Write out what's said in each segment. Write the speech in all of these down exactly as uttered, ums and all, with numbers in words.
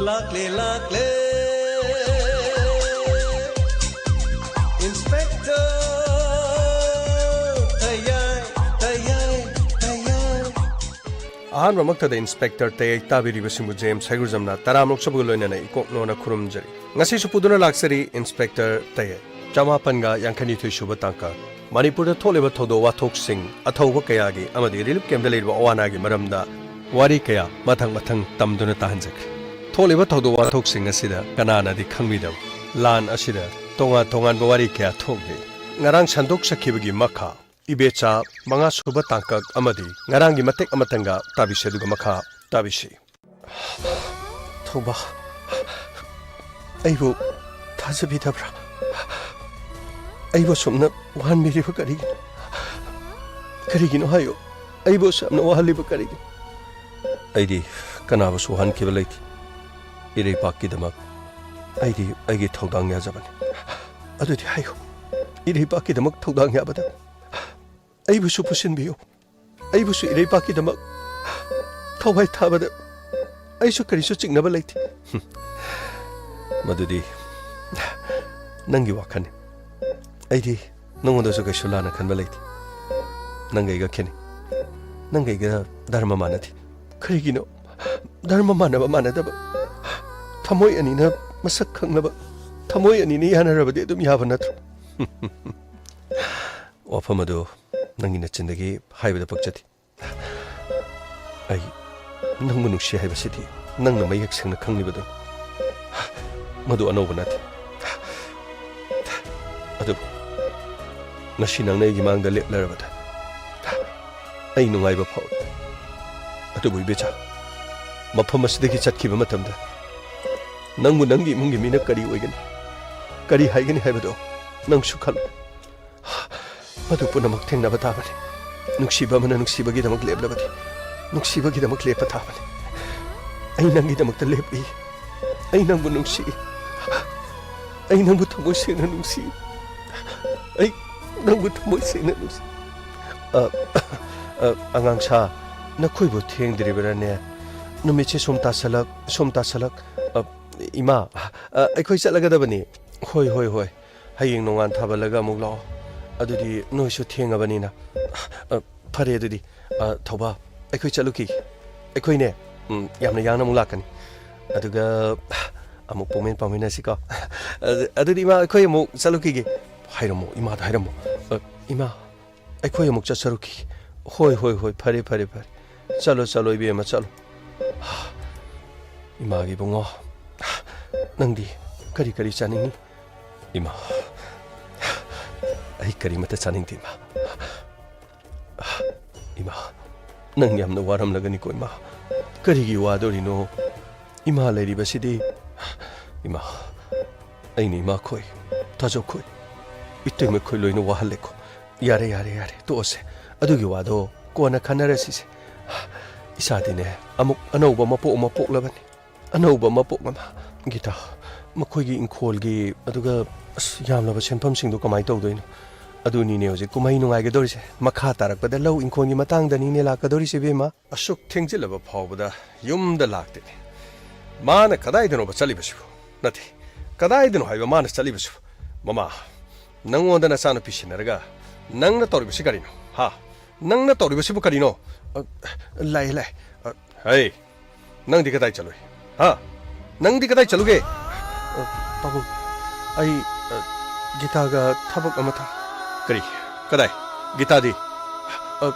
ꯂꯥꯛꯂꯦ, ꯂꯥꯛꯂꯦ, Inspector ꯇꯌꯥꯏ, ꯇꯌꯥꯏ, ꯇꯌꯥꯏ꯫ ꯑꯍꯥꯟꯕꯃꯛꯇꯗ Inspector ꯇꯌꯥꯏ ꯇꯥꯕꯤꯔꯤꯕꯁꯤꯡꯕꯨ James ꯍꯩꯒ꯭ꯔꯨꯖꯝꯅ ꯇꯔꯥꯃꯔꯨꯛ ꯁꯨꯕꯒ ꯂꯣꯏꯅꯅ ꯏꯀꯣꯛ ꯅꯣꯟꯅ ꯈꯨꯔꯨꯝꯖꯔꯤ꯫ ꯉꯁꯤꯁꯨ ꯄꯨꯗꯨꯅ ꯂꯥꯛꯆꯔꯤ Inspector ꯇꯌꯥꯏ꯫ ꯆꯃꯥꯄꯟꯒ ꯌꯥꯡꯈꯩꯅꯤꯊꯣꯏ ꯁꯨꯕ ꯇꯥꯡꯀꯛ꯫ ꯃꯅꯤꯄꯨꯔꯗ ꯊꯣꯛꯂꯤꯕ ꯊꯧꯗꯣꯛ ꯋꯥꯊꯣꯛꯁꯤꯡ, ꯑꯊꯧꯕ ꯀꯌꯥꯒꯤ ꯑꯃꯗꯤ relief camp ꯗ ꯂꯩꯔꯤꯕ ꯑꯋꯥ ꯑꯅꯥꯒꯤ ꯃꯔꯝꯗ ꯋꯥꯔꯤ ꯀꯌꯥ ꯃꯊꯪ ꯃꯊꯪ ꯇꯝꯗꯨꯅ ꯇꯥꯍꯟꯖꯈ꯭ꯔꯦ꯫ ꯊꯣꯛꯂꯤꯕ ꯊꯧꯗꯣꯛ ꯋꯥꯊꯣꯛꯁꯤꯡ ꯑꯁꯤꯗ ꯀꯅꯥꯅꯗꯤ ꯈꯪꯕꯤꯗꯕ ꯂꯥꯟ ꯑꯁꯤꯗ ꯇꯣꯉꯥꯟ ꯇꯣꯉꯥꯟꯕ ꯋꯥꯔꯤ ꯀꯌꯥ ꯊꯣꯛꯂꯤ꯫ ꯉꯔꯥꯡ ꯁꯟꯗꯣꯛꯆꯈꯤꯕꯒꯤ ꯃꯈꯥ ꯏꯕꯦꯆꯥ ꯃꯉꯥ ꯁꯨꯕ ꯇꯥꯡꯀꯛ ꯑꯃꯗꯤ ꯉꯔꯥꯡꯒꯤ ꯃꯇꯦꯛ ꯑꯃꯇꯪꯒ ꯇꯥꯕꯤꯁꯤ, ꯑꯗꯨꯒ ꯃꯈꯥ ꯇꯥꯕꯤꯁꯤ꯫ ꯊꯧꯕꯥ, ꯑꯩꯕꯨ ꯊꯥꯖꯕꯤꯗꯕ꯭ꯔꯥ? ꯑꯩꯕꯨ ꯑꯁꯨꯝꯅ ꯋꯥꯍꯟꯕꯤꯔꯤꯕ ꯀꯔꯤꯒꯤꯅꯣ? ꯀꯔꯤꯒꯤꯅꯣ ꯍꯥꯏꯌꯨ, ꯑꯩꯕꯨ ꯑꯁꯨꯝꯅ ꯋꯥꯍꯜꯂꯤꯕ ꯀꯔꯤꯒꯤꯅꯣ? ꯑꯩꯗꯤ ꯀꯅꯥꯕꯨꯁꯨ ꯋꯥꯍꯟꯈꯤꯕ ꯂꯩꯇꯦ꯫ ꯏꯔꯩꯄꯥꯛꯀꯤꯗꯃꯛ ꯑꯩꯗꯤ ꯑꯩꯒꯤ ꯊꯧꯗꯥꯡ ꯌꯥꯖꯕꯅꯤ꯫ ꯑꯗꯨꯗꯤ ꯍꯥꯏꯌꯨ, ꯏꯔꯩꯄꯥꯛꯀꯤꯗꯃꯛ ꯊꯧꯗꯥꯡ ꯌꯥꯕꯗ ꯑꯩꯕꯨꯁꯨ ꯄꯨꯁꯤꯟꯕꯤꯌꯨ꯫ ꯑꯩꯕꯨꯁꯨ ꯏꯔꯩꯄꯥꯛꯀꯤꯗꯃꯛ ꯊꯋꯥꯏ ꯊꯥꯕꯗ ꯑꯩꯁꯨ ꯀꯔꯤꯁꯨ ꯆꯤꯡꯅꯕ ꯂꯩꯇꯦ꯫ ꯃꯗꯨꯗꯤ ꯅꯪꯒꯤ ꯋꯥꯈꯜꯅꯤ꯫ ꯑꯩꯗꯤ ꯅꯉꯣꯟꯗꯁꯨ ꯀꯩꯁꯨ ꯂꯥꯟꯅ ꯈꯟꯕ ꯂꯩꯇꯦ꯫ ꯅꯪꯒ ꯑꯩꯒ ꯈꯦꯠꯅꯩ꯫ ꯅꯪꯒ ꯑꯩꯒ ꯙꯔꯃ ꯃꯥꯟꯅꯗꯦ꯫ ꯀꯔꯤꯒꯤꯅꯣ? ꯙꯔꯃ ꯃꯥꯟꯅꯕ ꯃꯥꯟꯅꯗꯕ, ꯊꯃꯣꯏ ꯑꯅꯤꯅ ꯃꯁꯛ ꯈꯪꯅꯕ, ꯊꯃꯣꯏ ꯑꯅꯤꯅ ꯌꯥꯅꯔꯕꯗꯤ ꯑꯗꯨꯝ ꯌꯥꯕ ꯅꯠꯇ꯭ꯔꯣ? ꯋꯥꯐꯝ ꯑꯗꯨ ꯅꯪꯒꯤ ꯅꯆꯤꯟꯗꯒꯤ ꯍꯥꯏꯕꯗ ꯄꯛꯆꯗꯦ꯫ ꯑꯩ ꯅꯪꯕꯨ ꯅꯨꯡꯁꯤ ꯍꯥꯏꯕꯁꯤꯗꯤ ꯅꯪꯅ ꯃꯌꯦꯛ ꯁꯦꯡꯅ ꯈꯪꯂꯤꯕꯗꯨꯅꯤ꯫ ꯃꯗꯨ ꯑꯅꯧꯕ ꯅꯠꯇꯦ꯫ ꯑꯗꯨꯕꯨ ꯉꯁꯤ ꯅꯪꯅ ꯑꯩꯒꯤ ꯃꯥꯡꯗ ꯂꯦꯞꯂꯔꯕꯗ ꯑꯩ ꯅꯨꯡꯉꯥꯏꯕ ꯐꯥꯎꯏ꯫ ꯑꯗꯨꯕꯨ ꯏꯕꯦꯆꯥ, ꯃꯐꯝ ꯑꯁꯤꯗꯒꯤ ꯆꯠꯈꯤꯕ ꯃꯇꯝꯗ ꯅꯪꯕꯨ ꯅꯪꯒꯤ ꯏꯃꯨꯡꯒꯤ ꯃꯤꯅ ꯀꯔꯤ ꯑꯣꯏꯒꯅꯤ, ꯀꯔꯤ ꯍꯥꯏꯒꯅꯤ ꯍꯥꯏꯕꯗꯣ ꯅꯪꯁꯨ ꯈꯜꯂꯨ꯫ ꯃꯗꯨ ꯄꯨꯝꯅꯃꯛ ꯊꯦꯡꯅꯕ ꯇꯥꯕꯅꯤ꯫ ꯅꯨꯡꯁꯤꯕ ꯑꯃꯅ ꯅꯨꯡꯁꯤꯕꯒꯤꯗꯃꯛ ꯂꯦꯞꯂꯕꯗꯤ, ꯅꯨꯡꯁꯤꯕꯒꯤꯗꯃꯛ ꯂꯦꯞꯄ ꯇꯥꯕꯅꯤ꯫ ꯑꯩ ꯅꯪꯒꯤꯗꯃꯛꯇ ꯂꯦꯞꯂꯤ꯫ ꯑꯩ ꯅꯪꯕꯨ ꯅꯨꯡꯁꯤ꯫ ꯑꯩ ꯅꯪꯕꯨ ꯊꯃꯣꯏ ꯁꯦꯡꯅ ꯅꯨꯡꯁꯤ꯫ ꯑꯩ ꯅꯪꯕꯨ ꯊꯃꯣꯏ ꯁꯦꯡꯅ ꯅꯨꯡꯁꯤ꯫ ꯑ, ꯑ, ꯑꯉꯥꯡ ꯁꯥ, ꯅꯈꯣꯏꯕꯨ ꯊꯦꯡꯗ꯭ꯔꯤꯕꯔꯥꯅꯦ? ꯅꯨꯃꯤꯠꯁꯦ ꯁꯨꯝ ꯇꯥꯁꯜꯂꯛ, ꯁꯨꯝ ꯇꯥꯁꯜꯂꯛ꯫ ꯑ, ꯏꯃꯥ, ꯑ, ꯑꯩꯈꯣꯏ ꯆꯠꯂꯒꯗꯕꯅꯤ꯫ ꯍꯣꯏ, ꯍꯣꯏ, ꯍꯣꯏ꯫ ꯍꯌꯦꯡ ꯅꯣꯡꯉꯥꯟ ꯊꯥꯕꯜꯂꯒ ꯑꯃꯨꯛ ꯂꯥꯛꯑꯣ꯫ ꯑꯗꯨꯗꯤ ꯅꯣꯏꯁꯨ ꯊꯦꯡꯉꯕꯅꯤꯅ꯫ ꯑ, ꯐꯔꯦ ꯑꯗꯨꯗꯤ꯫ ꯑ, ꯊꯧꯕꯥ, ꯑꯩꯈꯣꯏ ꯆꯠꯂꯨꯈꯤꯒꯦ꯫ ꯑꯩꯈꯣꯏꯅꯦ, ꯎꯝ, ꯌꯥꯝꯅ ꯌꯥꯡꯅ ꯑꯃꯨꯛ ꯂꯥꯛꯀꯅꯤ꯫ ꯑꯗꯨꯒ ꯑꯃꯨꯛ ꯄꯨꯡꯃꯦꯟ ꯄꯥꯎꯃꯤꯟꯅꯁꯤꯀꯣ꯫ ꯑ, ꯑꯗꯨꯗꯤ ꯏꯃꯥ, ꯑꯩꯈꯣꯏ ꯑꯃꯨꯛ ꯆꯠꯂꯨꯈꯤꯒꯦ꯫ ꯍꯥꯏꯔꯝꯃꯣ, ꯏꯃꯥꯗ ꯍꯥꯏꯔꯝꯃꯣ꯫ ꯑ, ꯏꯃꯥ, ꯑꯩꯈꯣꯏ ꯑꯃꯨꯛ ꯆꯠꯆꯔꯨꯈꯤꯒꯦ꯫ ꯍꯣꯏ, ꯍꯣꯏ, ꯍꯣꯏ, ꯐꯔꯦ, ꯐꯔꯦ, ꯐꯔꯦ꯫ ꯆꯠꯂꯣ, ꯆꯠꯂꯣ, ꯏꯕꯦꯝꯃ, ꯆꯠꯂꯣ꯫ ꯏꯃꯥꯒꯤ ꯏꯕꯨꯡꯉꯣ, ꯅꯪꯗꯤ ꯀꯔꯤ ꯀꯔꯤ ꯆꯥꯅꯤꯡꯉꯤ? ꯏꯃꯥ, ꯑꯩ ꯀꯔꯤꯃꯠꯇ ꯆꯥꯅꯤꯡꯗꯦ, ꯏꯃꯥ꯫ ꯏꯃꯥ, ꯅꯪ ꯌꯥꯝꯅ ꯋꯥꯔꯝꯂꯒꯅꯤꯀꯣ, ꯏꯃꯥ꯫ ꯀꯔꯤꯒꯤ ꯋꯥꯗꯣꯔꯤꯅꯣ? ꯏꯃꯥ ꯂꯩꯔꯤꯕꯁꯤꯗꯤ, ꯏꯃꯥ, ꯑꯩꯅ ꯏꯃꯥ ꯈꯣꯏ, ꯇꯥꯖꯧ ꯈꯣꯏ, ꯏꯇꯩꯃ ꯈꯣꯏ ꯂꯣꯏꯅ ꯋꯥꯍꯜꯂꯦꯀꯣ꯫ ꯌꯥꯔꯦ, ꯌꯥꯔꯦ, ꯌꯥꯔꯦ, ꯇꯣꯛꯑꯁꯦ꯫ ꯑꯗꯨꯒꯤ ꯋꯥꯗꯣ ꯀꯣꯟꯅ ꯈꯟꯅꯔꯁꯤꯁꯦ꯫ ꯏꯁꯥꯗꯤꯅꯦ, ꯑꯃꯨꯛ ꯑꯅꯧꯕ ꯃꯄꯣꯛ ꯑꯃ ꯄꯣꯛꯂꯕꯅꯤ꯫ ꯑꯅꯧꯕ ꯃꯄꯣꯛ ꯑꯃ꯫ ꯒꯤꯇꯥ, ꯃꯈꯣꯏꯒꯤ ꯏꯪꯈꯣꯜꯒꯤ, ꯑꯗꯨꯒ, ꯑꯁ, ꯌꯥꯝꯂꯕ ꯁꯦꯟꯐꯝꯁꯤꯡꯗꯣ ꯀꯃꯥꯏꯅ ꯇꯧꯗꯣꯏꯅꯣ? ꯑꯗꯨꯅꯤꯅꯦ ꯍꯧꯖꯤꯛ ꯀꯨꯝꯍꯩ ꯅꯨꯡꯉꯥꯏꯒꯗꯧꯔꯤꯁꯦ꯫ ꯃꯈꯥ ꯇꯥꯔꯛꯄꯗ ꯂꯧ ꯏꯪꯈꯣꯜꯒꯤ ꯃꯇꯥꯡꯗꯅꯤꯅꯦ ꯂꯥꯛꯀꯗꯧꯔꯤꯁꯦ, ꯏꯕꯦꯝꯃ꯫ ꯑꯁꯨꯛ ꯊꯦꯡꯖꯤꯜꯂꯕ ꯐꯥꯎꯕꯗ ꯌꯨꯝꯗ ꯂꯥꯛꯇꯦꯅꯦ꯫ ꯃꯥꯅ ꯀꯗꯥꯏꯗꯅꯣꯕ ꯆꯠꯂꯤꯕꯁꯤꯕꯨ? ꯅꯠꯇꯦ, ꯀꯗꯥꯏꯗꯅꯣ ꯍꯥꯏꯕ ꯃꯥꯅ ꯆꯠꯂꯤꯕꯁꯤꯕꯨ? ꯃꯃꯥ, ꯅꯪꯉꯣꯟꯗ ꯅꯆꯥꯅꯨꯄꯤ ꯁꯤꯟꯅꯔꯒ ꯅꯪꯅ ꯇꯧꯔꯤꯕꯁꯤ ꯀꯔꯤꯅꯣ? ꯍꯥ? ꯅꯪꯅ ꯇꯧꯔꯤꯕꯁꯤꯕꯨ ꯀꯔꯤꯅꯣ? ꯑ, ꯂꯥꯛꯑꯦ, ꯂꯥꯛꯑꯦ꯫ ꯑ, ꯍꯩ, ꯅꯪꯗꯤ ꯀꯗꯥꯏ ꯆꯠꯂꯨꯏ? ꯍꯥ? ꯅꯪꯗꯤ ꯀꯗꯥꯏ ꯆꯠꯂꯨꯒꯦ? ꯑ, ꯄꯥꯕꯨꯡ, ꯑꯩ, ꯑ, ꯒꯤꯇꯥꯒ ꯊꯕꯛ ꯑꯃꯇ꯫ ꯀꯔꯤ? ꯀꯗꯥꯏ? ꯒꯤꯇꯥꯗꯤ? ꯑ,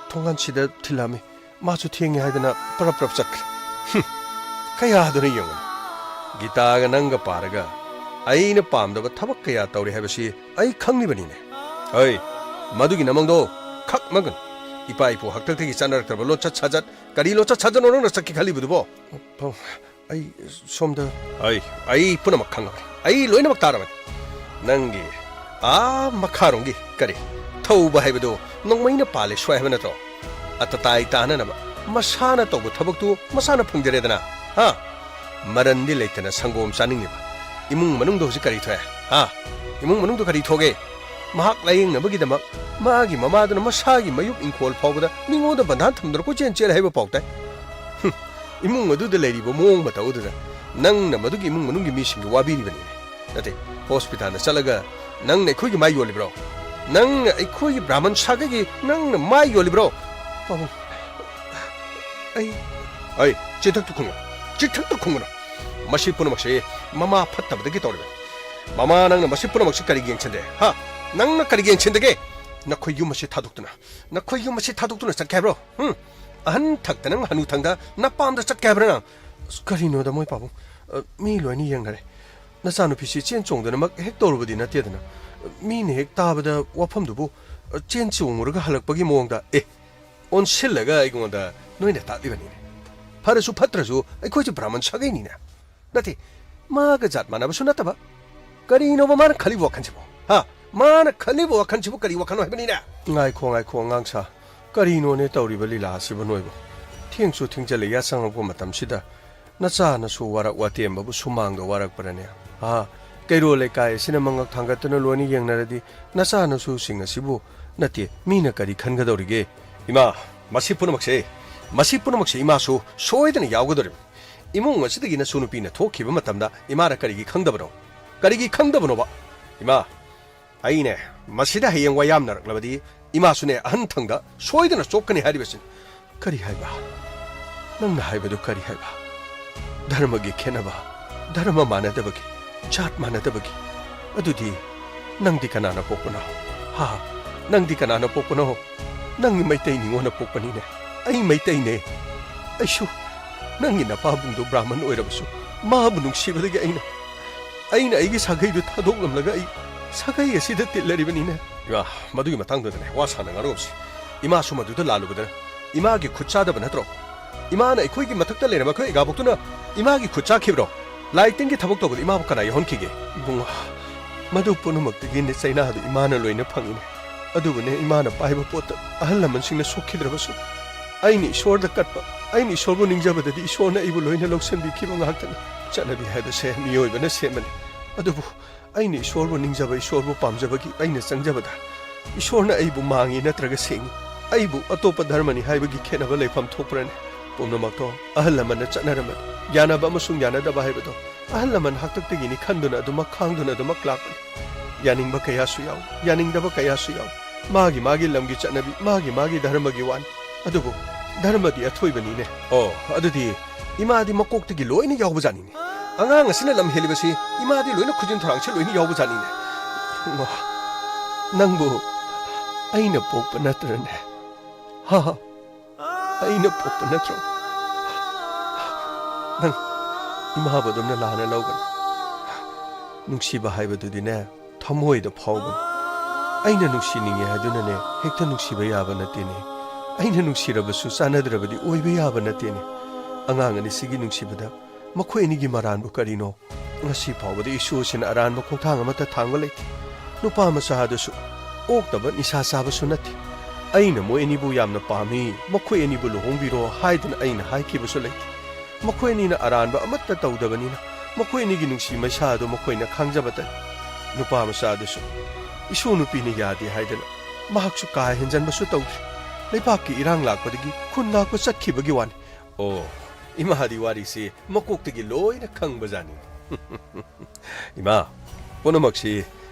ꯊꯣꯡꯒꯥꯟꯁꯤꯗ ꯊꯤꯜꯂꯛꯑꯝꯃꯤ꯫ ꯃꯥꯁꯨ ꯊꯦꯡꯉꯦ ꯍꯥꯏꯗꯅ ꯄꯔꯞ ꯄꯔꯞ ꯆꯠꯈ꯭ꯔꯦ꯫ ꯍꯨꯝ, ꯀꯌꯥꯗꯨꯅ ꯌꯦꯡꯉꯨꯅꯦ꯫ ꯒꯤꯇꯥꯒ ꯅꯪꯒ ꯄꯥꯔꯒ ꯑꯩꯅ ꯄꯥꯝꯗꯕ ꯊꯕꯛ ꯀꯌꯥ ꯇꯧꯔꯦ ꯍꯥꯏꯕꯁꯤ ꯑꯩ ꯈꯪꯂꯤꯕꯅꯤꯅꯦ꯫ ꯍꯩ, ꯃꯗꯨꯒꯤ ꯅꯃꯪꯗꯣ ꯈꯛꯃꯒꯅꯨ꯫ ꯏꯄꯥ ꯏꯄꯨ ꯍꯥꯛꯇꯛꯇꯒꯤ ꯆꯠꯅꯔꯛꯇ꯭ꯔꯕ ꯂꯣꯟꯆꯠ ꯁꯥꯖꯠ, ꯀꯔꯤ ꯂꯣꯟꯆꯠ ꯁꯥꯖꯠꯅꯣ ꯅꯪꯅ ꯆꯠꯀꯦ ꯈꯜꯂꯤꯕꯗꯨꯕꯣ? ꯄꯥꯕꯨꯡ, ꯑꯩ ꯁꯣꯝꯗ꯫ ꯑꯩ, ꯑꯩ ꯄꯨꯝꯅꯃꯛ ꯈꯪꯉꯕꯅꯤ꯫ ꯑꯩ ꯂꯣꯏꯅꯃꯛ ꯇꯥꯔꯕꯅꯤ꯫ ꯅꯪꯒꯤ ꯑꯥ ꯃꯈꯥꯔꯣꯝꯒꯤ ꯀꯔꯤ ꯊꯧꯕ ꯍꯥꯏꯕꯗꯨ ꯅꯣꯡꯃꯩꯅ ꯄꯥꯜꯂꯦ ꯁ꯭ꯋꯥꯏ ꯍꯥꯏꯕ ꯅꯠꯇ꯭ꯔꯣ? ꯑꯇꯇꯥꯏ ꯇꯥꯅꯅꯕ ꯃꯁꯥꯅ ꯇꯧꯕ ꯊꯕꯛꯇꯨ ꯃꯁꯥꯅ ꯐꯪꯖꯔꯦꯗꯅ꯫ ꯍꯥ? ꯃꯔꯟꯗꯤ ꯂꯩꯇꯅ ꯁꯪꯒꯣꯝ ꯆꯥꯅꯤꯡꯂꯤꯕ꯫ ꯏꯃꯨꯡ ꯃꯅꯨꯡꯗ ꯍꯧꯖꯤꯛ ꯀꯔꯤ ꯊꯣꯛꯑꯦ? ꯍꯥ? ꯏꯃꯨꯡ ꯃꯅꯨꯡꯗ ꯀꯔꯤ ꯊꯣꯛꯑꯦ? ꯃꯍꯥꯛ ꯂꯥꯌꯦꯡꯅꯕꯒꯤꯗꯃꯛ ꯃꯥꯒꯤ ꯃꯃꯥꯗꯨꯅ ꯃꯁꯥꯒꯤ ꯃꯌꯨꯝ ꯏꯪꯈꯣꯜ ꯐꯥꯎꯕꯗ ꯃꯤꯉꯣꯟꯗ ꯕꯟꯙꯥꯟ ꯊꯝꯗꯨꯅ ꯀꯣꯏꯆꯦꯟ ꯆꯦꯜꯂꯦ ꯍꯥꯏꯕ ꯄꯥꯎ ꯇꯥꯏ꯫ ꯍꯨꯝ꯫ ꯏꯃꯨꯡ ꯑꯗꯨꯗ ꯂꯩꯔꯤꯕ ꯃꯑꯣꯡ ꯃꯇꯧ ꯑꯗꯨꯗ ꯅꯪꯅ ꯃꯗꯨꯒꯤ ꯏꯃꯨꯡ ꯃꯅꯨꯡꯒꯤ ꯃꯤꯁꯤꯡꯒꯤ ꯋꯥꯕꯤꯔꯤꯕꯅꯤꯅꯦ꯫ ꯅꯠꯇꯦ, ꯍꯣꯁꯄꯤꯇꯥꯜꯗ ꯆꯠꯂꯒ ꯅꯪꯅ ꯑꯩꯈꯣꯏꯒꯤ ꯃꯥꯏ ꯌꯣꯜꯂꯤꯕ꯭ꯔꯣ? ꯅꯪꯅ ꯑꯩꯈꯣꯏꯒꯤ ꯕ꯭ꯔꯥꯍꯃꯟ ꯁꯥꯒꯩꯒꯤ ꯅꯪꯅ ꯃꯥꯏ ꯌꯣꯜꯂꯤꯕ꯭ꯔꯣ? ꯄꯥꯕꯨꯡ, ꯑꯩ ꯑꯩ, ꯆꯤꯊꯛꯇ ꯈꯨꯝꯒꯅꯨ, ꯆꯤꯊꯛꯇ ꯈꯨꯝꯒꯅꯨ꯫ ꯃꯁꯤ ꯄꯨꯝꯅꯃꯛꯁꯤ ꯃꯃꯥ ꯐꯠꯇꯕꯗꯒꯤ ꯇꯧꯔꯤꯕꯅꯤ꯫ ꯃꯃꯥ, ꯅꯪꯅ ꯃꯁꯤ ꯄꯨꯝꯅꯃꯛꯁꯤ ꯀꯔꯤꯒꯤ ꯌꯦꯡꯁꯤꯟꯗꯦ? ꯍꯥ? ꯅꯪꯅ ꯀꯔꯤꯒꯤ ꯌꯦꯡꯁꯤꯟꯗꯒꯦ? ꯅꯈꯣꯏ ꯌꯨꯝ ꯑꯁꯤ ꯊꯥꯗꯣꯛꯇꯨꯅ, ꯅꯈꯣꯏ ꯌꯨꯝ ꯑꯁꯤ ꯊꯥꯗꯣꯛꯇꯨꯅ ꯆꯠꯀꯦ ꯍꯥꯏꯕ꯭ꯔꯣ? ꯍꯨꯝ? ꯑꯍꯟ ꯊꯛꯇ ꯅꯪ ꯍꯅꯨ ꯊꯪꯗ ꯅꯄꯥꯝꯗ ꯆꯠꯀꯦ ꯍꯥꯏꯕ꯭ꯔꯥ ꯅꯪ? ꯑꯁ, ꯀꯔꯤꯅꯣꯗ ꯃꯣꯏ ꯄꯥꯕꯨꯡ? ꯑ, ꯃꯤ ꯂꯣꯏꯅ ꯌꯦꯡꯅꯔꯦ꯫ ꯅꯆꯥꯅꯨꯄꯤꯁꯤ ꯆꯦꯟ ꯆꯣꯡꯗꯅꯃꯛ ꯍꯦꯛ ꯇꯧꯔꯨꯕꯗꯤ ꯅꯠꯇꯦꯗꯅ꯫ ꯃꯤꯅ ꯍꯦꯛ ꯇꯥꯕꯗ ꯋꯥꯐꯝꯗꯨꯕꯨ, ꯑ, ꯆꯦꯟ ꯆꯣꯡꯉꯨꯔꯒ ꯍꯜꯂꯛꯄꯒꯤ ꯃꯑꯣꯡꯗ, ꯑꯦ, ꯑꯣꯟꯁꯤꯜꯂꯒ ꯑꯩꯉꯣꯟꯗ ꯅꯣꯏꯅ ꯇꯥꯛꯂꯤꯕꯅꯤꯅꯦ꯫ ꯐꯔꯁꯨ ꯐꯠꯇ꯭ꯔꯁꯨ ꯑꯩꯈꯣꯏꯁꯨ ꯕ꯭ꯔꯥꯍꯃꯟ ꯁꯥꯒꯩꯅꯤꯅꯦ꯫ ꯅꯠꯇꯦ, ꯃꯥꯒ ꯖꯥꯠ ꯃꯥꯟꯅꯕꯁꯨ ꯅꯠꯇꯕ꯫ ꯀꯔꯤꯅꯣꯕ ꯃꯥꯅ ꯈꯜꯂꯤꯕ ꯋꯥꯈꯜꯁꯤꯕꯣ? ꯍꯥ? ꯃꯥꯅ ꯈꯜꯂꯤꯕ ꯋꯥꯈꯜꯁꯤꯕꯨ ꯀꯔꯤ ꯋꯥꯈꯜꯅꯣ ꯍꯥꯏꯕꯅꯤꯅꯦ? ꯉꯥꯏꯈꯣ, ꯉꯥꯏꯈꯣ, ꯑꯉꯥꯡ ꯁꯥ꯫ ꯀꯔꯤꯅꯣꯅꯦ ꯇꯧꯔꯤꯕ ꯂꯤꯂꯥ ꯑꯁꯤꯕꯨ ꯅꯣꯏꯕꯨ? ꯊꯦꯡꯁꯨ ꯊꯦꯡꯖꯜꯂꯛꯑꯦ, ꯆꯪꯂꯛꯄ ꯃꯇꯝꯁꯤꯗ꯫ ꯅꯆꯥ ꯅꯁꯨ ꯋꯥꯔꯛ ꯋꯥꯇꯦꯝꯕꯕꯨ ꯁꯨꯃꯥꯡꯗ ꯋꯥꯔꯛꯄ꯭ꯔꯅꯦ? ꯍꯥ? ꯀꯩꯔꯣꯜ ꯂꯩꯀꯥꯏ ꯑꯁꯤꯅ ꯃꯉꯛ ꯊꯥꯡꯒꯠꯇꯨꯅ ꯂꯣꯏꯅ ꯌꯦꯡꯅꯔꯗꯤ ꯅꯆꯥ ꯅꯁꯨꯁꯤꯡ ꯑꯁꯤꯕꯨ, ꯅꯠꯇꯦ, ꯃꯤꯅ ꯀꯔꯤ ꯈꯟꯒꯗꯧꯔꯤꯒꯦ? ꯏꯃꯥ, ꯃꯁꯤ ꯄꯨꯝꯅꯃꯛꯁꯦ, ꯃꯁꯤ ꯄꯨꯝꯅꯃꯛꯁꯦ ꯏꯃꯥꯁꯨ ꯁꯣꯏꯗꯅ ꯌꯥꯎꯒꯗꯧꯔꯤꯕꯅꯤ꯫ ꯏꯃꯨꯡ ꯑꯁꯤꯗꯒꯤ ꯅꯁꯨ ꯅꯨꯄꯤꯅ ꯊꯣꯛꯈꯤꯕ ꯃꯇꯝꯗ ꯏꯃꯥꯅ ꯀꯔꯤꯒꯤ ꯈꯪꯗꯕꯅꯣ? ꯀꯔꯤꯒꯤ ꯈꯪꯗꯕꯅꯣꯕ? ꯏꯃꯥ, ꯑꯩꯅꯦ, ꯃꯁꯤꯗ ꯍꯌꯦꯡ ꯋꯥꯌꯥꯝꯅꯔꯛꯂꯕꯗꯤ ꯏꯃꯥꯁꯨꯅꯦ ꯑꯍꯟ ꯊꯪꯗ ꯁꯣꯏꯗꯅ ꯆꯣꯛꯀꯅꯤ ꯍꯥꯏꯔꯤꯕꯁꯤꯅꯤ꯫ ꯀꯔꯤ ꯍꯥꯏꯕ? ꯅꯪꯅ ꯍꯥꯏꯕꯗꯨ ꯀꯔꯤ ꯍꯥꯏꯕ? ꯙꯔꯃꯒꯤ ꯈꯦꯠꯅꯕ, ꯙꯔꯃ ꯃꯥꯟꯅꯗꯕꯒꯤ, ꯖꯥꯠ ꯃꯥꯟꯅꯗꯕꯒꯤ꯫ ꯑꯗꯨꯗꯤ ꯅꯪꯗꯤ ꯀꯅꯥꯅ ꯄꯣꯛꯄꯅꯣ? ꯍꯥ? ꯅꯪꯗꯤ ꯀꯅꯥꯅ ꯄꯣꯛꯄꯅꯣ? ꯅꯪ ꯃꯩꯇꯩ ꯅꯤꯉꯣꯜꯅ ꯄꯣꯛꯄꯅꯤꯅꯦ꯫ ꯑꯩ ꯃꯩꯇꯩꯅꯦ꯫ ꯑꯩꯁꯨ ꯅꯪꯒꯤ ꯅꯄꯥꯕꯨꯡꯗꯣ ꯕ꯭ꯔꯥꯍꯃꯟ ꯑꯣꯏꯔꯕꯁꯨ ꯃꯥꯕꯨ ꯅꯨꯡꯁꯤꯕꯗꯒꯤ ꯑꯩꯅ, ꯑꯩꯅ ꯑꯩꯒꯤ ꯁꯥꯒꯩꯗꯨ ꯊꯥꯗꯣꯛꯂꯝꯂꯒ ꯑꯩ ꯁꯥꯒꯩ ꯑꯁꯤꯗ ꯇꯤꯜꯂꯔꯤꯕꯅꯤꯅꯦ꯫ ꯏꯃꯥ, ꯃꯗꯨꯒꯤ ꯃꯇꯥꯡꯗꯨꯗꯅꯦ ꯋꯥ ꯁꯥꯟꯅꯒꯅꯨꯁꯤ꯫ ꯏꯃꯥꯁꯨ ꯃꯗꯨꯗ ꯂꯥꯜꯂꯨꯕꯗꯅ ꯏꯃꯥꯒꯤ ꯈꯨꯠ ꯆꯥꯗꯕ ꯅꯠꯇ꯭ꯔꯣ? ꯏꯃꯥꯅ ꯑꯩꯈꯣꯏꯒꯤ ꯃꯊꯛꯇ ꯂꯩꯔꯝꯕ ꯑꯩꯈꯣꯏ ꯏꯒꯥꯕꯣꯛꯇꯨꯅ ꯏꯃꯥꯒꯤ ꯈꯨꯠ ꯆꯥꯈꯤꯕ꯭ꯔꯣ? ꯂꯥꯏ ꯇꯤꯟꯒꯤ ꯊꯕꯛ ꯇꯧꯕꯗ ꯏꯃꯥꯕꯨ ꯀꯅꯥ ꯌꯥꯎꯍꯟꯈꯤꯒꯦ? ꯏꯕꯨꯡꯉꯣ, ꯃꯗꯨ ꯄꯨꯝꯅꯃꯛꯇꯒꯤꯅꯦ ꯆꯩꯅꯥꯗꯨ ꯏꯃꯥꯅ ꯂꯣꯏꯅ ꯐꯪꯉꯤꯅꯦ꯫ ꯑꯗꯨꯕꯨꯅꯦ, ꯏꯃꯥꯅ ꯄꯥꯏꯕ ꯄꯣꯠꯇ ꯑꯍꯜ ꯂꯃꯟꯁꯤꯡꯅ ꯁꯣꯛꯈꯤꯗ꯭ꯔꯕꯁꯨ, ꯑꯩꯅ ꯏꯁꯣꯔꯗ ꯀꯠꯄ, ꯑꯩꯅ ꯏꯁꯣꯔꯕꯨ ꯅꯤꯡꯖꯕꯗꯗꯤ ꯏꯁꯣꯔꯅ ꯑꯩꯕꯨ ꯂꯣꯏꯅ ꯂꯧꯁꯤꯟꯕꯤꯈꯤꯕ ꯉꯥꯛꯇꯅꯤ꯫ ꯆꯠꯅꯕꯤ ꯍꯥꯏꯕꯁꯦ ꯃꯤꯑꯣꯏꯕꯅ ꯁꯦꯝꯕꯅꯤ꯫ ꯑꯗꯨꯕꯨ ꯑꯩꯅ ꯏꯁꯣꯔꯕꯨ ꯅꯤꯡꯖꯕ, ꯏꯁꯣꯔꯕꯨ ꯄꯥꯝꯖꯕꯒꯤ ꯑꯩꯅ ꯆꯪꯖꯕꯗ ꯏꯁꯣꯔꯅ ꯑꯩꯕꯨ ꯃꯥꯡꯉꯤ ꯅꯠꯇ꯭ꯔꯒ ꯁꯦꯡꯉꯤ, ꯑꯩꯕꯨ ꯑꯇꯣꯞꯄ ꯙꯔꯃꯅꯤ ꯍꯥꯏꯕꯒꯤ ꯈꯦꯠꯅꯕ ꯂꯩꯐꯝ ꯊꯣꯛꯄ꯭ꯔꯅꯦ? ꯄꯨꯝꯅꯃꯛꯇꯣ ꯑꯍꯜ ꯂꯃꯟꯅ ꯆꯠꯅꯔꯝꯕꯅꯤ꯫ ꯌꯥꯅꯕ ꯑꯃꯁꯨꯡ ꯌꯥꯅꯗꯕ ꯍꯥꯏꯕꯗꯣ ꯑꯍꯜ ꯂꯃꯟ ꯍꯥꯛꯇꯛꯇꯒꯤꯅꯤ ꯈꯟꯗꯨꯅ ꯑꯗꯨꯃꯛ ꯈꯥꯡꯗꯨꯅ ꯑꯗꯨꯃꯛ ꯂꯥꯛꯄꯅꯤ꯫ ꯌꯥꯅꯤꯡꯕ ꯀꯌꯥꯁꯨ ꯌꯥꯎꯏ, ꯌꯥꯅꯤꯡꯗꯕ ꯀꯌꯥꯁꯨ ꯌꯥꯎꯏ꯫ ꯃꯥꯒꯤ ꯃꯥꯒꯤ ꯂꯝꯒꯤ ꯆꯠꯅꯕꯤ, ꯃꯥꯒꯤ ꯃꯥꯒꯤ ꯙꯔꯃꯒꯤ ꯋꯥꯅꯤ꯫ ꯑꯗꯨꯕꯨ ꯙꯔꯃꯗꯤ ꯑꯊꯣꯏꯕꯅꯤꯅꯦ꯫ ꯑꯣ, ꯑꯗꯨꯗꯤ ꯏꯃꯥꯗꯤ ꯃꯀꯣꯛꯇꯒꯤ ꯂꯣꯏꯅ ꯌꯥꯎꯕꯖꯥꯠꯅꯤꯅꯦ꯫ ꯑꯉꯥꯡ ꯑꯁꯤꯅ ꯂꯝ ꯍꯦꯜꯂꯤꯕꯁꯤ ꯏꯃꯥꯗꯤ ꯂꯣꯏꯅ ꯈꯨꯖꯤꯟ ꯊꯔꯥꯡꯁꯦ ꯂꯣꯏꯅ ꯌꯥꯎꯕꯖꯥꯠꯅꯤꯅꯦ꯫ ꯏꯃꯥ, ꯅꯪꯕꯨ ꯑꯩꯅ ꯄꯣꯛꯄ ꯅꯠꯇ꯭ꯔꯅꯦ? ꯍꯥ? ꯑꯩꯅ ꯄꯣꯛꯄ ꯅꯠꯇ꯭ꯔꯣ? ꯅꯪ ꯏꯃꯥꯕꯨ ꯑꯗꯨꯝꯅ ꯂꯥꯟꯅ ꯂꯧꯒꯅꯨ꯫ ꯅꯨꯡꯁꯤꯕ ꯍꯥꯏꯕꯗꯨꯗꯤꯅꯦ, ꯊꯃꯣꯏꯗ ꯐꯥꯎꯕꯅꯤ꯫ ꯑꯩꯅ ꯅꯨꯡꯁꯤꯅꯤꯡꯉꯦ ꯍꯥꯏꯗꯨꯅꯅꯦ, ꯍꯦꯛꯇ ꯅꯨꯡꯁꯤꯕ ꯌꯥꯕ ꯅꯠꯇꯦꯅꯦ꯫ ꯑꯩꯅ ꯅꯨꯡꯁꯤꯔꯕꯁꯨ ꯆꯥꯟꯅꯗ꯭ꯔꯕꯗꯤ ꯑꯣꯏꯕ ꯌꯥꯕ ꯅꯠꯇꯦꯅꯦ꯫ ꯑꯉꯥꯡ ꯑꯅꯤꯁꯤꯒꯤ ꯅꯨꯡꯁꯤꯕꯗ ꯃꯈꯣꯏ ꯑꯅꯤꯒꯤ ꯃꯔꯥꯟꯕꯨ ꯀꯔꯤꯅꯣ? ꯉꯁꯤ ꯐꯥꯎꯕꯗ ꯏꯁꯣꯔꯁꯤꯅ ꯑꯔꯥꯟꯕ ꯈꯣꯡꯊꯥꯡ ꯑꯃꯠꯇ ꯊꯥꯡꯕ ꯂꯩꯇꯦ꯫ ꯅꯨꯄꯥ ꯃꯆꯥ ꯑꯗꯨꯁꯨ ꯑꯣꯛꯇꯕ ꯅꯤꯁꯥ ꯆꯥꯕꯁꯨ ꯅꯠꯇꯦ꯫ ꯑꯩꯅ ꯃꯣꯏ ꯑꯅꯤꯕꯨ ꯌꯥꯝꯅ ꯄꯥꯝꯃꯤ, ꯃꯈꯣꯏ ꯑꯅꯤꯕꯨ ꯂꯨꯍꯣꯡꯕꯤꯔꯣ ꯍꯥꯏꯗꯅ ꯑꯩꯅ ꯍꯥꯏꯈꯤꯕꯁꯨ ꯂꯩꯇꯦ꯫ ꯃꯈꯣꯏ ꯑꯅꯤꯅ ꯑꯔꯥꯟꯕ ꯑꯃꯠꯇ ꯇꯧꯗꯕꯅꯤꯅ ꯃꯈꯣꯏ ꯑꯅꯤꯒꯤ ꯅꯨꯡꯁꯤ ꯃꯩꯁꯥ ꯑꯗꯨ ꯃꯈꯣꯏꯅ ꯈꯪꯖꯕꯇꯅꯤ꯫ ꯅꯨꯄꯥ ꯃꯆꯥ ꯑꯗꯨꯁꯨ ꯏꯁꯨ ꯅꯨꯄꯤꯅ ꯌꯥꯗꯦ ꯍꯥꯏꯗꯅ ꯃꯍꯥꯛꯁꯨ ꯀꯥ ꯍꯦꯟꯖꯟꯕꯁꯨ ꯇꯧꯗ꯭ꯔꯤ꯫ ꯂꯩꯕꯥꯛꯀꯤ ꯏꯔꯥꯡ ꯂꯥꯛꯄꯗꯒꯤ ꯈꯨꯟ ꯉꯥꯛꯄ ꯆꯠꯈꯤꯕꯒꯤ ꯋꯥꯅꯤ꯫ ꯑꯣ, ꯏꯃꯥꯗꯤ ꯋꯥꯔꯤꯁꯤ ꯃꯀꯣꯛꯇꯒꯤ ꯂꯣꯏꯅ ꯈꯪꯕꯖꯥꯠꯅꯤ꯫ ꯏꯃꯥ, ꯄꯨꯝꯅꯃꯛꯁꯤ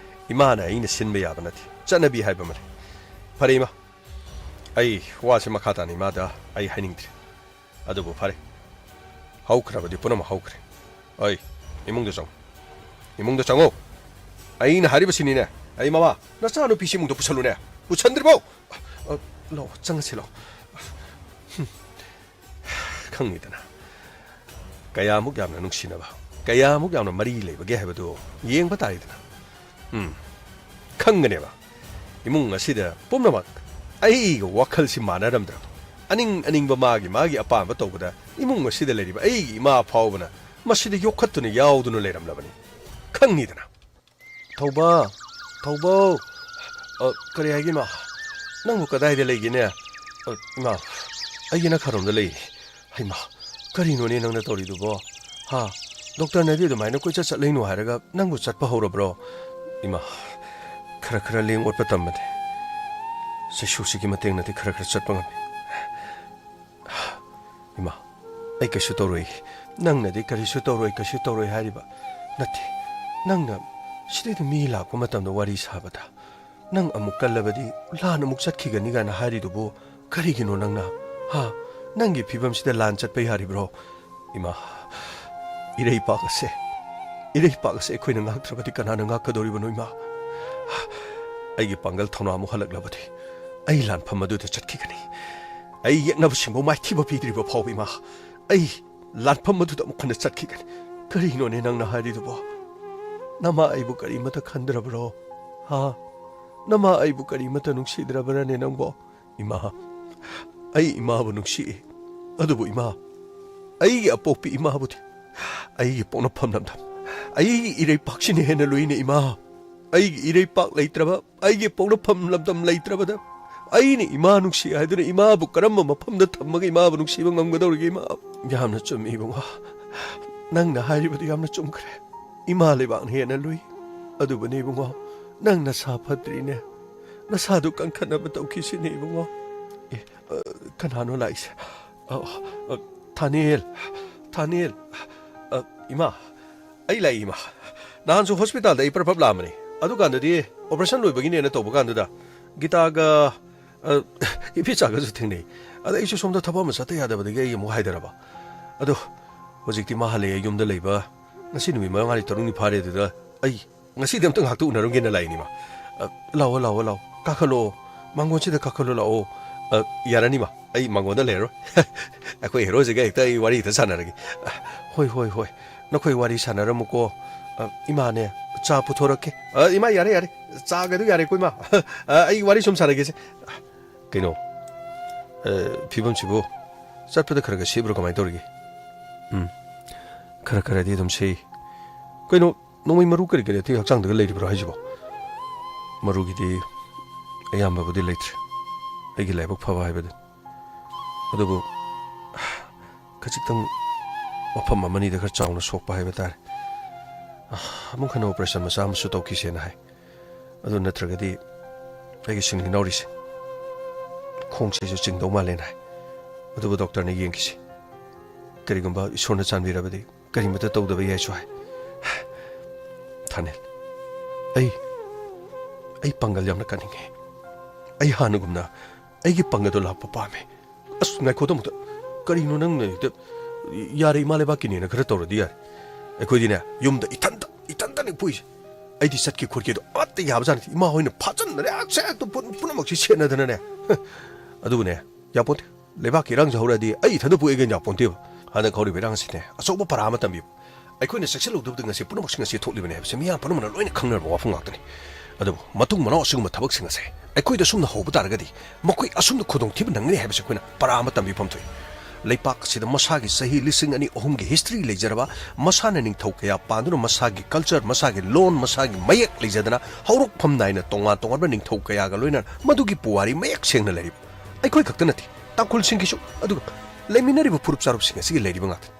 ꯏꯃꯥꯅ ꯑꯩꯅ ꯁꯤꯟꯕ ꯌꯥꯕ ꯅꯠꯇꯦ꯫ ꯆꯠꯅꯕꯤ ꯍꯥꯏꯕ ꯑꯃ ꯂꯩ꯫ ꯐꯔꯦ ꯏꯃꯥ, ꯑꯩ ꯋꯥꯁꯦ ꯃꯈꯥ ꯇꯥꯅ ꯏꯃꯥꯗ ꯑꯩ ꯍꯥꯏꯅꯤꯡꯗ꯭ꯔꯦ꯫ ꯑꯗꯨꯕꯨ ꯐꯔꯦ, ꯍꯧꯈ꯭ꯔꯕꯗꯤ ꯄꯨꯝꯅꯃꯛ ꯍꯧꯈ꯭ꯔꯦ꯫ ꯑꯩ, ꯏꯃꯨꯡꯗ ꯆꯪꯉꯨ꯫ ꯏꯃꯨꯡꯗ ꯆꯪꯉꯨ꯫ ꯑꯩꯅ ꯍꯥꯏꯔꯤꯕꯁꯤꯅꯤꯅꯦ꯫ ꯑꯩ ꯃꯃꯥ, ꯅꯆꯥꯅꯨꯄꯤꯁꯤ ꯏꯃꯨꯡꯗ ꯄꯨꯁꯜꯂꯨꯅꯦ꯫ ꯄꯨꯁꯟꯗ꯭ꯔꯤꯕꯣ? ꯑ, ꯂꯥꯛꯑꯣ, ꯆꯪꯉꯁꯤ ꯂꯥꯛꯑꯣ꯫ ꯈꯪꯉꯤꯗꯅ꯫ ꯀꯌꯥꯃꯨꯛ ꯌꯥꯝꯅ ꯅꯨꯡꯁꯤꯅꯕ, ꯀꯌꯥꯃꯨꯛ ꯌꯥꯝꯅ ꯃꯔꯤ ꯂꯩꯕꯒꯦ ꯍꯥꯏꯕꯗꯨ ꯌꯦꯡꯕ ꯇꯥꯔꯦꯗꯅ꯫ ꯎꯝ, ꯈꯪꯒꯅꯦꯕ꯫ ꯏꯃꯨꯡ ꯑꯁꯤꯗ ꯄꯨꯝꯅꯃꯛ ꯑꯩꯒ ꯋꯥꯈꯜꯁꯤ ꯃꯥꯟꯅꯔꯝꯗ꯭ꯔꯕ, ꯑꯅꯤꯡ ꯑꯅꯤꯡꯕ ꯃꯥꯒꯤ ꯃꯥꯒꯤ ꯑꯄꯥꯝꯕ ꯇꯧꯕꯗ ꯏꯃꯨꯡ ꯑꯁꯤꯗ ꯂꯩꯔꯤꯕ ꯑꯩꯒꯤ ꯏꯃꯥ ꯐꯥꯎꯕꯅ ꯃꯁꯤꯗ ꯌꯣꯛꯈꯠꯇꯨꯅ ꯌꯥꯎꯗꯨꯅ ꯂꯩꯔꯝꯂꯕꯅꯤ꯫ ꯈꯪꯉꯤꯗꯅ꯫ ꯊꯧꯕ, ꯊꯧꯕꯧ꯫ ꯑ, ꯀꯔꯤ ꯍꯥꯏꯒꯦ ꯏꯃꯥ? ꯅꯪꯕꯨ ꯀꯗꯥꯏꯗ ꯂꯩꯒꯦꯅꯦ? ꯑ, ꯏꯃꯥ, ꯑꯩꯒꯤ ꯅꯥꯈꯥꯔꯣꯝꯗ ꯂꯩ꯫ ꯍꯩꯃꯥ, ꯀꯔꯤꯅꯣꯅꯦ ꯅꯪꯅ ꯇꯧꯔꯤꯗꯨꯕꯣ? ꯍꯥ? ꯗꯣꯛꯇꯔꯅꯗꯤ ꯑꯗꯨꯃꯥꯏꯅ ꯀꯣꯏꯆꯠ ꯆꯠꯂꯩꯅꯨ ꯍꯥꯏꯔꯒ ꯅꯪꯕꯨ ꯆꯠꯄ ꯍꯧꯔꯕ꯭ꯔꯣ? ꯏꯃꯥ, ꯈꯔ ꯈꯔ ꯂꯦꯡ ꯑꯣꯠꯄ ꯇꯝꯕꯅꯦ꯫ ꯆꯩꯁꯨꯁꯤꯒꯤ ꯃꯇꯦꯡꯅꯗꯤ ꯈꯔ ꯈꯔ ꯆꯠꯄ ꯉꯝꯃꯤ꯫ ꯑꯩ ꯀꯩꯁꯨ ꯇꯧꯔꯣꯏ꯫ ꯅꯪꯅꯗꯤ ꯀꯔꯤꯁꯨ ꯇꯧꯔꯣꯏ, ꯀꯩꯁꯨ ꯇꯧꯔꯣꯏ ꯍꯥꯏꯔꯤꯕ꯫ ꯅꯠꯇꯦ, ꯅꯪꯅ ꯁꯤꯗꯩꯗ ꯃꯤ ꯂꯥꯛꯄ ꯃꯇꯝꯗ ꯋꯥꯔꯤ ꯁꯥꯕꯗ ꯅꯪ ꯑꯃꯨꯛ ꯀꯜꯂꯕꯗꯤ ꯂꯥꯟ ꯑꯃꯨꯛ ꯆꯠꯈꯤꯒꯅꯤ ꯀꯥꯏꯅ ꯍꯥꯏꯔꯤꯗꯨꯕꯨ ꯀꯔꯤꯒꯤꯅꯣ ꯅꯪꯅ? ꯍꯥ? ꯅꯪꯒꯤ ꯐꯤꯕꯝꯁꯤꯗ ꯂꯥꯟ ꯆꯠꯄ ꯌꯥꯔꯤꯕ꯭ꯔꯣ? ꯏꯃꯥ, ꯏꯔꯩꯄꯥꯛ ꯑꯁꯦ, ꯏꯔꯩꯄꯥꯛ ꯑꯁꯦ ꯑꯩꯈꯣꯏꯅ ꯉꯥꯛꯇ꯭ꯔꯕꯗꯤ ꯀꯅꯥꯅ ꯉꯥꯛꯀꯗꯧꯔꯤꯕꯅꯣ, ꯏꯃꯥ? ꯑꯩꯒꯤ ꯄꯥꯡꯒꯜ ꯊꯧꯅꯥ ꯑꯃꯨꯛ ꯍꯜꯂꯛꯂꯕꯗꯤ ꯑꯩ ꯂꯥꯟꯐꯝ ꯑꯗꯨꯗ ꯆꯠꯈꯤꯒꯅꯤ꯫ ꯑꯩ ꯌꯦꯛꯅꯕꯁꯤꯡꯕꯨ ꯃꯥꯏꯊꯤꯕ ꯄꯤꯗ꯭ꯔꯤꯕ ꯐꯥꯎꯕ, ꯏꯃꯥ, ꯑꯩ ꯂꯥꯟꯐꯝ ꯑꯗꯨꯗ ꯑꯃꯨꯛ ꯍꯟꯅ ꯆꯠꯈꯤꯒꯅꯤ꯫ ꯀꯔꯤꯅꯣꯅꯦ ꯅꯪꯅ ꯍꯥꯏꯔꯤꯗꯨꯕꯣ? ꯅꯃꯥ ꯑꯩꯕꯨ ꯀꯔꯤꯃꯠꯇ ꯈꯟꯗ꯭ꯔꯕ꯭ꯔꯣ? ꯍꯥ? ꯅꯃꯥ ꯑꯩꯕꯨ ꯀꯔꯤꯃꯠꯇ ꯅꯨꯡꯁꯤꯗ꯭ꯔꯕ꯭ꯔꯅꯦ ꯅꯪꯕꯣ? ꯏꯃꯥ, ꯑꯩ ꯏꯃꯥꯕꯨ ꯅꯨꯡꯁꯤꯏ꯫ ꯑꯗꯨꯕꯨ ꯏꯃꯥ, ꯑꯩꯒꯤ ꯑꯄꯣꯛꯄꯤ ꯏꯃꯥꯕꯨꯗꯤ ꯑꯩꯒꯤ ꯄꯣꯛꯅꯐꯝ ꯂꯝꯗꯝ, ꯑꯩꯒꯤ ꯏꯔꯩꯄꯥꯛꯁꯤꯅ ꯍꯦꯟꯅ ꯂꯨꯏꯅꯦ ꯏꯃꯥ꯫ ꯑꯩꯒꯤ ꯏꯔꯩꯄꯥꯛ ꯂꯩꯇ꯭ꯔꯕ, ꯑꯩꯒꯤ ꯄꯣꯛꯅꯐꯝ ꯂꯝꯗꯝ ꯂꯩꯇ꯭ꯔꯕꯗ ꯑꯩꯅ ꯏꯃꯥ ꯅꯨꯡꯁꯤ ꯍꯥꯏꯗꯨꯅ ꯏꯃꯥꯕꯨ ꯀꯔꯝꯕ ꯃꯐꯝꯗ ꯊꯝꯃꯒ ꯏꯃꯥꯕꯨ ꯅꯨꯡꯁꯤꯕ ꯉꯝꯒꯗꯧꯔꯤꯒꯦ ꯏꯃꯥ? ꯌꯥꯝꯅ ꯆꯨꯝꯃꯤ ꯏꯕꯨꯡꯉꯣ꯫ ꯅꯪꯅ ꯍꯥꯏꯔꯤꯕꯗꯨ ꯌꯥꯝꯅ ꯆꯨꯝꯈ꯭ꯔꯦ꯫ ꯏꯃꯥ ꯂꯩꯕꯥꯛꯅ ꯍꯦꯟꯅ ꯂꯨꯏ꯫ ꯑꯗꯨꯕꯨꯅꯦ ꯏꯕꯨꯡꯉꯣ, ꯅꯪ ꯅꯁꯥ ꯐꯠꯇ꯭ꯔꯤꯅꯦ꯫ ꯅꯁꯥꯗꯨ ꯀꯟꯈꯠꯅꯕ ꯇꯧꯈꯤꯁꯤꯅꯦ ꯏꯕꯨꯡꯉꯣ꯫ ꯑꯦ, ꯑ, ꯀꯅꯥꯅꯣ ꯂꯥꯛꯏꯁꯦ? ꯑ, ꯑ, ꯊꯥꯅꯦꯜ, ꯊꯥꯅꯦꯜ꯫ ꯑ, ꯏꯃꯥ, ꯑꯩ ꯂꯥꯛꯏ ꯏꯃꯥ꯫ ꯅꯍꯥꯟꯁꯨ ꯍꯣꯁꯄꯤꯇꯥꯜꯗ ꯑꯩ ꯄ꯭ꯔꯞ ꯄ꯭ꯔꯞ ꯂꯥꯛꯑꯝꯕꯅꯤ꯫ ꯑꯗꯨꯀꯥꯟꯗꯗꯤ ꯑꯣꯄꯔꯦꯁꯟ ꯂꯣꯏꯕꯒꯤꯅꯦꯅ ꯇꯧꯕ ꯀꯥꯟꯗꯨꯗ ꯒꯤꯇꯥꯒ, ꯑ, ꯏꯄꯤꯆꯥꯒꯁꯨ ꯊꯦꯡꯅꯩ꯫ ꯑꯗ ꯑꯩꯁꯨ ꯁꯣꯝꯗ ꯊꯕꯛ ꯑꯃ ꯆꯠꯇ ꯌꯥꯗꯕꯗꯒꯤ ꯑꯩ ꯑꯃꯨꯛ ꯍꯥꯏꯗꯔꯕ꯫ ꯑꯗꯣ ꯍꯧꯖꯤꯛꯇꯤ ꯃꯥ ꯍꯜꯂꯛꯑꯦ, ꯌꯨꯝꯗ ꯂꯩꯕ ꯉꯁꯤ ꯅꯨꯃꯤꯠ ꯃꯉꯥꯅꯤ ꯇꯔꯨꯛꯅꯤ ꯐꯥꯔꯦ꯫ ꯑꯗꯨꯗ ꯑꯩ ꯉꯁꯤꯗꯤ ꯑꯝꯇ ꯉꯥꯏꯍꯥꯛꯇ ꯎꯅꯔꯨꯒꯦꯅ ꯂꯥꯛꯏꯅꯤꯃ꯫ ꯑ, ꯂꯥꯛꯑꯣ, ꯂꯥꯛꯑꯣ, ꯂꯥꯛꯑꯣ꯫ ꯀꯥꯈꯠꯂꯛꯑꯣ꯫ ꯃꯥꯡꯒꯣꯟꯁꯤꯗ ꯀꯥꯈꯠꯂꯣ ꯂꯥꯛꯑꯣ꯫ ꯑ, ꯌꯥꯔꯅꯤꯃ꯫ ꯑꯩ ꯃꯥꯡꯒꯣꯟꯗ ꯂꯩꯔꯔꯣꯏ꯫ ꯑꯩꯈꯣꯏ ꯍꯦꯔꯣꯁꯤꯒ ꯍꯦꯛꯇ ꯑꯩ ꯋꯥꯔꯤ ꯍꯦꯛꯇ ꯁꯥꯟꯅꯔꯒꯦ꯫ ꯑ, ꯍꯣꯏ, ꯍꯣꯏ, ꯍꯣꯏ꯫ ꯅꯈꯣꯏ ꯋꯥꯔꯤ ꯁꯥꯟꯅꯔꯝꯃꯨꯀꯣ꯫ ꯑ, ꯏꯃꯥꯅꯦ, ꯆꯥ ꯄꯨꯊꯣꯔꯛꯀꯦ꯫ ꯑ, ꯏꯃꯥ, ꯌꯥꯔꯦ, ꯌꯥꯔꯦ꯫ ꯆꯥꯒꯗꯨ ꯌꯥꯔꯦꯀꯣ, ꯏꯃꯥ꯫ ꯑ, ꯑꯩ ꯋꯥꯔꯤ ꯁꯨꯝ ꯁꯥꯟꯅꯒꯦꯁꯦ꯫ ꯀꯩꯅꯣ? ꯑ, ꯐꯤꯕꯝꯁꯤꯕꯨ ꯆꯠꯄꯗ ꯈꯔ ꯈꯔ ꯁꯦꯝꯕ꯭ꯔꯣ, ꯀꯃꯥꯏꯅ ꯇꯧꯔꯤꯒꯦ? ꯎꯝ, ꯈꯔ ꯈꯔꯗꯤ ꯑꯗꯨꯝ ꯁꯦꯝꯃꯤ꯫ ꯀꯩꯅꯣ, ꯅꯣꯡꯃꯩ ꯃꯔꯨ ꯀꯔꯤ ꯀꯔꯤ ꯑꯇꯩ ꯍꯛꯆꯥꯡꯗꯒ ꯂꯩꯔꯤꯕ꯭ꯔꯣ ꯍꯥꯏꯁꯤꯕꯣ? ꯃꯔꯨꯒꯤꯗꯤ ꯑꯌꯥꯝꯕꯕꯨꯗꯤ ꯂꯩꯇ꯭ꯔꯦ꯫ ꯑꯩꯒꯤ ꯂꯥꯏꯕꯛ ꯐꯕ ꯍꯥꯏꯕꯗꯨ꯫ ꯑꯗꯨꯕꯨ ꯈꯖꯤꯛꯇꯪ ꯃꯐꯝ ꯑꯃꯅꯤꯗ ꯈꯔ ꯆꯥꯎꯅ ꯁꯣꯛꯄ ꯍꯥꯏꯕ ꯇꯥꯔꯦ꯫ ꯑꯃꯨꯛ ꯍꯟꯅ ꯑꯣꯄꯔꯦꯁꯟ ꯃꯆꯥ ꯑꯃꯁꯨ ꯇꯧꯈꯤꯁꯦꯅ ꯍꯥꯏ꯫ ꯑꯗꯨ ꯅꯠꯇ꯭ꯔꯒꯗꯤ ꯑꯩꯒꯤ ꯁꯤꯡꯂꯤ ꯅꯥꯎꯔꯤꯁꯦ ꯈꯣꯡꯁꯤꯁꯨ ꯆꯤꯡꯗꯧ ꯃꯥꯜꯂꯦꯅ ꯍꯥꯏ꯫ ꯑꯗꯨꯕꯨ ꯗꯣꯛꯇꯔꯅ ꯌꯦꯡꯈꯤꯁꯤ꯫ ꯀꯔꯤꯒꯨꯝꯕ ꯏꯁꯣꯔꯅ ꯆꯥꯟꯕꯤꯔꯕꯗꯤ ꯀꯔꯤꯃꯠꯇ ꯇꯧꯗꯕ ꯌꯥꯏꯁꯨ ꯍꯥꯏ꯫ ꯊꯥꯅꯤꯜ, ꯑꯩ, ꯑꯩ ꯄꯥꯡꯒꯜ ꯌꯥꯝꯅ ꯀꯟꯅꯤꯡꯉꯦ꯫ ꯑꯩ ꯍꯥꯟꯅꯒꯨꯝꯅ ꯑꯩꯒꯤ ꯄꯥꯡꯒꯜꯗꯣ ꯂꯥꯛꯄ ꯄꯥꯝꯃꯦ꯫ ꯑꯁ, ꯉꯥꯏꯈꯣꯗ ꯑꯃꯨꯛꯇ꯫ ꯀꯔꯤꯅꯣ ꯅꯪꯅ ꯍꯦꯛꯇ, ꯌꯥꯔꯦ, ꯏꯃꯥ ꯂꯩꯕꯥꯛꯀꯤꯅꯦꯅ ꯈꯔ ꯇꯧꯔꯗꯤ ꯌꯥꯔꯦ꯫ ꯑꯩꯈꯣꯏꯗꯤꯅꯦ, ꯌꯨꯝꯗ ꯏꯊꯟꯇ, ꯏꯊꯟꯇꯅꯤ ꯄꯣꯛꯏꯁꯦ꯫ ꯑꯩꯗꯤ ꯆꯠꯀꯦ ꯈꯣꯠꯀꯦꯗꯣ ꯑꯃꯠꯇ ꯌꯥꯕꯖꯥꯠ ꯅꯠꯇꯦ꯫ ꯏꯃꯥ ꯍꯣꯏꯅ ꯐꯥꯖꯟꯗꯅ ꯍꯦꯛ ꯁꯦ ꯍꯦꯛꯇ ꯄꯨꯝ-, ꯄꯨꯝꯅꯃꯛꯁꯤ ꯁꯦꯠꯅꯗꯅꯅꯦ꯫ ꯑꯗꯨꯕꯨꯅꯦ, ꯌꯥꯄꯣꯟꯇꯦ꯫ ꯂꯩꯕꯥꯛꯀꯤ ꯏꯔꯥꯡꯁꯦ ꯍꯧꯔꯛꯑꯗꯤ ꯑꯩ ꯏꯊꯟꯇ ꯄꯣꯛꯑꯦ ꯀꯩꯅ ꯌꯥꯄꯣꯟꯇꯦꯕ꯫ ꯍꯟꯗꯛ ꯍꯧꯔꯤꯕ ꯏꯔꯥꯡ ꯑꯁꯤꯅꯦ, ꯑꯆꯧꯕ ꯄꯔꯥ ꯑꯃ ꯇꯝꯕꯤꯕ꯫ ꯑꯩꯈꯣꯏꯅ ꯆꯦꯛꯁꯤꯜꯍꯧꯗꯕꯗ ꯉꯁꯤ ꯄꯨꯝꯅꯃꯛꯁꯤꯡ ꯑꯁꯤ ꯊꯣꯛꯂꯤꯕꯅꯤ ꯍꯥꯏꯕꯁꯤ ꯃꯤꯌꯥꯝ ꯄꯨꯝꯅꯃꯛꯅ ꯂꯣꯏꯅ ꯈꯪꯅꯔꯕ ꯋꯥꯐꯝ ꯉꯥꯛꯇꯅꯤ꯫ ꯑꯗꯨꯕꯨ ꯃꯇꯨꯡ ꯃꯅꯥꯎ ꯑꯁꯤꯒꯨꯝꯕ ꯊꯕꯛꯁꯤꯡ ꯑꯁꯦ ꯑꯩꯈꯣꯏꯗ ꯁꯨꯝꯅ ꯍꯧꯕ ꯇꯥꯔꯒꯗꯤ ꯃꯈꯣꯏ ꯑꯁꯨꯝꯅ ꯈꯨꯗꯣꯡꯊꯤꯕ ꯅꯪꯒꯅꯤ ꯍꯥꯏꯕꯁꯤ ꯑꯩꯈꯣꯏꯅ ꯄꯔꯥ ꯑꯃ ꯇꯝꯕꯤꯐꯝ ꯊꯣꯛꯏ꯫ ꯂꯩꯄꯥꯛ ꯑꯁꯤꯗ ꯃꯁꯥꯒꯤ ꯆꯍꯤ ꯂꯤꯁꯤꯡ ꯑꯅꯤ ꯑꯍꯨꯝꯒꯤ ꯍꯤꯁꯇ꯭ꯔꯤ ꯂꯩꯖꯔꯕ, ꯃꯁꯥꯅ ꯅꯤꯡꯊꯧ ꯀꯌꯥ ꯄꯥꯟꯗꯨꯅ, ꯃꯁꯥꯒꯤ ꯀꯜꯆꯔ, ꯃꯁꯥꯒꯤ ꯂꯣꯟ, ꯃꯁꯥꯒꯤ ꯃꯌꯦꯛ ꯂꯩꯖꯗꯅ, ꯍꯧꯔꯛꯐꯝ ꯅꯥꯏꯅ ꯇꯣꯉꯥꯟ ꯇꯣꯉꯥꯟꯕ ꯅꯤꯡꯊꯧ ꯀꯌꯥꯒ ꯂꯣꯏꯅꯅ ꯃꯗꯨꯒꯤ ꯄꯨꯋꯥꯔꯤ ꯃꯌꯦꯛ ꯁꯦꯡꯅ ꯂꯩꯔꯤꯕ ꯑꯩꯈꯣꯏ ꯈꯛꯇ ꯅꯠꯇꯦ, ꯇꯥꯡꯈꯨꯜꯁꯤꯡꯒꯤꯁꯨ, ꯑꯗꯨꯒ ꯂꯩꯃꯤꯟꯅꯔꯤꯕ ꯐꯨꯔꯨꯞ ꯆꯥꯔꯨꯞꯁꯤꯡ ꯑꯁꯤꯒꯤ ꯂꯩꯔꯤꯕ ꯉꯥꯛꯇꯅꯤ꯫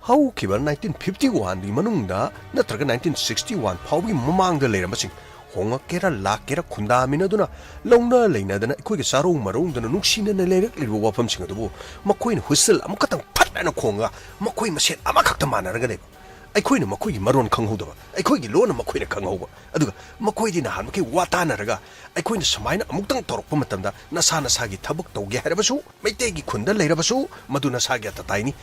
ꯍꯧꯈꯤꯕ ꯅꯥꯏꯟꯇꯤꯟ ꯐꯤꯐꯇꯤ ꯋꯥꯟꯒꯤ ꯃꯅꯨꯡꯗ ꯅꯠꯇ꯭ꯔꯒ ꯅꯥꯏꯟꯇꯤꯟ ꯁꯤꯛꯁꯇꯤ ꯋꯥꯟ ꯐꯥꯎꯕꯒꯤ ꯃꯃꯥꯡꯗ ꯂꯩꯔꯝꯕꯁꯤꯡ ꯍꯣꯡꯉꯛꯀꯦꯔꯥ ꯂꯥꯛꯀꯦꯔꯥ ꯈꯨꯟꯗꯥꯃꯤꯟꯅꯗꯨꯅ, ꯂꯧꯅ ꯂꯩꯅꯗꯅ ꯑꯩꯈꯣꯏꯒ ꯆꯥꯔꯧ ꯃꯔꯧꯗꯅ ꯅꯨꯡꯁꯤꯅꯅ ꯂꯩꯔꯛꯂꯤꯕ ꯋꯥꯐꯝꯁꯤꯡ ꯑꯗꯨꯕꯨ ꯃꯈꯣꯏꯅ ꯍꯨꯏꯁꯜ ꯑꯃꯈꯛꯇꯪ ꯐꯠ ꯍꯥꯏꯅ ꯈꯣꯡꯉꯒ ꯃꯈꯣꯏ ꯃꯁꯦꯟ ꯑꯃꯈꯛꯇ ꯃꯥꯟꯅꯔꯒ ꯂꯩꯕ꯫ ꯑꯩꯈꯣꯏꯅ ꯃꯈꯣꯏꯒꯤ ꯃꯔꯣꯟ ꯈꯪꯍꯧꯗꯕ, ꯑꯩꯈꯣꯏꯒꯤ ꯂꯣꯟꯅ ꯃꯈꯣꯏꯅ ꯈꯪꯍꯧꯕ, ꯑꯗꯨꯒ ꯃꯈꯣꯏꯗꯤ ꯅꯍꯥꯟꯃꯈꯩ ꯋꯥ ꯇꯥꯅꯔꯒ ꯑꯩꯈꯣꯏꯅ ꯁꯨꯃꯥꯏꯅ ꯑꯃꯨꯛꯇꯪ ꯇꯧꯔꯛꯄ ꯃꯇꯝꯗ ꯅꯁꯥ ꯅꯁꯥꯒꯤ ꯊꯕꯛ ꯇꯧꯒꯦ ꯍꯥꯏꯔꯕꯁꯨ, ꯃꯩꯇꯩꯒꯤ ꯈꯨꯟꯗ ꯂꯩꯔꯕꯁꯨ ꯃꯗꯨ ꯅꯁꯥꯒꯤ ꯑꯇꯇꯥꯏꯅꯤ꯫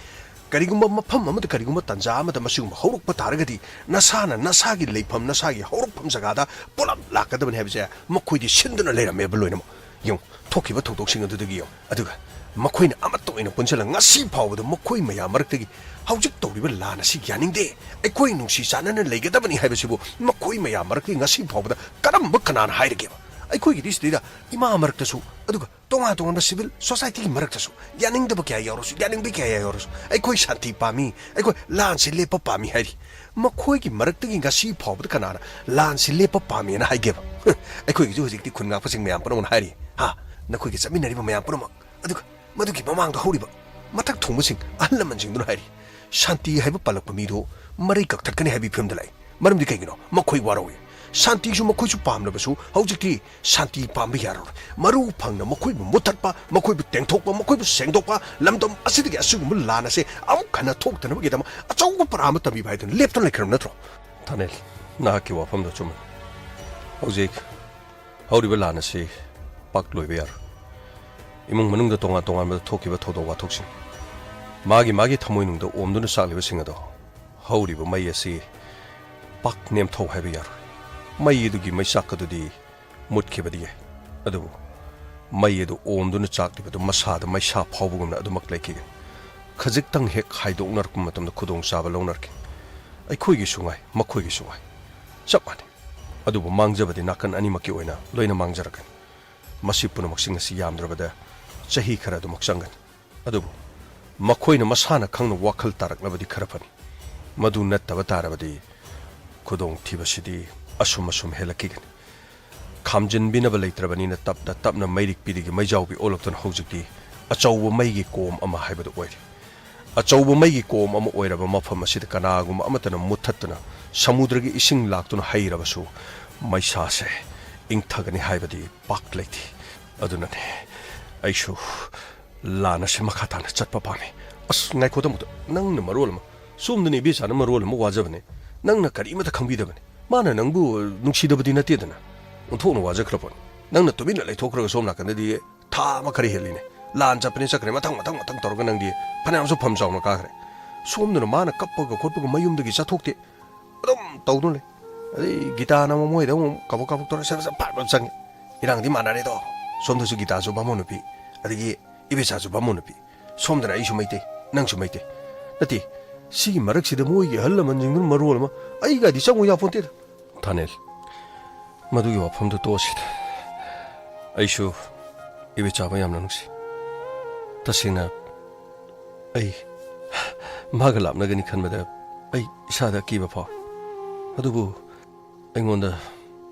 ꯀꯔꯤꯒꯨꯝꯕ ꯃꯐꯝ ꯑꯃꯗ, ꯀꯔꯤꯒꯨꯝꯕ ꯇꯥꯟꯖꯥ ꯑꯃꯗ ꯃꯁꯤꯒꯨꯝꯕ ꯍꯧꯔꯛꯄ ꯇꯥꯔꯒꯗꯤ ꯅꯁꯥꯅ ꯅꯁꯥꯒꯤ ꯂꯩꯐꯝ, ꯅꯁꯥꯒꯤ ꯍꯧꯔꯛꯐꯝ ꯖꯒꯥꯗ ꯄꯨꯂꯞ ꯂꯥꯛꯀꯗꯕꯅꯤ ꯍꯥꯏꯕꯁꯦ ꯃꯈꯣꯏꯗꯤ ꯁꯤꯟꯗꯨꯅ ꯂꯩꯔꯝꯃꯦꯕ ꯂꯣꯏꯅꯃꯛ꯫ ꯌꯦꯡꯉꯨ, ꯊꯣꯛꯈꯤꯕ ꯊꯧꯗꯣꯛꯁꯤꯡ ꯑꯗꯨꯗꯒꯤ ꯌꯦꯡꯉꯨ꯫ ꯑꯗꯨꯒ ꯃꯈꯣꯏꯅ ꯑꯃꯠꯇ ꯑꯣꯏꯅ ꯄꯨꯟꯁꯤꯜꯂ ꯉꯁꯤ ꯐꯥꯎꯕꯗ ꯃꯈꯣꯏ ꯃꯌꯥꯝ ꯃꯔꯛꯇꯒꯤ ꯍꯧꯖꯤꯛ ꯇꯧꯔꯤꯕ ꯂꯥꯟ ꯑꯁꯤ ꯌꯥꯅꯤꯡꯗꯦ, ꯑꯩꯈꯣꯏ ꯅꯨꯡꯁꯤ ꯆꯥꯟꯅꯅ ꯂꯩꯒꯗꯕꯅꯤ ꯍꯥꯏꯕꯁꯤꯕꯨ ꯃꯈꯣꯏ ꯃꯌꯥꯝ ꯃꯔꯛꯇꯒꯤ ꯉꯁꯤ ꯐꯥꯎꯕꯗ ꯀꯔꯝꯕ ꯀꯅꯥꯅ ꯍꯥꯏꯔꯒꯦꯕ? ꯑꯩꯈꯣꯏꯒꯤꯗꯤ ꯁꯤꯗꯩꯗ ꯏꯃꯥ ꯃꯔꯛꯇꯁꯨ, ꯑꯗꯨꯒ ꯇꯣꯉꯥꯟ ꯇꯣꯉꯥꯟꯕ ꯁꯤꯚꯤꯜ ꯁꯣꯁꯥꯏꯇꯤꯒꯤ ꯃꯔꯛꯇꯁꯨ ꯌꯥꯅꯤꯡꯗꯕ ꯀꯌꯥ ꯌꯥꯎꯔꯁꯨ, ꯌꯥꯅꯤꯡꯕ ꯀꯌꯥ ꯌꯥꯎꯔꯁꯨ, ꯑꯩꯈꯣꯏ ꯁꯥꯟꯇꯤ ꯄꯥꯝꯃꯤ, ꯑꯩꯈꯣꯏ ꯂꯥꯟꯁꯤ ꯂꯦꯞꯄ ꯄꯥꯝꯃꯤ ꯍꯥꯏꯔꯤ꯫ ꯃꯈꯣꯏꯒꯤ ꯃꯔꯛꯇꯒꯤ ꯉꯁꯤ ꯐꯥꯎꯕꯗ ꯀꯅꯥꯅ ꯂꯥꯟꯁꯤ ꯂꯦꯞꯄ ꯄꯥꯝꯃꯦꯅ ꯍꯥꯏꯒꯦꯕ? ꯑꯩꯈꯣꯏꯒꯤꯁꯨ ꯍꯧꯖꯤꯛꯇꯤ ꯈꯨꯟ ꯉꯥꯛꯄꯁꯤꯡ ꯃꯌꯥꯝ ꯄꯨꯝꯅꯃꯛꯅ ꯍꯥꯏꯔꯤ, ꯍꯥ, ꯅꯈꯣꯏꯒ ꯆꯠꯃꯤꯟꯅꯔꯤꯕ ꯃꯌꯥꯝ ꯄꯨꯝꯅꯃꯛ, ꯑꯗꯨꯒ ꯃꯗꯨꯒꯤ ꯃꯃꯥꯡꯗ ꯍꯧꯔꯤꯕ ꯃꯊꯛ ꯊꯣꯡꯕꯁꯤꯡ, ꯑꯍꯜ ꯂꯃꯟꯁꯤꯡꯗꯨꯅ ꯍꯥꯏꯔꯤ, ꯁꯥꯟꯇꯤ ꯍꯥꯏꯕ ꯄꯜꯂꯛꯄ ꯃꯤꯗꯨ ꯃꯔꯩ ꯀꯛꯊꯠꯀꯅꯤ ꯍꯥꯏꯕꯒꯤ ꯐꯤꯕꯝꯗ ꯂꯥꯛꯏ꯫ ꯃꯔꯝꯗꯤ ꯀꯩꯒꯤꯅꯣ? ꯃꯈꯣꯏ ꯋꯥꯔꯧꯏ꯫ ꯁꯥꯟꯇꯤꯁꯨ ꯃꯈꯣꯏꯁꯨ ꯄꯥꯝꯂꯕꯁꯨ ꯍꯧꯖꯤꯛꯇꯤ ꯁꯥꯟꯇꯤ ꯄꯥꯝꯕ ꯌꯥꯔꯔꯣꯏ꯫ ꯃꯔꯨ ꯐꯪꯅ ꯃꯈꯣꯏꯕꯨ ꯃꯨꯠꯊꯠꯄ, ꯃꯈꯣꯏꯕꯨ ꯇꯦꯡꯊꯣꯛꯄ, ꯃꯈꯣꯏꯕꯨ ꯁꯦꯡꯗꯣꯛꯄ, ꯂꯝꯗꯝ ꯑꯁꯤꯗꯒꯤ ꯑꯁꯤꯒꯨꯝꯕ ꯂꯥꯟ ꯑꯁꯦ ꯑꯃꯨꯛ ꯍꯟꯅ ꯊꯣꯛꯇꯅꯕꯒꯤꯗꯃꯛ ꯑꯆꯧꯕ ꯄꯔꯥ ꯑꯃ ꯇꯝꯕꯤꯕ ꯍꯥꯏꯗꯨꯅ ꯂꯦꯞꯇꯅ ꯂꯩꯈ꯭ꯔꯕ ꯅꯠꯇ꯭ꯔꯣ? ꯊꯥꯅꯦꯜ, ꯅꯍꯥꯛꯀꯤ ꯋꯥꯐꯝꯗꯣ ꯆꯨꯝꯃꯤ꯫ ꯍꯧꯖꯤꯛ ꯍꯧꯔꯤꯕ ꯂꯥꯟ ꯑꯁꯤ ꯄꯥꯛ ꯂꯣꯏꯕ ꯌꯥꯔꯣꯏ꯫ ꯏꯃꯨꯡ ꯃꯅꯨꯡꯗ ꯇꯣꯉꯥꯟ ꯇꯣꯉꯥꯟꯕꯗ ꯊꯣꯛꯈꯤꯕ ꯊꯧꯗꯣꯛ ꯋꯥꯊꯣꯛꯁꯤꯡ, ꯃꯥꯒꯤ ꯃꯥꯒꯤ ꯊꯃꯣꯏꯅꯨꯡꯗ ꯑꯣꯝꯗꯨꯅ ꯆꯥꯛꯂꯤꯕꯁꯤꯡ ꯑꯗꯣ ꯍꯧꯔꯤꯕ ꯃꯩ ꯑꯁꯤ ꯄꯥꯛ ꯅꯦꯝꯊꯧ ꯍꯥꯏꯕ ꯌꯥꯔꯣꯏ꯫ ꯃꯩ ꯑꯗꯨꯒꯤ ꯃꯩꯆꯥꯛ ꯑꯗꯨꯗꯤ ꯃꯨꯠꯈꯤꯕꯗꯤ ꯌꯥꯏ, ꯑꯗꯨꯕꯨ ꯃꯩ ꯑꯗꯨ ꯑꯣꯝꯗꯨꯅ ꯆꯥꯛꯂꯤꯕꯗꯨ ꯃꯁꯥꯗ ꯃꯩꯁꯥ ꯐꯥꯎꯕꯒꯨꯝꯅ ꯑꯗꯨꯃꯛ ꯂꯩꯈꯤꯒꯅꯤ꯫ ꯈꯖꯤꯛꯇꯪ ꯍꯦꯛ ꯍꯥꯏꯗꯣꯛꯅꯔꯛꯄ ꯃꯇꯝꯗ ꯈꯨꯗꯣꯡꯆꯥꯕ ꯂꯧꯅꯔꯛꯈꯤ꯫ ꯑꯩꯈꯣꯏꯒꯤꯁꯨ ꯉꯥꯏ, ꯃꯈꯣꯏꯒꯤꯁꯨ ꯉꯥꯏ, ꯆꯞ ꯃꯥꯟꯅꯩ꯫ ꯑꯗꯨꯕꯨ ꯃꯥꯡꯖꯕꯗꯤ ꯅꯥꯀꯟ ꯑꯅꯤꯃꯛꯀꯤ ꯑꯣꯏꯅ ꯂꯣꯏꯅ ꯃꯥꯡꯖꯔꯛꯀꯅꯤ꯫ ꯃꯁꯤ ꯄꯨꯝꯅꯃꯛꯁꯤꯡ ꯑꯁꯤ ꯌꯥꯝꯗ꯭ꯔꯕꯗ ꯆꯍꯤ ꯈꯔ ꯑꯗꯨꯃꯛ ꯆꯪꯒꯅꯤ꯫ ꯑꯗꯨꯕꯨ ꯃꯈꯣꯏꯅ ꯃꯁꯥꯅ ꯈꯪꯅ ꯋꯥꯈꯜ ꯇꯥꯔꯛꯂꯕꯗꯤ ꯈꯔ ꯐꯅꯤ꯫ ꯃꯗꯨ ꯅꯠꯇꯕ ꯇꯥꯔꯕꯗꯤ ꯈꯨꯗꯣꯡꯊꯤꯕꯁꯤꯗꯤ ꯑꯁꯨꯝ ꯑꯁꯨꯝ ꯍꯦꯜꯂꯛꯈꯤꯒꯅꯤ꯫ ꯈꯥꯝꯖꯤꯟꯕꯤꯅꯕ ꯂꯩꯇ꯭ꯔꯕꯅꯤꯅ ꯇꯞꯅ ꯇꯞꯅ ꯃꯩꯔꯤꯛꯄꯤꯗꯒꯤ ꯃꯩꯖꯥꯎꯕꯤ ꯑꯣꯜꯂꯛꯇꯨꯅ ꯍꯧꯖꯤꯛꯇꯤ ꯑꯆꯧꯕ ꯃꯩꯒꯤ ꯀꯣꯝ ꯑꯃ ꯍꯥꯏꯕꯗꯨ ꯑꯣꯏꯔꯦ꯫ ꯑꯆꯧꯕ ꯃꯩꯒꯤ ꯀꯣꯝ ꯑꯃ ꯑꯣꯏꯔꯕ ꯃꯐꯝ ꯑꯁꯤꯗ ꯀꯅꯥꯒꯨꯝꯕ ꯑꯃꯠꯇꯅ ꯃꯨꯠꯊꯠꯇꯨꯅ ꯁꯃꯨꯗ꯭ꯔꯒꯤ ꯏꯁꯤꯡ ꯂꯥꯛꯇꯨꯅ ꯍꯩꯔꯕꯁꯨ ꯃꯩꯁꯥꯁꯦ ꯏꯪꯊꯒꯅꯤ ꯍꯥꯏꯕꯗꯤ ꯄꯥꯛ ꯂꯩꯇꯦ꯫ ꯑꯗꯨꯅꯅꯦ ꯑꯩꯁꯨ ꯂꯥꯟ ꯑꯁꯤ ꯃꯈꯥ ꯇꯥꯅ ꯆꯠꯄ ꯄꯥꯝꯃꯤ꯫ ꯑꯁ, ꯉꯥꯏꯈꯣ ꯇꯥꯃꯣꯗ, ꯅꯪꯅ ꯃꯔꯣꯜ ꯑꯃ, ꯁꯣꯝꯗꯅ ꯏꯕꯦꯆꯥꯅ ꯃꯔꯣꯜ ꯑꯃ ꯋꯥꯖꯕꯅꯦ꯫ ꯅꯪꯅ ꯀꯔꯤꯃꯠꯇ ꯈꯪꯕꯤꯗꯕꯅꯦ꯫ ꯃꯥꯅ ꯅꯪꯕꯨ ꯅꯨꯡꯁꯤꯗꯕꯗꯤ ꯅꯠꯇꯦꯗꯅ꯫ ꯑꯣꯟꯊꯣꯛꯅ ꯋꯥꯖꯈ꯭ꯔ ꯄꯣꯠꯅꯤ꯫ ꯅꯪꯅ ꯇꯨꯃꯤꯟꯅ ꯂꯩꯊꯣꯛꯈ꯭ꯔꯒ ꯁꯣꯝ ꯅꯥꯀꯟꯗꯗꯤ ꯊꯥ ꯑꯃ ꯈꯔ ꯍꯦꯜꯂꯤꯅꯦ꯫ ꯂꯥꯟ ꯆꯠꯄꯅꯦ ꯆꯠꯈ꯭ꯔꯦ, ꯃꯊꯪ, ꯃꯊꯪ, ꯃꯊꯪ ꯇꯧꯔꯒ ꯅꯪꯗꯤ ꯐꯅꯌꯥꯝꯁꯨ ꯐꯝ ꯆꯥꯎꯅ ꯀꯥꯈ꯭ꯔꯦ꯫ ꯁꯣꯝꯗꯅ ꯃꯥꯅ ꯀꯞꯄꯒ ꯈꯣꯠꯄꯒ ꯃꯌꯨꯝꯗꯒꯤ ꯆꯠꯊꯣꯛꯇꯦ꯫ ꯑꯗꯨꯝ ꯇꯧꯗꯨꯅ ꯂꯩ꯫ ꯑꯗꯩ ꯒꯤꯇꯥꯅ ꯑꯃꯨꯛ ꯃꯣꯏꯗ ꯑꯃꯨꯛ ꯀꯕꯛ ꯀꯕꯛ ꯇꯧꯔ ꯁꯠ ꯁꯠ ꯐꯠ ꯐꯠ ꯆꯪꯉꯦ꯫ ꯏꯔꯥꯡꯗꯤ ꯃꯥꯟꯅꯔꯦꯗꯣ꯫ ꯁꯣꯝꯗꯁꯨ ꯒꯤꯇꯥꯁꯨ ꯕꯥꯃꯣꯟ ꯅꯨꯄꯤ, ꯑꯗꯒꯤ ꯏꯕꯦꯆꯥꯁꯨ ꯕꯥꯃꯣꯟ ꯅꯨꯄꯤ꯫ ꯁꯣꯝꯗꯅ ꯑꯩꯁꯨ ꯃꯩꯇꯩ, ꯅꯪꯁꯨ ꯃꯩꯇꯩ꯫ ꯅꯠꯇꯦ, ꯁꯤꯒꯤ ꯃꯔꯛꯁꯤꯗ ꯃꯣꯏꯒꯤ ꯑꯍꯜ ꯂꯃꯟꯁꯤꯡꯗꯨꯅ ꯃꯔꯣꯜ ꯑꯃ ꯑꯩꯒꯗꯤ ꯆꯪꯉꯨ ꯌꯥꯄꯣꯟꯇꯦꯗ꯫ ꯊꯥꯅꯦꯜ, ꯃꯗꯨꯒꯤ ꯋꯥꯐꯝꯗꯨ ꯇꯣꯛꯑꯁꯤꯗ꯫ ꯑꯩꯁꯨ ꯏꯕꯦꯆꯥꯕꯨ ꯌꯥꯝꯅ ꯅꯨꯡꯁꯤ꯫ ꯇꯁꯦꯡꯅ ꯑꯩ ꯃꯥꯒ ꯂꯥꯞꯅꯒꯅꯤ ꯈꯟꯕꯗ ꯑꯩ ꯏꯁꯥꯗ ꯑꯀꯤꯕ ꯐꯥꯎꯏ꯫ ꯑꯗꯨꯕꯨ ꯑꯩꯉꯣꯟꯗ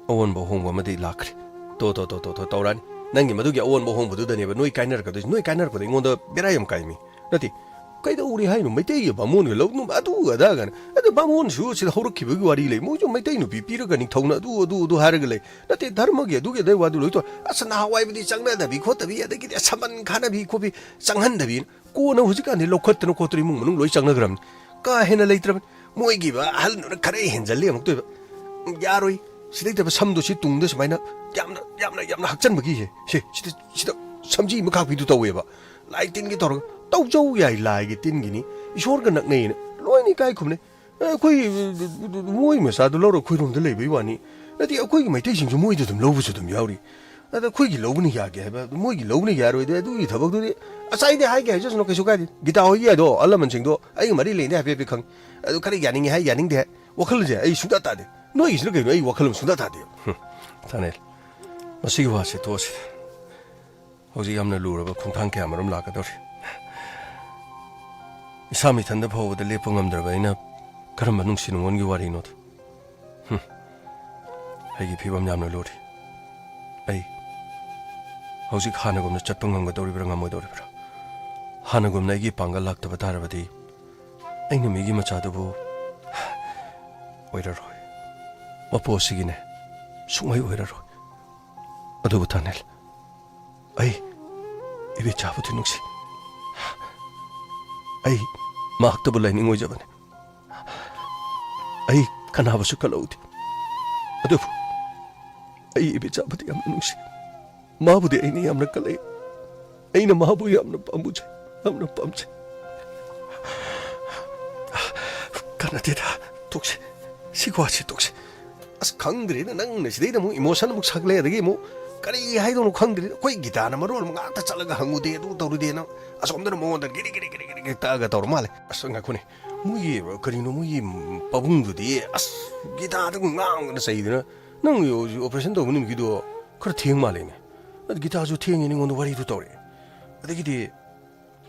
ꯑꯑꯣꯟꯕ ꯑꯍꯣꯡꯕ ꯑꯃꯗꯤ ꯂꯥꯛꯈ꯭ꯔꯦ꯫ ꯇꯣ, ꯇꯣ, ꯇꯣ, ꯇꯣ, ꯇꯣ, ꯇꯧꯔꯛꯑꯅꯤ꯫ ꯅꯪꯒꯤ ꯃꯗꯨꯒꯤ ꯑꯑꯣꯟꯕ ꯑꯍꯣꯡꯕꯗꯨꯗꯅꯦꯕ ꯅꯣꯏ ꯀꯥꯏꯅꯔꯛꯀꯗꯣꯏꯁꯦ꯫ ꯅꯣꯏ ꯀꯥꯏꯅꯔꯛꯄꯗ ꯑꯩꯉꯣꯟꯗ ꯕꯦꯔꯥ ꯌꯥꯝ ꯀꯥꯏꯃꯤ꯫ ꯅꯠꯇꯦ, ꯀꯩꯗꯧꯔꯤ ꯍꯥꯏꯅꯣ? ꯃꯩꯇꯩꯒꯤ ꯕꯥꯃꯣꯟꯒ ꯂꯧꯅꯨ, ꯑꯗꯨ ꯑꯗꯥꯒꯅ꯫ ꯑꯗꯨ ꯕꯥꯃꯣꯟꯁꯨ ꯁꯤꯗ ꯍꯧꯔꯛꯈꯤꯕꯒꯤ ꯋꯥꯔꯤ ꯂꯩ꯫ ꯃꯣꯏꯁꯨ ꯃꯩꯇꯩ ꯅꯨꯄꯤ ꯄꯤꯔꯒ ꯅꯤꯡꯊꯧꯅ ꯑꯗꯨ, ꯑꯗꯨ, ꯑꯗꯨ ꯍꯥꯏꯔꯒ ꯂꯩ꯫ ꯅꯠꯇꯦ, ꯙꯔꯃꯒꯤ ꯑꯗꯨꯒꯤ ꯑꯗꯥꯏ ꯋꯥꯗꯨ ꯂꯣꯏ ꯇꯣꯛ-, ꯑꯁ, ꯅꯍꯥꯟꯋꯥꯏꯕꯨꯗꯤ ꯆꯪꯅꯗꯕꯤ ꯈꯣꯠꯇꯕꯤ, ꯑꯗꯒꯤꯗꯤ ꯑꯁ, ꯁꯝꯕꯟ ꯈꯥꯅꯕꯤ ꯈꯣꯠꯄꯤ ꯆꯪꯍꯟꯗꯕꯤ꯫ ꯀꯣꯟꯅ ꯍꯧꯖꯤꯛꯀꯥꯟꯗꯤ ꯂꯧꯈꯠꯇꯅ ꯈꯣꯠꯇꯅ ꯏꯃꯨꯡ ꯃꯅꯨꯡ ꯂꯣꯏ ꯆꯪꯅꯈ꯭ꯔꯕꯅꯤ꯫ ꯀꯥ ꯍꯦꯟꯅ ꯂꯩꯇ꯭ꯔꯕꯅꯤ꯫ ꯃꯣꯏꯒꯤ ꯑꯍꯜꯗꯨꯅ ꯈꯔ ꯍꯦꯟꯖꯜꯂꯤ ꯑꯃꯨꯛꯇꯣꯏꯕ꯫ ꯌꯥꯔꯣꯏ꯫ ꯁꯤꯗꯩꯗ ꯁꯝꯗꯣ ꯁꯤ ꯇꯨꯡꯗ ꯁꯨꯃꯥꯏꯅ ꯌꯥꯝꯅ, ꯌꯥꯝꯅ, ꯌꯥꯝꯅ ꯍꯥꯞꯆꯟꯕꯒꯤ ꯁꯦ, ꯁꯤꯗ, ꯁꯤꯗ ꯁꯝꯖꯤ ꯑꯃ ꯈꯥꯛꯄꯤꯗꯨ ꯇꯧꯋꯦꯕ꯫ ꯂꯥꯏ ꯇꯤꯟꯒꯤ ꯇꯧꯔꯒ ꯇꯧꯖꯧ ꯌꯥꯏ, ꯂꯥꯏꯒꯤ ꯇꯤꯟꯒꯤꯅꯤ꯫ ꯏꯁꯣꯔꯒ ꯅꯛꯅꯩꯅ ꯂꯣꯏꯅ ꯏꯀꯥꯏ ꯈꯨꯝꯅꯩ꯫ ꯑꯦ, ꯑꯩꯈꯣꯏ ꯃꯣꯏ ꯃꯆꯥꯗꯨ ꯂꯧꯔ ꯑꯩꯈꯣꯏꯔꯣꯝꯗ ꯂꯩꯕꯩ ꯋꯥꯅꯤ꯫ ꯅꯠꯇꯦ, ꯑꯩꯈꯣꯏꯒꯤ ꯃꯩꯇꯩꯁꯤꯡꯁꯨ ꯃꯣꯏꯗ ꯑꯗꯨꯝ ꯂꯧꯕꯁꯨ ꯑꯗꯨꯝ ꯌꯥꯎꯔꯤ꯫ ꯑꯗ ꯑꯩꯈꯣꯏꯒꯤ ꯂꯧꯕꯅ ꯌꯥꯒꯦ ꯍꯥꯏꯕ, ꯃꯣꯏꯒꯤ ꯂꯧꯕꯅ ꯌꯥꯔꯣꯏꯗꯣꯏ ꯑꯗꯨꯒꯤ ꯊꯕꯛꯇꯨꯗꯤ꯫ ꯑꯁ, ꯑꯩꯗꯤ ꯍꯥꯏꯒꯦ ꯍꯥꯏꯖꯁꯅꯨ, ꯀꯩꯁꯨ ꯀꯥꯏꯗꯦ꯫ ꯒꯤꯇꯥ ꯍꯣꯏꯒꯤ ꯍꯥꯏꯗꯣ ꯑꯍꯜ ꯂꯃꯟꯁꯤꯡꯗꯣ ꯑꯩꯒ ꯃꯔꯤ ꯂꯩꯅꯗꯦ ꯍꯥꯏꯐꯦꯠ ꯍꯥꯏꯐꯦꯠ ꯈꯪꯉꯤ꯫ ꯑꯗꯨ ꯈꯔ ꯌꯥꯅꯤꯡꯉꯦ ꯍꯥꯏ, ꯌꯥꯅꯤꯡꯗꯦ ꯍꯥꯏ꯫ ꯋꯥꯈꯜꯁꯦ ꯑꯩ ꯁꯨꯡꯇꯥ ꯇꯥꯗꯦ꯫ ꯅꯣꯏꯒꯤꯁꯤꯅ ꯀꯩꯅꯣ ꯑꯩ ꯋꯥꯈꯜ ꯑꯃ ꯁꯨꯡꯇꯥ ꯇꯥꯗꯦ꯫ ꯍꯨꯝ, ꯊꯥꯅꯦꯜ, ꯃꯁꯤꯒꯤ ꯋꯥꯁꯤ ꯇꯣꯛꯑꯁꯤ꯫ ꯍꯧꯖꯤꯛ ꯌꯥꯝꯅ ꯂꯨꯔꯕ ꯈꯣꯡꯊꯥꯡ ꯀꯌꯥ ꯃꯔꯨꯝ ꯂꯥꯛꯀꯗꯧꯔꯤ꯫ ꯏꯁꯥ ꯃꯤꯊꯟꯗ ꯐꯥꯎꯕꯗ ꯂꯦꯞꯄ ꯉꯝꯗ꯭ꯔꯕ ꯑꯩꯅ ꯀꯔꯝꯕ ꯅꯨꯡꯁꯤ ꯅꯨꯡꯉꯣꯟꯒꯤ ꯋꯥꯔꯤꯅꯣꯗ? ꯍꯨꯝ꯫ ꯑꯩꯒꯤ ꯐꯤꯕꯝ ꯌꯥꯝꯅ ꯂꯨꯔꯤ꯫ ꯑꯩ ꯍꯧꯖꯤꯛ ꯍꯥꯟꯅꯒꯨꯝꯅ ꯆꯠꯄ ꯉꯝꯒꯗꯧꯔꯤꯕ꯭ꯔꯥ ꯉꯝꯃꯣꯏꯗꯧꯔꯤꯕ꯭ꯔꯥ? ꯍꯥꯟꯅꯒꯨꯝꯅ ꯑꯩꯒꯤ ꯄꯥꯡꯒꯜ ꯂꯥꯛꯇꯕ ꯇꯥꯔꯕꯗꯤ ꯑꯩꯅ ꯃꯤꯒꯤ ꯃꯆꯥꯗꯨꯕꯨ ꯑꯣꯏꯔꯔꯣꯏ꯫ ꯃꯄꯣ ꯑꯁꯤꯒꯤꯅꯦ, ꯁꯨꯡꯑꯣꯏ ꯑꯣꯏꯔꯔꯣꯏ꯫ ꯑꯗꯨꯕꯨ ꯊꯥꯅꯦꯜ, ꯑꯩ ꯏꯕꯦꯆꯥꯕꯨꯗꯤ ꯅꯨꯡꯁꯤ꯫ ꯑꯩ ꯃꯍꯥꯛꯇꯕꯨ ꯂꯥꯏꯅꯤꯡ ꯑꯣꯏꯖꯕꯅꯤ꯫ ꯑꯩ ꯀꯅꯥꯕꯨꯁꯨ ꯀꯜꯂꯧꯗꯦ꯫ ꯑꯗꯨꯕꯨ ꯑꯩ ꯏꯕꯦꯆꯥꯕꯨꯗꯤ ꯌꯥꯝꯅ ꯅꯨꯡꯁꯤ꯫ ꯃꯥꯕꯨꯗꯤ ꯑꯩꯅ ꯌꯥꯝꯅ ꯀꯜꯂꯛꯏ꯫ ꯑꯩꯅ ꯃꯥꯕꯨ ꯌꯥꯝꯅ ꯄꯥꯝꯃꯨꯖꯩ, ꯌꯥꯝꯅ ꯄꯥꯝꯖꯩ꯫ ꯀꯥꯟꯅꯗꯦꯗ, ꯇꯣꯛꯁꯤ꯫ ꯁꯤꯒꯤ ꯋꯥꯁꯤ ꯇꯣꯛꯁꯤ꯫ ꯑꯁ, ꯈꯪꯗ꯭ꯔꯦꯗ, ꯅꯪꯅ ꯁꯤꯗꯩꯗ ꯑꯃꯨꯛ emotion ꯑꯃꯨꯛ ꯁꯛꯂꯦ, ꯑꯗꯒꯤ ꯑꯃꯨꯛ ꯀꯔꯤ ꯍꯥꯏꯗꯧꯅꯣ ꯈꯪꯗ꯭ꯔꯦꯗ꯫ ꯑꯩꯈꯣꯏ ꯒꯤꯇꯥꯅ ꯃꯔꯣꯜ ꯑꯃ ꯉꯥꯛꯇ ꯆꯠꯂꯒ ꯍꯪꯉꯨꯗꯦ, ꯑꯗꯨ ꯇꯧꯔꯨꯗꯦꯅ ꯑꯁꯣꯝꯗꯅ ꯃꯉꯣꯟꯗ ꯒꯤꯔꯤ ꯒꯤꯔꯤ ꯒꯤꯔꯤ ꯒꯤꯔꯤ ꯇꯛꯑꯒ ꯇꯧꯔ ꯃꯥꯜꯂꯦ꯫ ꯑꯁ, ꯉꯥꯏꯈꯣꯅꯦ, ꯃꯣꯏꯒꯤ ꯀꯔꯤꯅꯣ, ꯃꯣꯏꯒꯤ ꯄꯥꯕꯨꯡꯗꯨꯗꯤ ꯑꯁ ꯒꯤꯇꯥꯗ ꯉꯥꯡꯗꯅ ꯆꯩꯗꯅ, "ꯅꯪ operation ꯇꯧꯕ ꯅꯨꯃꯤꯠꯀꯤꯗꯣ ꯈꯔ ꯊꯦꯡ ꯃꯥꯜꯂꯦꯅꯦ?" ꯑꯗ ꯒꯤꯇꯥꯁꯨ ꯊꯦꯡꯉꯦꯅ ꯑꯩꯉꯣꯟꯗ ꯋꯥꯔꯤꯗꯨ ꯇꯧꯔꯛꯑꯦ꯫ ꯑꯗꯒꯤꯗꯤ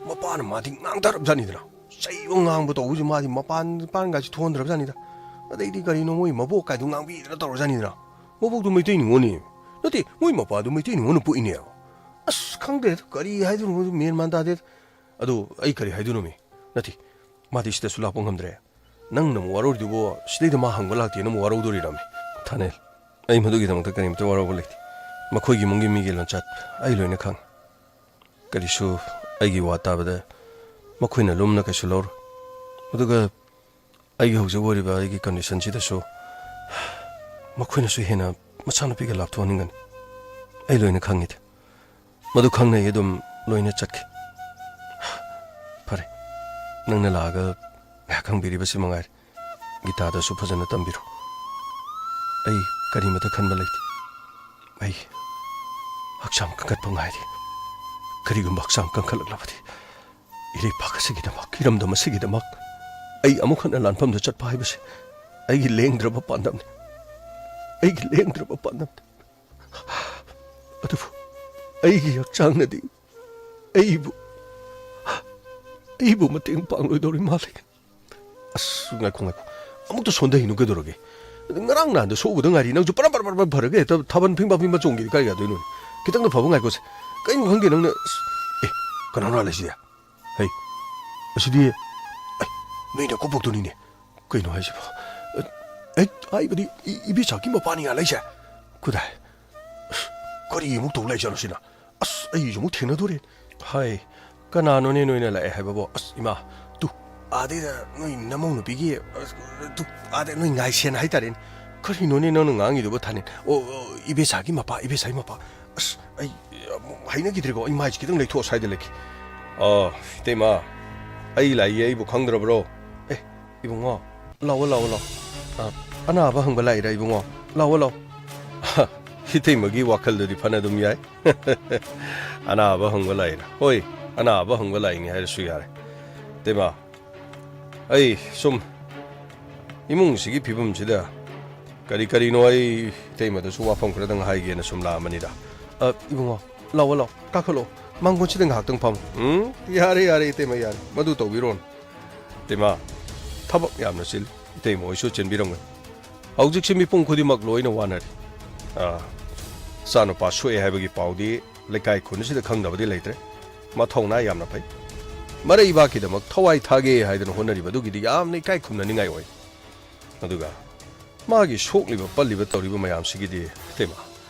ꯃꯄꯥꯅ ꯃꯥꯗꯤ ꯉꯥꯡꯊꯔꯕꯖꯥꯠꯅꯤꯗꯅ꯫ ꯆꯩꯕ ꯉꯥꯡꯕ ꯇꯧꯕꯁꯤ ꯃꯥꯗꯤ ꯃꯄꯥꯟ, ꯃꯄꯥꯟꯒꯥꯁꯤ ꯊꯣꯛꯍꯟꯗ꯭ꯔꯕꯖꯥꯠꯅꯤꯗ꯫ ꯑꯗꯩꯗꯤ ꯀꯔꯤꯅꯣ ꯃꯣꯏ ꯃꯕꯣꯛ ꯀꯥꯏꯗꯨ ꯉꯥꯡꯕꯤꯗꯅ ꯇꯧꯔꯖꯥꯠꯅꯤꯗꯅ꯫ ꯃꯕꯣꯛꯇꯨ ꯃꯩꯇꯩ ꯅꯤꯉꯣꯜꯅꯤ꯫ ꯅꯠꯇꯦ, ꯃꯣꯏ ꯃꯄꯥꯗꯨ ꯃꯩꯇꯩ ꯅꯤꯉꯣꯜꯅ ꯄꯣꯛꯏꯅꯦꯕ꯫ ꯑꯁ, ꯈꯪꯗ꯭ꯔꯦꯗ, ꯀꯔꯤ ꯍꯥꯏꯗꯣꯏꯅꯣ ꯃꯦꯟ ꯃꯥꯟ ꯇꯥꯗꯦꯗ꯫ ꯑꯗꯨ ꯑꯩ ꯀꯔꯤ ꯍꯥꯏꯗꯣꯏꯅꯣꯃꯤ? ꯅꯠꯇꯦ, ꯃꯥꯗꯤ ꯁꯤꯗꯁꯨ ꯂꯥꯛꯄ ꯉꯝꯗ꯭ꯔꯦ꯫ ꯅꯪꯅ ꯑꯃꯨꯛ ꯋꯥꯔꯧꯔꯤꯗꯨꯕꯨ ꯁꯤꯗꯩꯗ ꯃꯥ ꯍꯪꯕ ꯂꯥꯛꯇꯦꯅ ꯑꯃꯨꯛ ꯋꯥꯔꯧꯗꯣꯔꯤꯔꯃꯤ? ꯊꯥꯅꯦꯜ, ꯑꯩ ꯃꯗꯨꯒꯤꯗꯃꯛꯇ ꯀꯔꯤꯝꯇ ꯋꯥꯔꯧꯕ ꯂꯩꯇꯦ꯫ ꯃꯈꯣꯏꯒꯤ ꯏꯃꯨꯡꯒꯤ ꯃꯤꯒꯤ ꯂꯣꯟꯆꯠ ꯑꯩ ꯂꯣꯏꯅ ꯈꯪꯉꯤ꯫ ꯀꯔꯤꯁꯨ ꯑꯩꯒꯤ ꯋꯥ ꯇꯥꯕꯗ ꯃꯈꯣꯏꯅ ꯂꯨꯝꯅ ꯀꯩꯁꯨ ꯂꯧꯔꯣꯏ꯫ ꯑꯗꯨꯒ ꯑꯩꯒꯤ ꯍꯧꯖꯤꯛ ꯑꯣꯏꯔꯤꯕ ꯑꯩꯒꯤ ꯀꯟꯗꯤꯁꯟꯁꯤꯗꯁꯨ ꯃꯈꯣꯏꯅꯁꯨ ꯍꯦꯟꯅ ꯃꯆꯥꯅꯨꯄꯤꯒ ꯂꯥꯞꯊꯣꯛꯍꯟꯅꯤꯡꯒꯅꯤ꯫ ꯑꯩ ꯂꯣꯏꯅ ꯈꯪꯉꯤꯗ꯫ ꯃꯗꯨ ꯈꯪꯅ ꯑꯩ ꯑꯗꯨꯝ ꯂꯣꯏꯅ ꯆꯠꯈꯤ꯫ ꯐꯔꯦ, ꯅꯪꯅ ꯂꯥꯛꯑꯒ ꯉꯥꯏꯍꯥꯛ ꯍꯪꯕꯤꯔꯤꯕꯁꯤ ꯃꯉꯥꯏꯔꯦ꯫ ꯒꯤꯇꯥꯗꯁꯨ ꯐꯖꯅ ꯇꯝꯕꯤꯔꯣ꯫ ꯑꯩ ꯀꯔꯤꯃꯇ ꯈꯟꯕ ꯂꯩꯇꯦ꯫ ꯑꯩ ꯍꯛꯆꯥꯡ ꯀꯟꯈꯠꯄ ꯉꯥꯏꯔꯤ꯫ ꯀꯔꯤꯒꯨꯝꯕ ꯍꯛꯆꯥꯡ ꯀꯟꯈꯠꯂꯛꯂꯕꯗꯤ ꯏꯔꯩꯄꯥꯛ ꯑꯁꯤꯒꯤꯗꯃꯛ, ꯏꯔꯝꯗꯝ ꯑꯁꯤꯒꯤꯗꯃꯛ ꯑꯩ ꯑꯃꯨꯛ ꯍꯟꯅ ꯂꯥꯟꯐꯝꯗ ꯆꯠꯄ ꯍꯥꯏꯕꯁꯤ ꯑꯩꯒꯤ ꯂꯦꯡꯗ꯭ꯔꯕ ꯄꯥꯟꯗꯝꯅꯤ꯫ ꯑꯩꯒꯤ ꯂꯦꯡꯗ꯭ꯔꯕ ꯄꯥꯟꯗꯝꯅꯤ꯫ ꯑꯗꯨꯕꯨ ꯑꯩꯒꯤ ꯍꯛꯆꯥꯡꯅꯗꯤ ꯑꯩꯕꯨ, ꯑꯩꯕꯨ ꯃꯇꯦꯡ ꯄꯥꯡꯂꯣꯏꯗꯧꯔꯤ ꯃꯥꯜꯂꯤ꯫ ꯑꯁ, ꯉꯥꯏꯈꯣ, ꯉꯥꯏꯈꯣ꯫ ꯑꯃꯨꯛꯇ ꯁꯣꯟꯊꯩꯅꯨ ꯀꯩꯗꯧꯔꯒꯦ? ꯉꯔꯥꯡ ꯅꯍꯥꯟꯗ ꯁꯣꯛꯎꯕꯗ ꯉꯥꯏꯔꯤ, ꯅꯪꯁꯨ ꯄꯔꯞ ꯄꯔꯞ ꯄꯔꯞ ꯐꯔꯒ ꯍꯦꯛꯇ ꯊꯥꯕꯜ ꯐꯤꯡꯕ ꯐꯤꯡꯕ ꯆꯣꯡꯒꯦꯗꯤ ꯀꯥꯏ ꯌꯥꯗꯣꯏꯅꯣ? ꯈꯤꯇꯪꯗ ꯐꯕ ꯉꯥꯏꯈꯣꯁꯦ꯫ ꯀꯩꯅꯣ ꯈꯪꯗꯦ ꯅꯪꯅ, ꯑꯁ, ꯑꯦ, ꯀꯅꯥꯅꯣ ꯂꯩꯁꯤꯗꯤ? ꯍꯩ, ꯑꯁꯤꯗꯤ, ꯑꯩ, ꯅꯣꯏ ꯅꯀꯨꯕꯣꯛꯇꯨꯅꯤꯅꯦ꯫ ꯀꯩꯅꯣ ꯍꯥꯏꯁꯤꯕꯣ? ꯑꯦ, ꯍꯥꯏꯕꯗꯤ ꯏ-, ꯏꯕꯦꯆꯥꯒꯤ ꯃꯄꯥꯅꯤ ꯉꯥ ꯂꯩꯁꯦ? ꯈꯨꯗꯥꯏ꯫ ꯑꯁ, ꯀꯔꯤ ꯑꯃꯨꯛ ꯇꯧ ꯂꯩꯖꯥꯠꯅꯣ ꯁꯤꯅ? ꯑꯁ, ꯑꯩꯁꯨ ꯑꯃꯨꯛ ꯊꯦꯡꯅꯗꯣꯔꯦ꯫ ꯍꯥꯏ, ꯀꯅꯥꯅꯣꯅꯦ ꯅꯣꯏꯅ ꯂꯥꯛꯑꯦ ꯍꯥꯏꯕꯕꯣ? ꯑꯁ, ꯏꯃꯥ, ꯇꯨ, ꯑꯥꯗꯩꯗ ꯅꯣꯏ ꯅꯃꯧ ꯅꯨꯄꯤꯒꯤ, ꯑꯁ, ꯇꯨ, ꯑꯥꯗ ꯅꯣꯏ ꯉꯥꯏꯁꯦꯟ ꯍꯥꯏꯇꯥꯔꯦꯅꯦ꯫ ꯀꯔꯤꯅꯣꯅꯦ ꯅꯪꯅ ꯉꯥꯡꯉꯤꯗꯨꯕꯣ ꯊꯥꯅꯤꯜ? ꯑꯣ, ꯑꯣ, ꯏꯕꯦꯆꯥꯒꯤ ꯃꯄꯥ, ꯏꯕꯦꯆꯥꯒꯤ ꯃꯄꯥ꯫ ꯑꯁ, ꯑꯩ ꯑꯃꯨꯛ ꯍꯩꯅꯈꯤꯗ꯭ꯔꯦꯀꯣ꯫ ꯑꯩ ꯃꯥꯏꯁꯦ ꯈꯤꯇꯪ ꯂꯩꯊꯣꯛꯑ ꯁ꯭ꯋꯥꯏꯗ ꯂꯩꯒꯦ꯫ ꯑꯣ, ꯏꯇꯩꯃ, ꯑꯩ ꯂꯥꯛꯏꯌꯦ, ꯑꯩꯕꯨ ꯈꯪꯗ꯭ꯔꯕ꯭ꯔꯣ? ꯑꯦ, ꯏꯕꯨꯡꯉꯣ, ꯂꯥꯛꯑꯣ, ꯂꯥꯛꯑꯣ, ꯂꯥꯛꯑꯣ꯫ ꯑ, ꯑꯅꯥꯕ ꯍꯪꯕ ꯂꯥꯛꯏꯔꯥ, ꯏꯕꯨꯡꯉꯣ? ꯂꯥꯛꯑꯣ, ꯂꯥꯛꯑꯣ꯫ ꯏꯇꯩꯃꯒꯤ ꯋꯥꯈꯜꯗꯨꯗꯤ ꯐꯅ ꯑꯗꯨꯝ ꯌꯥꯏ꯫ ꯑꯅꯥꯕ ꯍꯪꯕ ꯂꯥꯛꯏꯔꯥ? ꯍꯣꯏ, ꯑꯅꯥꯕ ꯍꯪꯕ ꯂꯥꯛꯏꯅꯤ ꯍꯥꯏꯔꯁꯨ ꯌꯥꯔꯦ꯫ ꯏꯇꯩꯃ, ꯑꯩ ꯁꯨꯝ ꯏꯃꯨꯡꯁꯤꯒꯤ ꯐꯤꯕꯝꯁꯤꯗ ꯀꯔꯤ ꯀꯔꯤꯅꯣ ꯑꯩ ꯏꯇꯩꯃꯗꯁꯨ ꯋꯥꯐꯝ ꯈꯔꯗꯪ ꯍꯥꯏꯒꯦꯅ ꯁꯨꯝ ꯂꯥꯛꯑꯝꯕꯅꯤꯗ꯫ ꯑ, ꯏꯕꯨꯡꯉꯣ, ꯂꯥꯛꯑꯣ, ꯂꯥꯛꯑꯣ, ꯀꯥꯈꯠꯂꯛꯑꯣ꯫ ꯃꯥꯡꯒꯣꯟꯁꯤꯗ ꯉꯥꯏꯍꯥꯛꯇꯪ ꯐꯝꯃꯨ꯫ ꯎꯝ, ꯌꯥꯔꯦ, ꯌꯥꯔꯦ, ꯏꯇꯩꯃ, ꯌꯥꯔꯦ꯫ ꯃꯗꯨ ꯇꯧꯕꯤꯔꯣꯅꯨ꯫ ꯏꯇꯩꯃ, ꯊꯕꯛ ꯌꯥꯝꯅ ꯆꯤꯜꯂꯤ꯫ ꯏꯇꯩꯃ ꯍꯣꯏꯁꯨ ꯆꯤꯟꯕꯤꯔꯝꯒꯅꯤ꯫ ꯍꯧꯖꯤꯛꯁꯤ ꯃꯤꯄꯨꯝ ꯈꯨꯗꯤꯡꯃꯛ ꯂꯣꯏꯅ ꯋꯥꯅꯔꯤ꯫ ꯑꯥ, ꯏꯆꯥꯅꯨꯄꯥ ꯁꯣꯛꯑꯦ ꯍꯥꯏꯕꯒꯤ ꯄꯥꯎꯗꯤ ꯂꯩꯀꯥꯏ ꯈꯨꯟ ꯑꯁꯤꯗ ꯈꯪꯗꯕꯗꯤ ꯂꯩꯇ꯭ꯔꯦ꯫ ꯃꯊꯧꯅꯥ ꯌꯥꯝꯅ ꯐꯩ꯫ ꯃꯔꯩꯕꯥꯛꯀꯤꯗꯃꯛ ꯊꯋꯥꯏ ꯊꯥꯒꯦ ꯍꯥꯏꯗꯅ ꯍꯣꯠꯅꯔꯤꯕ ꯑꯗꯨꯒꯤꯗꯤ ꯌꯥꯝꯅ ꯏꯀꯥꯏ ꯈꯨꯝꯅꯅꯤꯡꯉꯥꯏ ꯑꯣꯏ꯫ ꯑꯗꯨꯒ ꯃꯥꯒꯤ ꯁꯣꯛꯂꯤꯕ ꯄꯜꯂꯤꯕ ꯇꯧꯔꯤꯕ ꯃꯌꯥꯝꯁꯤꯒꯤꯗꯤ ꯏꯇꯩꯃ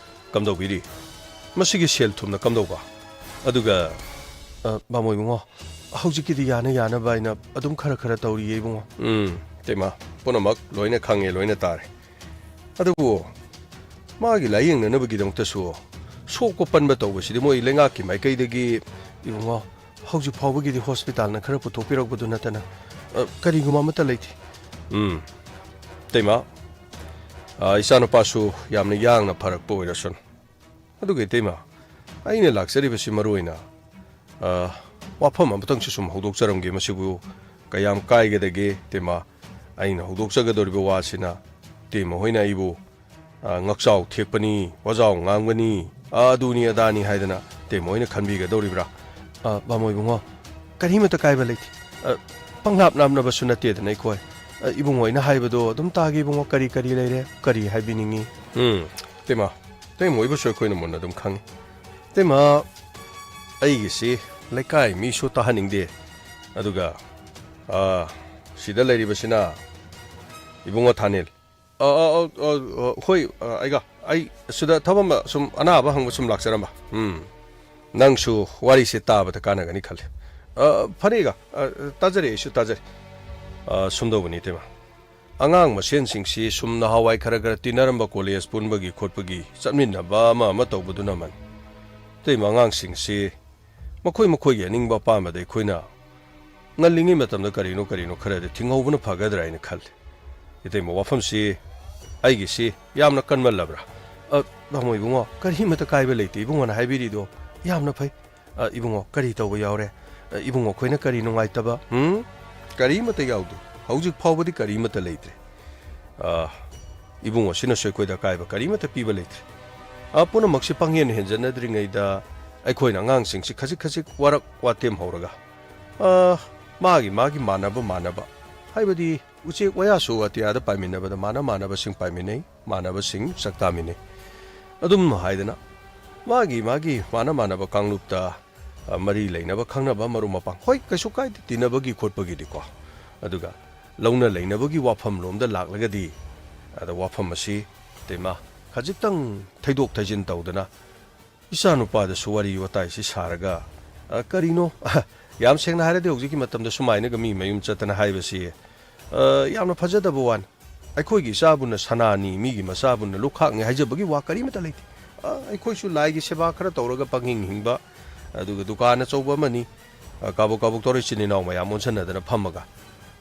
ꯀꯝꯗꯧꯕꯤꯔꯤ? ꯃꯁꯤꯒꯤ ꯁꯦꯜ ꯊꯨꯝꯅ ꯀꯝꯗꯧꯕ? ꯑꯗꯨꯒ, ꯑ, ꯕꯥꯃꯣ ꯏꯕꯨꯡꯉꯣ, ꯍꯧꯖꯤꯛꯀꯤꯗꯤ ꯌꯥꯅ ꯌꯥꯅꯕ ꯍꯥꯏꯅ ꯑꯗꯨꯝ ꯈꯔ ꯈꯔ ꯇꯧꯔꯤꯌꯦ ꯏꯕꯨꯡꯉꯣ꯫ ꯎꯝ, ꯏꯇꯩꯃ, ꯄꯨꯝꯅꯃꯛ ꯂꯣꯏꯅ ꯈꯪꯉꯦ, ꯂꯣꯏꯅ ꯇꯥꯔꯦ꯫ ꯑꯗꯨꯕꯨ ꯃꯥꯒꯤ ꯂꯥꯏꯌꯦꯡꯅꯅꯕꯒꯤꯗꯃꯛꯇꯁꯨ ꯁꯣꯛꯄ ꯄꯟꯕ ꯇꯧꯕꯁꯤꯗꯤ ꯃꯣꯏ ꯂꯩꯉꯥꯛꯀꯤ ꯃꯥꯏꯀꯩꯗꯒꯤ ꯏꯕꯨꯡꯉꯣ ꯍꯧꯖꯤꯛ ꯐꯥꯎꯕꯒꯤꯗꯤ ꯍꯣꯁꯄꯤꯇꯥꯜꯅ ꯈꯔ ꯄꯨꯊꯣꯛꯄꯤꯔꯛꯄꯗꯨ ꯅꯠꯇꯅ, ꯑ, ꯀꯔꯤꯒꯨꯝꯕ ꯑꯃꯠꯇ ꯂꯩꯇꯦ꯫ ꯎꯝ, ꯏꯇꯩꯃ, ꯑ, ꯏꯆꯥꯅꯨꯄꯥꯁꯨ ꯌꯥꯝꯅ ꯌꯥꯡꯅ ꯐꯔꯛꯄ ꯑꯣꯏꯔꯁꯅꯨ꯫ ꯑꯗꯨꯒ ꯏꯇꯩꯃ, ꯑꯩꯅ ꯂꯥꯛꯆꯔꯤꯕꯁꯤ ꯃꯔꯨ ꯑꯣꯏꯅ, ꯑ, ꯋꯥꯐꯝ ꯑꯃꯇꯪꯁꯨ ꯁꯨꯝ ꯍꯧꯗꯣꯛꯆꯔꯝꯒꯦ꯫ ꯃꯁꯤꯕꯨ ꯀꯌꯥꯝ ꯀꯥꯏꯒꯗꯒꯦ ꯏꯇꯩꯃ? ꯑꯩꯅ ꯍꯧꯗꯣꯛꯆꯒꯗꯧꯔꯤꯕ ꯋꯥꯁꯤꯅ ꯏꯇꯩꯃ ꯍꯣꯏꯅ ꯑꯩꯕꯨ, ꯑ, ꯉꯛꯆꯥꯎ ꯊꯦꯛꯄꯅꯤ, ꯋꯥꯖꯥꯎ ꯉꯥꯡꯕꯅꯤ, ꯑ, ꯑꯗꯨꯅꯤ ꯑꯗꯥꯅꯤ ꯍꯥꯏꯗꯅ ꯏꯇꯩꯃ ꯍꯣꯏꯅ ꯈꯟꯕꯤꯒꯗꯧꯔꯤꯕ꯭ꯔꯥ? ꯑ, ꯕꯥꯃꯣ ꯏꯕꯨꯡꯉꯣ, ꯀꯔꯤꯃꯠꯇ ꯀꯥꯏꯕ ꯂꯩꯇꯦ꯫ ꯑ, ꯄꯪꯂꯥꯞ ꯂꯥꯞꯅꯕꯁꯨ ꯅꯠꯇꯦꯗꯅ ꯑꯩꯈꯣꯏ꯫ ꯑ, ꯏꯕꯨꯡꯉꯣ ꯍꯣꯏꯅ ꯍꯥꯏꯕꯗꯣ ꯑꯗꯨꯝ ꯇꯥꯒꯦ ꯏꯕꯨꯡꯉꯣ, ꯀꯔꯤ ꯀꯔꯤ ꯂꯩꯔꯦ, ꯀꯔꯤ ꯍꯥꯏꯕꯤꯅꯤꯡꯉꯤ? ꯎꯝ, ꯏꯇꯩꯃ, ꯏꯇꯩꯃ ꯍꯣꯏꯕꯨꯁꯨ ꯑꯩꯈꯣꯏꯅ ꯃꯨꯟꯅ ꯑꯗꯨꯝ ꯈꯪꯉꯤ꯫ ꯏꯇꯩꯃ, ꯑꯩꯒꯤꯁꯤ ꯂꯩꯀꯥꯏ ꯃꯤꯁꯨ ꯇꯥꯍꯟꯅꯤꯡꯗꯦ꯫ ꯑꯗꯨꯒ, ꯑ, ꯁꯤꯗ ꯂꯩꯔꯤꯕꯁꯤꯅ ꯏꯕꯨꯡꯉꯣ ꯊꯥꯅꯤꯜ꯫ ꯑ, ꯑ, ꯑ, ꯑ, ꯑ, ꯍꯣꯏ, ꯑ, ꯑꯩꯒ, ꯑꯩ ꯁꯤꯗ ꯊꯕꯛ ꯑꯃ ꯁꯨꯝ ꯑꯅꯥꯕ ꯍꯪꯕ ꯁꯨꯝ ꯂꯥꯛꯆꯔꯝꯕ꯫ ꯎꯝ꯫ ꯅꯪꯁꯨ ꯋꯥꯔꯤꯁꯦ ꯇꯥꯕꯗ ꯀꯥꯟꯅꯒꯅꯤ ꯈꯜꯂꯤ꯫ ꯑ, ꯐꯔꯦ ꯑꯩꯒ, ꯑ, ꯇꯥꯖꯔꯦ, ꯑꯩꯁꯨ ꯇꯥꯖꯔꯦ꯫ ꯑ, ꯁꯨꯝꯗꯧꯕꯅꯤ ꯏꯇꯩꯃ꯫ ꯑꯉꯥꯡ ꯃꯁꯦꯟꯁꯤꯡꯁꯤ ꯁꯨꯝ ꯅꯍꯥꯟꯋꯥꯏ ꯈꯔ ꯈꯔ ꯇꯤꯟꯅꯔꯝꯕ ꯀꯣꯂꯦꯖ ꯄꯨꯟꯕꯒꯤ ꯈꯣꯠꯄꯒꯤ ꯆꯠꯃꯤꯟꯅꯕ ꯑꯃ ꯑꯃ ꯇꯧꯕꯗꯨꯅ ꯃꯟ꯫ ꯏꯇꯩꯃ ꯑꯉꯥꯡꯁꯤꯡꯁꯤ ꯃꯈꯣꯏ ꯃꯈꯣꯏꯒꯤ ꯑꯅꯤꯡꯕ ꯑꯄꯥꯝꯕꯗ ꯑꯩꯈꯣꯏꯅ ꯉꯜꯂꯤꯉꯩ ꯃꯇꯝꯗ ꯀꯔꯤꯅꯣ ꯀꯔꯤꯅꯣ ꯈꯔꯗꯤ ꯊꯤꯡꯍꯧꯕꯅ ꯐꯒꯗ꯭ꯔꯥ ꯍꯥꯏꯅ ꯈꯜꯂꯤ꯫ ꯏꯇꯩꯃ ꯋꯥꯐꯝꯁꯤ ꯑꯩꯒꯤꯁꯤ ꯌꯥꯝꯅ ꯀꯟꯃꯜꯂꯕ꯭ꯔꯥ? ꯑ, ꯕꯥꯃꯣ ꯏꯕꯨꯡꯉꯣ, ꯀꯔꯤꯃꯠꯇ ꯀꯥꯏꯕ ꯂꯩꯇꯦ ꯏꯕꯨꯡꯉꯣꯅ ꯍꯥꯏꯕꯤꯔꯤꯗꯣ ꯌꯥꯝꯅ ꯐꯩ꯫ ꯑ, ꯏꯕꯨꯡꯉꯣ, ꯀꯔꯤ ꯇꯧꯕ ꯌꯥꯎꯔꯦ? ꯑ, ꯏꯕꯨꯡꯉꯣ, ꯑꯩꯈꯣꯏꯅ ꯀꯔꯤ ꯅꯨꯡꯉꯥꯏꯇꯕ? ꯎꯝ? ꯀꯔꯤꯃꯠꯇ ꯌꯥꯎꯗꯦ꯫ ꯍꯧꯖꯤꯛ ꯐꯥꯎꯕꯗꯤ ꯀꯔꯤꯃꯠꯇ ꯂꯩꯇ꯭ꯔꯦ꯫ ꯑ, ꯏꯕꯨꯡꯉꯣꯁꯤꯅꯁꯨ ꯑꯩꯈꯣꯏꯗ ꯑꯀꯥꯏꯕ ꯀꯔꯤꯃꯠꯇ ꯄꯤꯕ ꯂꯩꯇ꯭ꯔꯦ꯫ ꯑ, ꯄꯨꯝꯅꯃꯛꯁꯤ ꯄꯪꯍꯦꯟ ꯍꯦꯟꯖꯟꯅꯗ꯭ꯔꯤꯉꯩꯗ ꯑꯩꯈꯣꯏꯅ ꯑꯉꯥꯡꯁꯤꯡꯁꯤ ꯈꯖꯤꯛ ꯈꯖꯤꯛ ꯋꯥꯔꯛ ꯋꯥꯇꯦꯝ ꯍꯧꯔꯒ, ꯑ, ꯃꯥꯒꯤ ꯃꯥꯒꯤ ꯃꯥꯟꯅꯕ ꯃꯥꯟꯅꯕ, ꯍꯥꯏꯕꯗꯤ ꯎꯆꯦꯛ ꯋꯥꯌꯥꯁꯨ ꯑꯇꯤꯌꯥꯗ ꯄꯥꯏꯃꯤꯟꯅꯕꯗ ꯃꯥꯅ ꯃꯥꯟꯅꯕꯁꯤꯡ ꯄꯥꯏꯃꯤꯟꯅꯩ, ꯃꯥꯟꯅꯕꯁꯤꯡ ꯆꯥꯛꯇꯥꯃꯤꯟꯅꯩ꯫ ꯑꯗꯨꯝ ꯍꯥꯏꯗꯅ ꯃꯥꯒꯤ ꯃꯥꯒꯤ ꯃꯥꯅ ꯃꯥꯟꯅꯕ ꯀꯥꯡꯂꯨꯞꯇ ꯑ, ꯃꯔꯤ ꯂꯩꯅꯕ, ꯈꯪꯅꯕ, ꯃꯔꯨꯞ ꯃꯄꯥꯡ, ꯍꯣꯏ, ꯀꯩꯁꯨ ꯀꯥꯏꯗꯦ, ꯇꯤꯟꯅꯕꯒꯤ ꯈꯣꯠꯄꯒꯤꯗꯤꯀꯣ꯫ ꯑꯗꯨꯒ ꯂꯧꯅ ꯂꯩꯅꯕꯒꯤ ꯋꯥꯐꯝ ꯂꯣꯝꯗ ꯂꯥꯛꯂꯒꯗꯤ, ꯑꯗ ꯋꯥꯐꯝ ꯑꯁꯤ, ꯏꯇꯩꯃ, ꯈꯖꯤꯛꯇꯪ ꯊꯩꯗꯣꯛ ꯊꯩꯖꯤꯟ ꯇꯧꯗꯅ, ꯏꯆꯥ ꯅꯨꯄꯥꯗꯁꯨ ꯋꯥꯔꯤ ꯋꯥꯇꯥꯏꯁꯤ ꯁꯥꯔꯒ, "ꯑ, ꯀꯔꯤꯅꯣ?" ꯌꯥꯝ ꯁꯦꯡꯅ ꯍꯥꯏꯔꯗꯤ, ꯍꯧꯖꯤꯛꯀꯤ ꯃꯇꯝꯗ ꯁꯨꯃꯥꯏꯅꯒ ꯃꯤ ꯃꯌꯨꯝ ꯆꯠꯇꯅ ꯍꯥꯏꯕꯁꯤ, ꯑ, ꯌꯥꯝꯅ ꯐꯖꯗꯕ ꯋꯥꯅꯤ꯫ ꯑꯩꯈꯣꯏꯒꯤ ꯏꯆꯥꯕꯨꯅ ꯁꯅꯥꯅꯤ, ꯃꯤꯒꯤ ꯃꯆꯥꯕꯨꯅ ꯂꯨꯈꯥꯛꯅꯤ ꯍꯥꯏꯖꯕꯒꯤ ꯋꯥ ꯀꯔꯤꯃꯠꯇ ꯂꯩꯇꯦ꯫ ꯑ, ꯑꯩꯈꯣꯏꯁꯨ ꯂꯥꯏꯒꯤ ꯁꯦꯕꯥ ꯈꯔ ꯇꯧꯔꯒ ꯄꯪꯍꯤꯡ ꯍꯤꯡꯕ, ꯑꯗꯨꯒ ꯗꯨꯀꯥꯟ ꯑꯆꯧꯕ ꯑꯃꯅꯤ, ꯑ, ꯀꯥꯕꯣꯛ ꯀꯥꯕꯣꯛ ꯇꯧꯔ ꯏꯆꯤꯟ ꯏꯅꯥꯎ ꯃꯌꯥꯝ ꯑꯣꯟꯁꯤꯟꯅꯗꯅ ꯐꯝꯃꯒ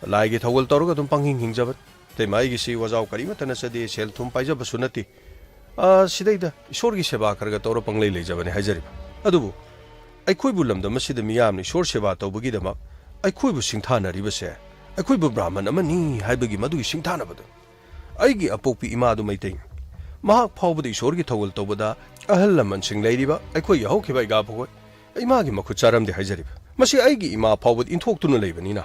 ꯂꯥꯏꯒꯤ ꯊꯧꯒꯜ ꯇꯧꯔꯒ ꯑꯗꯨꯝ ꯄꯪꯍꯤꯡ ꯍꯤꯡꯖꯕ꯫ ꯏꯇꯩꯃ ꯑꯩꯒꯤꯁꯤ ꯋꯥꯖꯥꯎ ꯀꯔꯤꯃꯠꯇ ꯅꯠꯆꯗꯦ, ꯁꯦꯜ ꯊꯨꯝ ꯄꯥꯏꯖꯕꯁꯨ ꯅꯠꯇꯦ꯫ ꯑ, ꯁꯤꯗꯩꯗ ꯏꯁꯣꯔꯒꯤ ꯁꯦꯕꯥ ꯈꯔꯒ ꯇꯧꯔ ꯄꯪꯂꯩ ꯂꯩꯖꯕꯅꯤ ꯍꯥꯏꯖꯔꯤꯕ꯫ ꯑꯗꯨꯕꯨ ꯑꯩꯈꯣꯏꯕꯨ ꯂꯝꯗꯝ ꯑꯁꯤꯗ ꯃꯤꯌꯥꯝꯅ ꯏꯁꯣꯔ ꯁꯦꯕꯥ ꯇꯧꯕꯒꯤꯗꯃꯛ ꯑꯩꯈꯣꯏꯕꯨ ꯁꯤꯡꯊꯥꯅꯔꯤꯕꯁꯦ, ꯑꯩꯈꯣꯏꯕꯨ ꯕ꯭ꯔꯥꯍꯃꯟ ꯑꯃꯅꯤ ꯍꯥꯏꯕꯒꯤ ꯃꯗꯨꯒꯤ ꯁꯤꯡꯊꯥꯅꯕꯗꯨ꯫ ꯑꯩꯒꯤ ꯑꯄꯣꯛꯄꯤ ꯏꯃꯥꯗꯨ ꯃꯩꯇꯩꯅꯤ꯫ ꯃꯍꯥꯛ ꯐꯥꯎꯕꯗ ꯏꯁꯣꯔꯒꯤ ꯊꯧꯒꯜ ꯇꯧꯕꯗ ꯑꯍꯜ ꯂꯃꯟꯁꯤꯡ ꯂꯩꯔꯤꯕ ꯑꯩꯈꯣꯏꯒꯤ ꯍꯧꯈꯤꯕ ꯏꯒꯥ ꯄꯣꯛꯍꯣꯏ, ꯏꯃꯥꯒꯤ ꯃꯈꯨꯠ ꯆꯥꯔꯝꯗꯦ ꯍꯥꯏꯖꯔꯤꯕ꯫ ꯃꯁꯤ ꯑꯩꯒꯤ ꯏꯃꯥ ꯐꯥꯎꯕꯗ ꯏꯟꯊꯣꯛꯇꯨꯅ ꯂꯩꯕꯅꯤꯅ,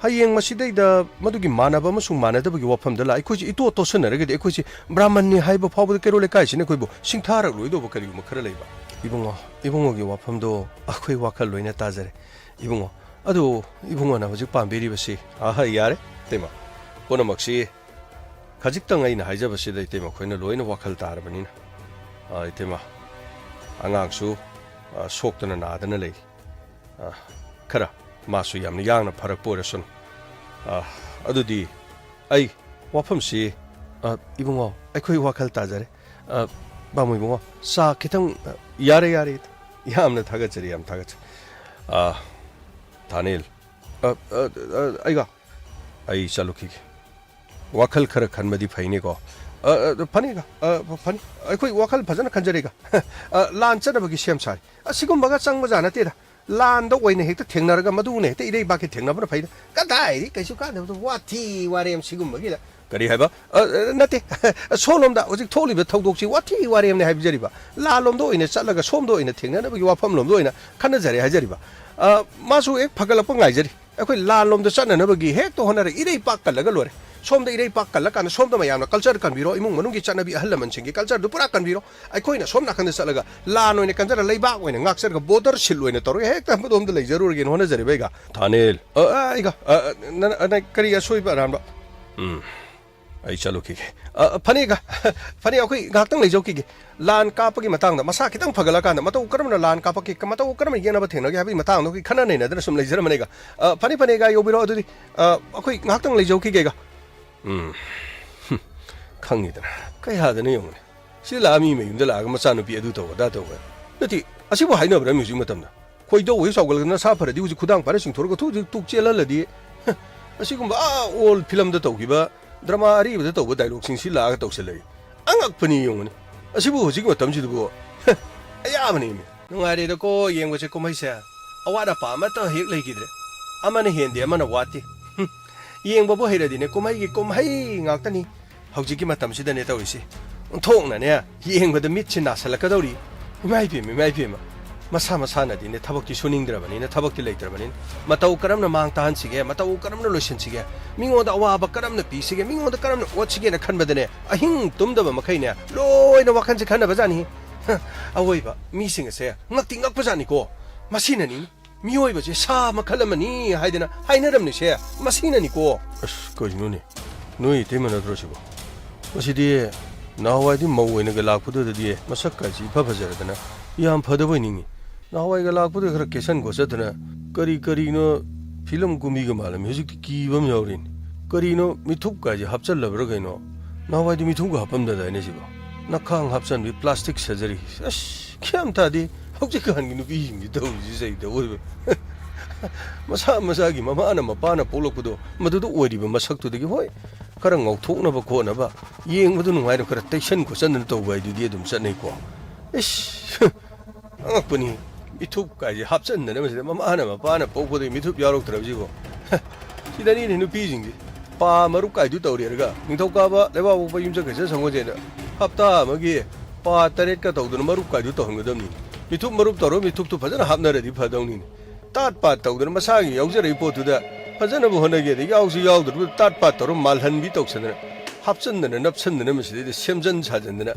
ꯍꯌꯦꯡ ꯃꯁꯤꯗꯩꯗ ꯃꯗꯨꯒꯤ ꯃꯥꯟꯅꯕ ꯑꯃꯁꯨꯡ ꯃꯥꯟꯅꯗꯕꯒꯤ ꯋꯥꯐꯝꯗ ꯂꯥꯛ ꯑꯩꯈꯣꯏꯁꯤ ꯏꯇꯣꯠ ꯇꯣꯠꯁꯟꯅꯔꯒꯗꯤ ꯑꯩꯈꯣꯏꯁꯤ ꯕ꯭ꯔꯥꯍꯃꯟꯅꯤ ꯍꯥꯏꯕ ꯐꯥꯎꯕꯗ ꯀꯩꯔꯣꯜ ꯂꯩꯀꯥꯏꯁꯤꯅ ꯑꯩꯈꯣꯏꯕꯨ ꯁꯤꯡꯊꯥꯔꯛꯂꯣꯏꯗꯧꯕ ꯀꯔꯤꯒꯨꯝꯕ ꯈꯔ ꯂꯩꯕ꯫ ꯏꯕꯨꯡꯉꯣ, ꯏꯕꯨꯡꯉꯣꯒꯤ ꯋꯥꯐꯝꯗꯣ ꯑꯩꯈꯣꯏ ꯋꯥꯈꯜ ꯂꯣꯏꯅ ꯇꯥꯖꯔꯦ꯫ ꯏꯕꯨꯡꯉꯣ, ꯑꯗꯨ ꯏꯕꯨꯡꯉꯣꯅ ꯍꯧꯖꯤꯛ ꯄꯥꯝꯕꯤꯔꯤꯕꯁꯤ, ꯑꯍ, ꯌꯥꯔꯦ, ꯏꯇꯩꯃ꯫ ꯄꯨꯝꯅꯃꯛꯁꯤ ꯈꯖꯤꯛꯇꯪ ꯑꯩꯅ ꯍꯥꯏꯖꯕꯁꯤꯗ ꯏꯇꯩꯃ ꯈꯣꯏꯅ ꯂꯣꯏꯅ ꯋꯥꯈꯜ ꯇꯥꯔꯕꯅꯤꯅ꯫ ꯑ, ꯏꯇꯩꯃ, ꯑꯉꯥꯡꯁꯨ, ꯑ, ꯁꯣꯛꯇꯅ ꯅꯥꯗꯅ ꯂꯩꯔꯤ꯫ ꯑ, ꯈꯔ ꯃꯥꯁꯨ ꯌꯥꯝꯅ ꯌꯥꯡꯅ ꯐꯔꯛꯄ ꯑꯣꯏꯔꯁꯅꯨ꯫ ꯑ, ꯑꯗꯨꯗꯤ ꯑꯩ ꯋꯥꯐꯝꯁꯤ, ꯑ, ꯏꯕꯨꯡꯉꯣ, ꯑꯩꯈꯣꯏ ꯋꯥꯈꯜ ꯇꯥꯖꯔꯦ꯫ ꯑ, ꯕꯥꯃꯣ ꯏꯕꯨꯡꯉꯣ, ꯆꯥ ꯈꯤꯇꯪ, ꯑ, ꯌꯥꯔꯦ, ꯌꯥꯔꯦ꯫ ꯌꯥꯝꯅ ꯊꯥꯒꯠꯆꯔꯤ, ꯌꯥꯝ ꯊꯥꯒꯠꯆꯔꯤ꯫ ꯑ, ꯊꯥꯅꯤꯜ꯫ ꯑ, ꯑ, ꯑ, ꯑꯩꯒ? ꯑꯩ ꯆꯠꯂꯨꯈꯤꯒꯦ꯫ ꯋꯥꯈꯜ ꯈꯔ ꯈꯟꯕꯗꯤ ꯐꯩꯅꯦꯀꯣ꯫ ꯑ, ꯑ, ꯐꯅꯤꯒ, ꯑ, ꯐꯅꯤ꯫ ꯑꯩꯈꯣꯏ ꯋꯥꯈꯜ ꯐꯖꯅ ꯈꯟꯖꯔꯦꯒ꯫ ꯑ, ꯂꯥꯟ ꯆꯠꯅꯕꯒꯤ ꯁꯦꯝ ꯁꯥꯔꯤ꯫ ꯑꯁꯤꯒꯨꯝꯕꯒ ꯆꯪꯕꯖꯥꯠ ꯅꯠꯇꯦꯗ꯫ ꯂꯥꯟꯗ ꯑꯣꯏꯅ ꯍꯦꯛꯇ ꯊꯦꯡꯅꯔꯒ ꯃꯗꯨꯅ ꯍꯦꯛꯇ ꯏꯔꯩꯕꯥꯛꯀꯤ ꯊꯦꯡꯅꯕꯅ ꯐꯩꯗ꯫ ꯀꯗꯥꯏꯗꯒꯤ ꯀꯩꯁꯨ ꯀꯥꯟꯅꯕꯗꯣ, ꯋꯥꯊꯤ ꯋꯥꯔꯦꯝ ꯁꯤꯒꯨꯝꯕꯒꯤꯗ꯫ ꯀꯔꯤ ꯍꯥꯏꯕ? ꯑ, ꯑ, ꯅꯠꯇꯦ꯫ ꯁꯣꯝꯂꯣꯝꯗ ꯍꯧꯖꯤꯛ ꯊꯣꯛꯂꯤꯕ ꯊꯧꯗꯣꯛꯁꯤ ꯋꯥꯊꯤ ꯋꯥꯔꯦꯝꯅꯦ ꯍꯥꯏꯖꯔꯤꯕ꯫ ꯂꯥꯟꯂꯣꯝꯗ ꯑꯣꯏꯅ ꯆꯠꯂꯒ ꯁꯣꯝꯗ ꯑꯣꯏꯅ ꯊꯦꯡꯅꯅꯕꯒꯤ ꯋꯥꯐꯝꯂꯣꯝꯗ ꯑꯣꯏꯅ ꯈꯟꯅꯖꯔꯦ ꯍꯥꯏꯖꯔꯤꯕ꯫ ꯑ, ꯃꯥꯁꯨ ꯍꯦꯛ ꯐꯒꯠꯂꯛꯄ ꯉꯥꯏꯖꯔꯤ꯫ ꯑꯩꯈꯣꯏ ꯂꯥꯟꯂꯣꯝꯗ ꯆꯠꯅꯅꯕꯒꯤ ꯍꯦꯛꯇ ꯍꯣꯠꯅꯔ ꯏꯔꯩ ꯄꯥꯛ ꯀꯜꯂꯒ ꯂꯣꯏꯔꯦ꯫ ꯁꯣꯝꯗ ꯏꯔꯩꯄꯥꯛ ꯀꯜꯂꯀꯥꯟꯗ ꯁꯣꯝꯗ ꯃꯌꯥꯝꯅ ꯀꯜꯆꯔ ꯀꯟꯕꯤꯔꯣ, ꯏꯃꯨꯡ ꯃꯅꯨꯡꯒꯤ ꯆꯠꯅꯕꯤ ꯑꯍꯜ ꯂꯃꯟꯁꯤꯡꯒꯤ ꯀꯜꯆꯔꯗꯨ ꯄꯨꯔꯥ ꯀꯟꯕꯤꯔꯣ꯫ ꯑꯩꯈꯣꯏꯅ ꯁꯣꯝ ꯅꯥꯀꯟꯗ ꯆꯠꯂꯒ ꯂꯥꯟ ꯑꯣꯏꯅ ꯀꯟꯖꯔ, ꯂꯩꯕꯥꯛ ꯑꯣꯏꯅ ꯉꯥꯛꯆꯔꯒ, ꯕꯣꯔꯗꯔ ꯁꯤꯜ ꯑꯣꯏꯅ ꯇꯧꯔꯒ ꯍꯦꯛꯇ ꯑꯗꯣꯝꯗ ꯂꯩꯖꯔꯨꯔꯒꯦꯅ ꯍꯣꯠꯅꯖꯔꯤꯕ ꯑꯩꯒ꯫ ꯊꯥꯅꯤꯜ꯫ ꯑ, ꯑ, ꯑꯩꯒ꯫ ꯑ, ꯑ, ꯅ-, ꯅ-, ꯀꯔꯤ ꯑꯁꯣꯏꯕ ꯑꯔꯥꯟꯕ? ꯎꯝ꯫ ꯑꯩ ꯆꯠꯂꯨꯈꯤꯒꯦ꯫ ꯑ, ꯐꯅꯦꯒ, ꯐꯅꯦ, ꯑꯩꯈꯣꯏ ꯉꯥꯏꯍꯥꯛꯇꯪ ꯂꯩꯖꯧꯈꯤꯒꯦ꯫ ꯂꯥꯟ ꯀꯥꯞꯄꯒꯤ ꯃꯇꯥꯡꯗ, ꯃꯁꯥ ꯈꯤꯇꯪ ꯐꯒꯠꯂꯀꯥꯟꯗ, ꯃꯇꯧ ꯀꯔꯝꯅ ꯂꯥꯟ ꯀꯥꯞꯄꯛꯀꯦ, ꯃꯇꯧ ꯀꯔꯝꯅ ꯌꯦꯛꯅꯕ ꯊꯦꯡꯅꯒꯦ ꯍꯥꯏꯕꯒꯤ ꯃꯇꯥꯡꯗ ꯑꯩꯈꯣꯏ ꯈꯟꯅ ꯅꯩꯅꯗꯅ ꯁꯨꯝ ꯂꯩꯖꯔꯝꯕꯅꯦꯒ꯫ ꯑ, ꯐꯅꯤ, ꯐꯅꯦꯒ ꯌꯧꯕꯤꯔꯣ꯫ ꯑꯗꯨꯗꯤ, ꯑ, ꯑꯩꯈꯣꯏ ꯉꯥꯏꯍꯥꯛꯇꯪ ꯂꯩꯖꯧꯈꯤꯒꯦꯒ꯫ ꯎꯝ꯫ ꯍꯨꯝ꯫ ꯈꯪꯉꯤꯗꯅ꯫ ꯀꯩ ꯍꯥꯏꯗꯅ ꯌꯦꯡꯉꯨꯅꯦ꯫ ꯁꯤꯗ ꯂꯥꯛꯑ ꯃꯤ ꯃꯌꯨꯝꯗ ꯂꯥꯛꯑꯒ ꯃꯆꯥꯅꯨꯄꯤ ꯑꯗꯨ ꯇꯧꯕ, ꯑꯗꯥ ꯇꯧꯕ꯫ ꯅꯠꯇꯦ, ꯑꯁꯤꯕꯨ ꯍꯥꯏꯅꯕ꯭ꯔꯥ ꯍꯧꯖꯤꯛ ꯃꯇꯝꯗ? ꯈꯣꯏꯗꯧ ꯍꯦꯛ ꯁꯥꯎꯒꯠꯂꯒ ꯅꯁꯥ ꯐꯔꯗꯤ ꯍꯧꯖꯤꯛ ꯈꯨꯗꯥꯡ ꯄꯥꯏꯔ ꯆꯤꯡꯊꯣꯔꯒ ꯊꯨ ꯊꯨ ꯇꯨꯛ ꯆꯦꯜꯍꯜꯂꯗꯤ꯫ ꯍ, ꯑꯁꯤꯒꯨꯝꯕ ꯑꯥ ꯑꯣꯜ ꯐꯤꯂꯝꯗ ꯇꯧꯈꯤꯕ, ꯗ꯭ꯔꯃꯥ ꯑꯔꯤꯕꯗ ꯇꯧꯕ ꯗꯥꯏꯂꯣꯛꯁꯤꯡꯁꯤ ꯂꯥꯛꯑꯒ ꯇꯧꯁꯜꯂꯛꯏ꯫ ꯑꯉꯛꯄꯅꯤ ꯌꯦꯡꯉꯨꯅꯦ꯫ ꯑꯁꯤꯕꯨ ꯍꯧꯖꯤꯛ ꯃꯇꯝꯁꯤꯗꯕꯨ, ꯍ, ꯑꯌꯥꯕꯅꯦꯃꯤ꯫ ꯅꯨꯡꯉꯥꯏꯔꯦꯗꯀꯣ ꯌꯦꯡꯕꯁꯦ ꯀꯨꯝꯍꯩꯁꯦ꯫ ꯑꯋꯥꯠ ꯑꯄꯥ ꯑꯃꯠꯇ ꯍꯦꯛ ꯂꯩꯈꯤꯗ꯭ꯔꯦ꯫ ꯑꯃꯅ ꯍꯦꯟꯗꯦ, ꯑꯃꯅ ꯋꯥꯠꯇꯦ꯫ ꯍꯨꯝ, ꯌꯦꯡꯕꯕꯨ ꯍꯩꯔꯗꯤꯅꯦ ꯀꯨꯝꯍꯩꯒꯤ ꯀꯨꯝꯍꯩ ꯉꯥꯛꯇꯅꯤ꯫ ꯍꯧꯖꯤꯛꯀꯤ ꯃꯇꯝꯁꯤꯗꯅꯦ ꯇꯧꯔꯤꯁꯤ꯫ ꯑꯣꯟꯊꯣꯛꯅꯅꯦ ꯌꯦꯡꯕꯗ ꯃꯤꯠꯁꯤ ꯅꯥꯁꯜꯂꯛꯀꯗꯧꯔꯤ꯫ ꯏꯃꯥ ꯏꯄꯦꯝꯃ, ꯏꯃꯥ ꯏꯄꯦꯝꯃ꯫ ꯃꯁꯥ ꯃꯁꯥꯅꯗꯤꯅꯦ ꯊꯕꯛꯇꯤ ꯁꯨꯅꯤꯡꯗ꯭ꯔꯕꯅꯤꯅ, ꯊꯕꯛꯇꯤ ꯂꯩꯇ꯭ꯔꯕꯅꯤꯅ꯫ ꯃꯇꯧ ꯀꯔꯝꯅ ꯃꯥꯡ ꯇꯥꯍꯟꯁꯤꯒꯦ, ꯃꯇꯧ ꯀꯔꯝꯅ ꯂꯣꯏꯁꯤꯟꯁꯤꯒꯦ, ꯃꯤꯉꯣꯟꯗ ꯑꯋꯥꯕ ꯀꯔꯝꯅ ꯄꯤꯁꯤꯒꯦ, ꯃꯤꯉꯣꯟꯗ ꯀꯔꯝꯅ ꯑꯣꯠꯁꯤꯒꯦꯅ ꯈꯟꯕꯗꯅꯦ ꯑꯍꯤꯡ ꯇꯨꯝꯗꯕ ꯃꯈꯩꯅꯦ ꯂꯣꯏꯅ ꯋꯥꯈꯜꯁꯦ ꯈꯟꯅꯕꯖꯥꯠꯅꯤ꯫ ꯍ, ꯑꯋꯣꯏꯕ ꯃꯤꯁꯤꯡ ꯑꯁꯦ ꯉꯛꯇꯤ ꯉꯛꯄꯖꯥꯠꯅꯤꯀꯣ꯫ ꯃꯁꯤꯅꯅꯤ꯫ ꯃꯤꯑꯣꯏꯕꯁꯦ ꯁꯥ ꯃꯈꯜ ꯑꯃꯅꯤ ꯍꯥꯏꯗꯅ ꯍꯥꯏꯅꯔꯝꯂꯤꯁꯦ ꯃꯁꯤꯅꯅꯤꯀꯣ꯫ ꯑꯁ, ꯀꯩꯅꯣꯅꯦ? ꯅꯣꯏ ꯏꯇꯩꯃ ꯅꯠꯇ꯭ꯔꯣ ꯁꯤꯕꯣ? ꯃꯁꯤꯗꯤ ꯅꯍꯥꯟꯋꯥꯏꯗꯤ ꯃꯧ ꯑꯣꯏꯅꯒ ꯂꯥꯛꯄꯗꯨꯗꯗꯤ ꯃꯁꯛ ꯀꯥꯏꯁꯤ ꯏꯐ ꯐꯖꯔꯗꯅ ꯌꯥꯝ ꯐꯗꯕꯣꯏ ꯅꯤꯡꯉꯤ꯫ ꯅꯍꯥꯟꯋꯥꯏꯒ ꯂꯥꯛꯄꯗꯨꯗ ꯈꯔ ꯀꯦꯁꯟ ꯈꯣꯠꯆꯗꯅ ꯀꯔꯤ ꯀꯔꯤꯅꯣ ꯐꯤꯂꯝ ꯀꯨꯝꯕꯤꯒ ꯃꯥꯜꯂꯝꯃꯤ꯫ ꯍꯧꯖꯤꯛꯇꯤ ꯀꯤꯕ ꯑꯃ ꯌꯥꯎꯔꯤꯅꯤ꯫ ꯀꯔꯤꯅꯣ ꯃꯤꯊꯨꯞ ꯀꯥꯏꯁꯦ ꯍꯥꯞꯆꯜꯂꯕ꯭ꯔꯥ ꯀꯩꯅꯣ? ꯅꯍꯥꯟꯋꯥꯏꯗꯤ ꯃꯤꯊꯨꯞꯀ ꯍꯥꯞꯄꯝꯗꯗꯥꯏꯅꯦ ꯁꯤꯕꯣ? ꯅꯈꯥꯡ ꯍꯥꯞꯆꯟꯕꯤ ꯄ꯭ꯂꯥꯁꯇꯤꯛ ꯁꯔꯖꯔꯤ꯫ ꯑꯁ, ꯒ꯭ꯌꯥꯟ ꯇꯥꯗꯦ꯫ ꯍꯧꯖꯤꯛꯀꯥꯟꯒꯤ ꯅꯨꯄꯤꯁꯤꯡꯁꯤ ꯇꯧꯔꯤꯁꯤ ꯆꯩꯗ ꯑꯣꯏꯕ꯫ ꯃꯁꯥ ꯃꯁꯥꯒꯤ ꯃꯃꯥꯅ ꯃꯄꯥꯅ ꯄꯣꯛꯂꯛꯄꯗꯣ ꯃꯗꯨꯗ ꯑꯣꯏꯔꯤꯕ ꯃꯁꯛꯇꯨꯗꯒꯤ, ꯍꯣꯏ, ꯈꯔ ꯉꯧꯊꯣꯛꯅꯕ ꯈꯣꯠꯅꯕ, ꯌꯦꯡꯕꯗ ꯅꯨꯡꯉꯥꯏꯅ ꯈꯔ ꯇꯩꯁꯟ ꯈꯣꯠꯆꯟꯗꯅ ꯇꯧꯕ ꯍꯥꯏꯗꯨꯗꯤ ꯑꯗꯨꯝ ꯆꯠꯅꯩꯀꯣ꯫ ꯏꯁ! ꯑꯉꯛꯄꯅꯤ꯫ ꯃꯤꯊꯨꯞ ꯀꯥꯏꯁꯦ ꯍꯥꯞꯆꯟꯗꯅ ꯃꯁꯤꯗ ꯃꯃꯥꯅ ꯃꯄꯥꯅ ꯄꯣꯛꯄꯗꯒꯤ ꯃꯤꯊꯨꯞ ꯌꯥꯎꯔꯛꯇ꯭ꯔꯕꯁꯤꯕꯣ꯫ ꯁꯤꯗꯅꯤꯅꯦ ꯅꯨꯄꯤꯁꯤꯡꯁꯦ꯫ ꯄꯥ ꯃꯔꯨꯞ ꯀꯥꯏꯗꯨ ꯇꯧꯔꯦꯔꯒ ꯅꯤꯡꯊꯧꯀꯥꯕ ꯂꯩꯕꯥꯛꯄꯣꯛꯄ ꯌꯨꯝꯁꯀꯩꯁ ꯁꯪꯒꯣꯜꯁꯦꯟꯗ ꯍꯞꯇꯥ ꯑꯃꯒꯤ ꯄꯥ ꯇꯔꯦꯠꯀ ꯇꯧꯗꯅ ꯃꯔꯨꯞ ꯀꯥꯏꯗꯨ ꯇꯧꯍꯟꯒꯗꯕꯅꯤ꯫ ꯃꯤꯊꯨꯞ ꯃꯔꯨꯞ ꯇꯧꯔ ꯃꯤꯊꯨꯞꯇꯨ ꯐꯖꯅ ꯍꯥꯞꯅꯔꯗꯤ ꯐꯗꯧꯅꯤꯅꯦ꯫ ꯇꯥꯠ ꯄꯥꯠ ꯇꯧꯗꯅ ꯃꯁꯥꯒꯤ ꯌꯥꯎꯖꯔꯛꯏ ꯄꯣꯠꯇꯨꯗ ꯐꯖꯅꯕ ꯍꯣꯠꯅꯒꯦꯗ ꯌꯥꯎꯁꯨ ꯌꯥꯎꯗ꯭ꯔꯕ ꯇꯥꯠ ꯄꯥꯠ ꯇꯧꯔ ꯃꯥꯜꯍꯟꯕꯤ ꯇꯧꯁꯟꯗꯅ, ꯍꯥꯞꯆꯟꯗꯅ ꯅꯞꯁꯟꯗꯅ ꯃꯁꯤꯗꯩꯗ ꯁꯦꯝꯖꯟ ꯁꯥꯖꯟꯗꯅ,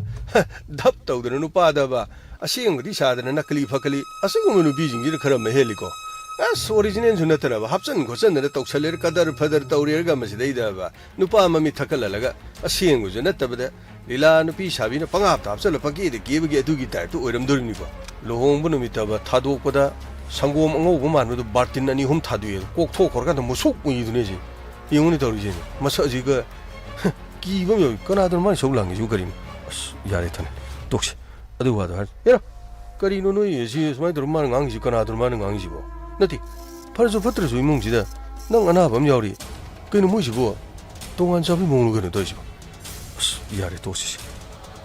ꯙꯞ ꯇꯧꯗꯅ ꯅꯨꯄꯥꯗꯕ ꯑꯁꯦꯡꯕꯗꯤ ꯁꯥꯗꯅ ꯅꯀꯂꯤ ꯐꯀꯂꯤ ꯑꯁꯤꯒꯨꯝꯕ ꯅꯨꯄꯤꯁꯤꯡꯁꯤꯅ ꯈꯔ ꯃꯍꯦꯜꯂꯤꯀꯣ꯫ ꯑꯁ, ꯑꯣꯔꯤꯖꯤꯅꯦꯜꯁꯨ ꯅꯠꯇꯅꯕ ꯍꯥꯞꯆꯟ ꯈꯣꯠꯆꯟꯗꯅ ꯇꯧꯁꯜꯂꯦꯔ ꯀꯗꯔ ꯐꯗꯔ ꯇꯧꯔꯦꯔꯒ ꯃꯁꯤꯗꯩꯗꯕ ꯅꯨꯄꯥ ꯃꯃꯤꯠ ꯊꯛꯀꯠꯍꯜꯂꯒ ꯑꯁꯦꯡꯕꯁꯨ ꯅꯠꯇꯕꯗ ꯂꯤꯂꯥ ꯅꯨꯄꯤ ꯁꯥꯕꯤꯅ ꯄꯪꯍꯥꯞꯇ ꯍꯥꯞꯆꯜꯂ ꯄꯪꯀꯦꯗ ꯀꯦꯕꯒꯤ ꯑꯗꯨꯒꯤ ꯇꯥꯏꯞꯇ ꯑꯣꯏꯔꯝꯗꯣꯔꯤꯅꯤꯀꯣ꯫ ꯂꯨꯍꯣꯡꯕ ꯅꯨꯃꯤꯠꯇꯕ ꯊꯥꯗꯣꯛꯄꯗ ꯁꯪꯒꯣꯝ ꯑꯉꯧꯕ ꯃꯥꯟꯕꯗꯨ ꯕꯥꯔꯇꯤꯟ ꯑꯅꯤ ꯑꯍꯨꯝ ꯊꯥꯗꯣꯛꯑꯦ, ꯀꯣꯛꯊꯣꯛꯈ꯭ꯔꯀꯥꯟꯗ ꯃꯨꯁꯨꯛ ꯃꯨꯏꯗꯨꯅꯦ ꯁꯤ꯫ ꯌꯦꯡꯉꯨꯅꯦ ꯇꯧꯔꯤꯁꯦ꯫ ꯃꯁꯛ ꯑꯁꯤꯒ ꯀꯤꯕ ꯑꯃ ꯌꯥꯎꯏ꯫ ꯀꯅꯥꯗꯅꯣ ꯃꯥꯅ ꯁꯧ ꯂꯥꯡꯉꯤꯁꯤꯕꯨ ꯀꯔꯤꯅꯣ? ꯑꯁ, ꯌꯥꯔꯦ ꯊꯥꯅꯦ, ꯇꯣꯛꯁꯤ꯫ ꯑꯗꯨ ꯋꯥꯗꯣ ꯍꯥꯏꯔ ꯍꯦꯔꯥ꯫ ꯀꯔꯤꯅꯣ ꯅꯣꯏ ꯑꯁꯤ ꯁꯨꯃꯥꯏꯅ ꯇꯧꯔ ꯃꯥꯅ ꯉꯥꯡꯉꯤꯁꯤ? ꯀꯅꯥꯗꯅꯣ ꯃꯥꯅ ꯉꯥꯡꯉꯤꯁꯤꯕꯣ? ꯅꯠꯇꯦ, ꯐꯔꯁꯨ ꯐꯠꯇ꯭ꯔꯁꯨ ꯏꯃꯨꯡꯁꯤꯗ ꯅꯪ ꯑꯅꯥꯕ ꯑꯃ ꯌꯥꯎꯔꯤ꯫ ꯀꯩꯅꯣ ꯃꯣꯏꯁꯤꯕꯨ ꯇꯣꯉꯥꯟ ꯆꯥꯕꯤ ꯃꯑꯣꯡꯂꯣ ꯀꯩꯅꯣ ꯇꯧꯔꯤꯁꯤꯕꯣ? ꯑꯁ, ꯌꯥꯔꯦ, ꯇꯣꯛꯁꯤꯁꯦ꯫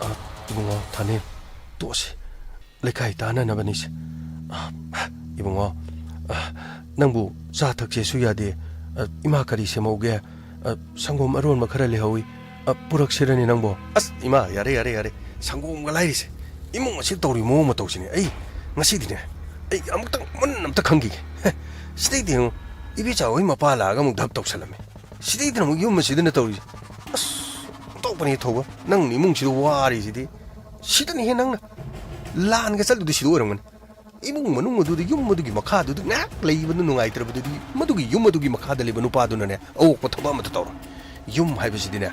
ꯑ, ꯏꯕꯨꯡꯉꯣ, ꯊꯥꯅꯦ, ꯇꯣꯛꯁꯤ꯫ ꯂꯩꯀꯥꯏ ꯇꯥꯟꯅꯅꯕꯅꯤꯁꯦ꯫ ꯑ, ꯏꯕꯨꯡꯉꯣ, ꯑ, ꯅꯪꯕꯨ ꯆꯥ ꯊꯛꯁꯦꯁꯨ ꯌꯥꯗꯦ꯫ ꯑ, ꯏꯃꯥ ꯀꯔꯤ ꯁꯦꯝꯍꯧꯒꯦ? ꯑ, ꯁꯪꯒꯣꯝ ꯑꯔꯣꯟꯕ ꯈꯔ ꯂꯩꯍꯧꯏ꯫ ꯑ, ꯄꯨꯔꯛꯁꯤꯔꯅꯦ ꯅꯪꯕꯣ? ꯑꯁ, ꯏꯃꯥ, ꯌꯥꯔꯦ, ꯌꯥꯔꯦ, ꯌꯥꯔꯦ꯫ ꯁꯪꯒꯣꯝꯒ ꯂꯥꯏꯔꯤꯁꯦ꯫ ꯏꯃꯨꯡ ꯑꯁꯤ ꯇꯧꯔꯤ ꯃꯑꯣꯡ ꯃꯇꯧꯁꯤꯅꯦ꯫ ꯑꯩ ꯉꯁꯤꯗꯤꯅꯦ, ꯑꯩ ꯑꯃꯨꯛꯇꯪ ꯃꯨꯟꯅ ꯑꯝꯇ ꯈꯪꯈꯤꯒꯦ꯫ ꯍꯦ, ꯁꯤꯗꯩꯗꯤ ꯌꯦꯡꯉꯨ, ꯏꯕꯦꯆꯥ ꯍꯣꯏ ꯃꯄꯥ ꯂꯥꯛꯑꯒ ꯑꯃꯨꯛ ꯙꯞ ꯇꯧꯁꯜꯂꯝꯃꯦ꯫ ꯁꯤꯗꯩꯗꯅ ꯑꯃꯨꯛ ꯌꯨꯝ ꯑꯁꯤꯗꯅ ꯇꯧꯔꯤꯁꯦ꯫ ꯑꯁ, ꯑꯣꯟꯊꯣꯛꯄꯅꯤ ꯊꯧꯕ꯫ ꯅꯪ ꯏꯃꯨꯡꯁꯤꯗ ꯋꯥꯔꯤꯁꯤꯗꯤ꯫ ꯁꯤꯗꯅꯤꯍꯦ ꯅꯪꯅ꯫ ꯂꯥꯟꯒ ꯆꯠꯂꯨꯗꯤ ꯁꯤꯗ ꯑꯣꯏꯔꯝꯒꯅꯤ꯫ ꯏꯃꯨꯡ ꯃꯅꯨꯡ ꯑꯗꯨꯗ, ꯌꯨꯝ ꯑꯗꯨꯒꯤ ꯃꯈꯥꯗꯨꯗ ꯉꯥꯏꯍꯥꯛ ꯂꯩꯕꯗ ꯅꯨꯡꯉꯥꯏꯇ꯭ꯔꯕꯗꯨꯗꯤ, ꯃꯗꯨꯒꯤ ꯌꯨꯝ ꯑꯗꯨꯒꯤ ꯃꯈꯥꯗ ꯂꯩꯕ ꯅꯨꯄꯥꯗꯨꯅꯅꯦ, ꯑꯑꯣꯛꯄ ꯊꯕꯛ ꯑꯃꯠꯇ ꯇꯧꯔꯣꯏ꯫ ꯌꯨꯝ ꯍꯥꯏꯕꯁꯤꯗꯤꯅꯦ,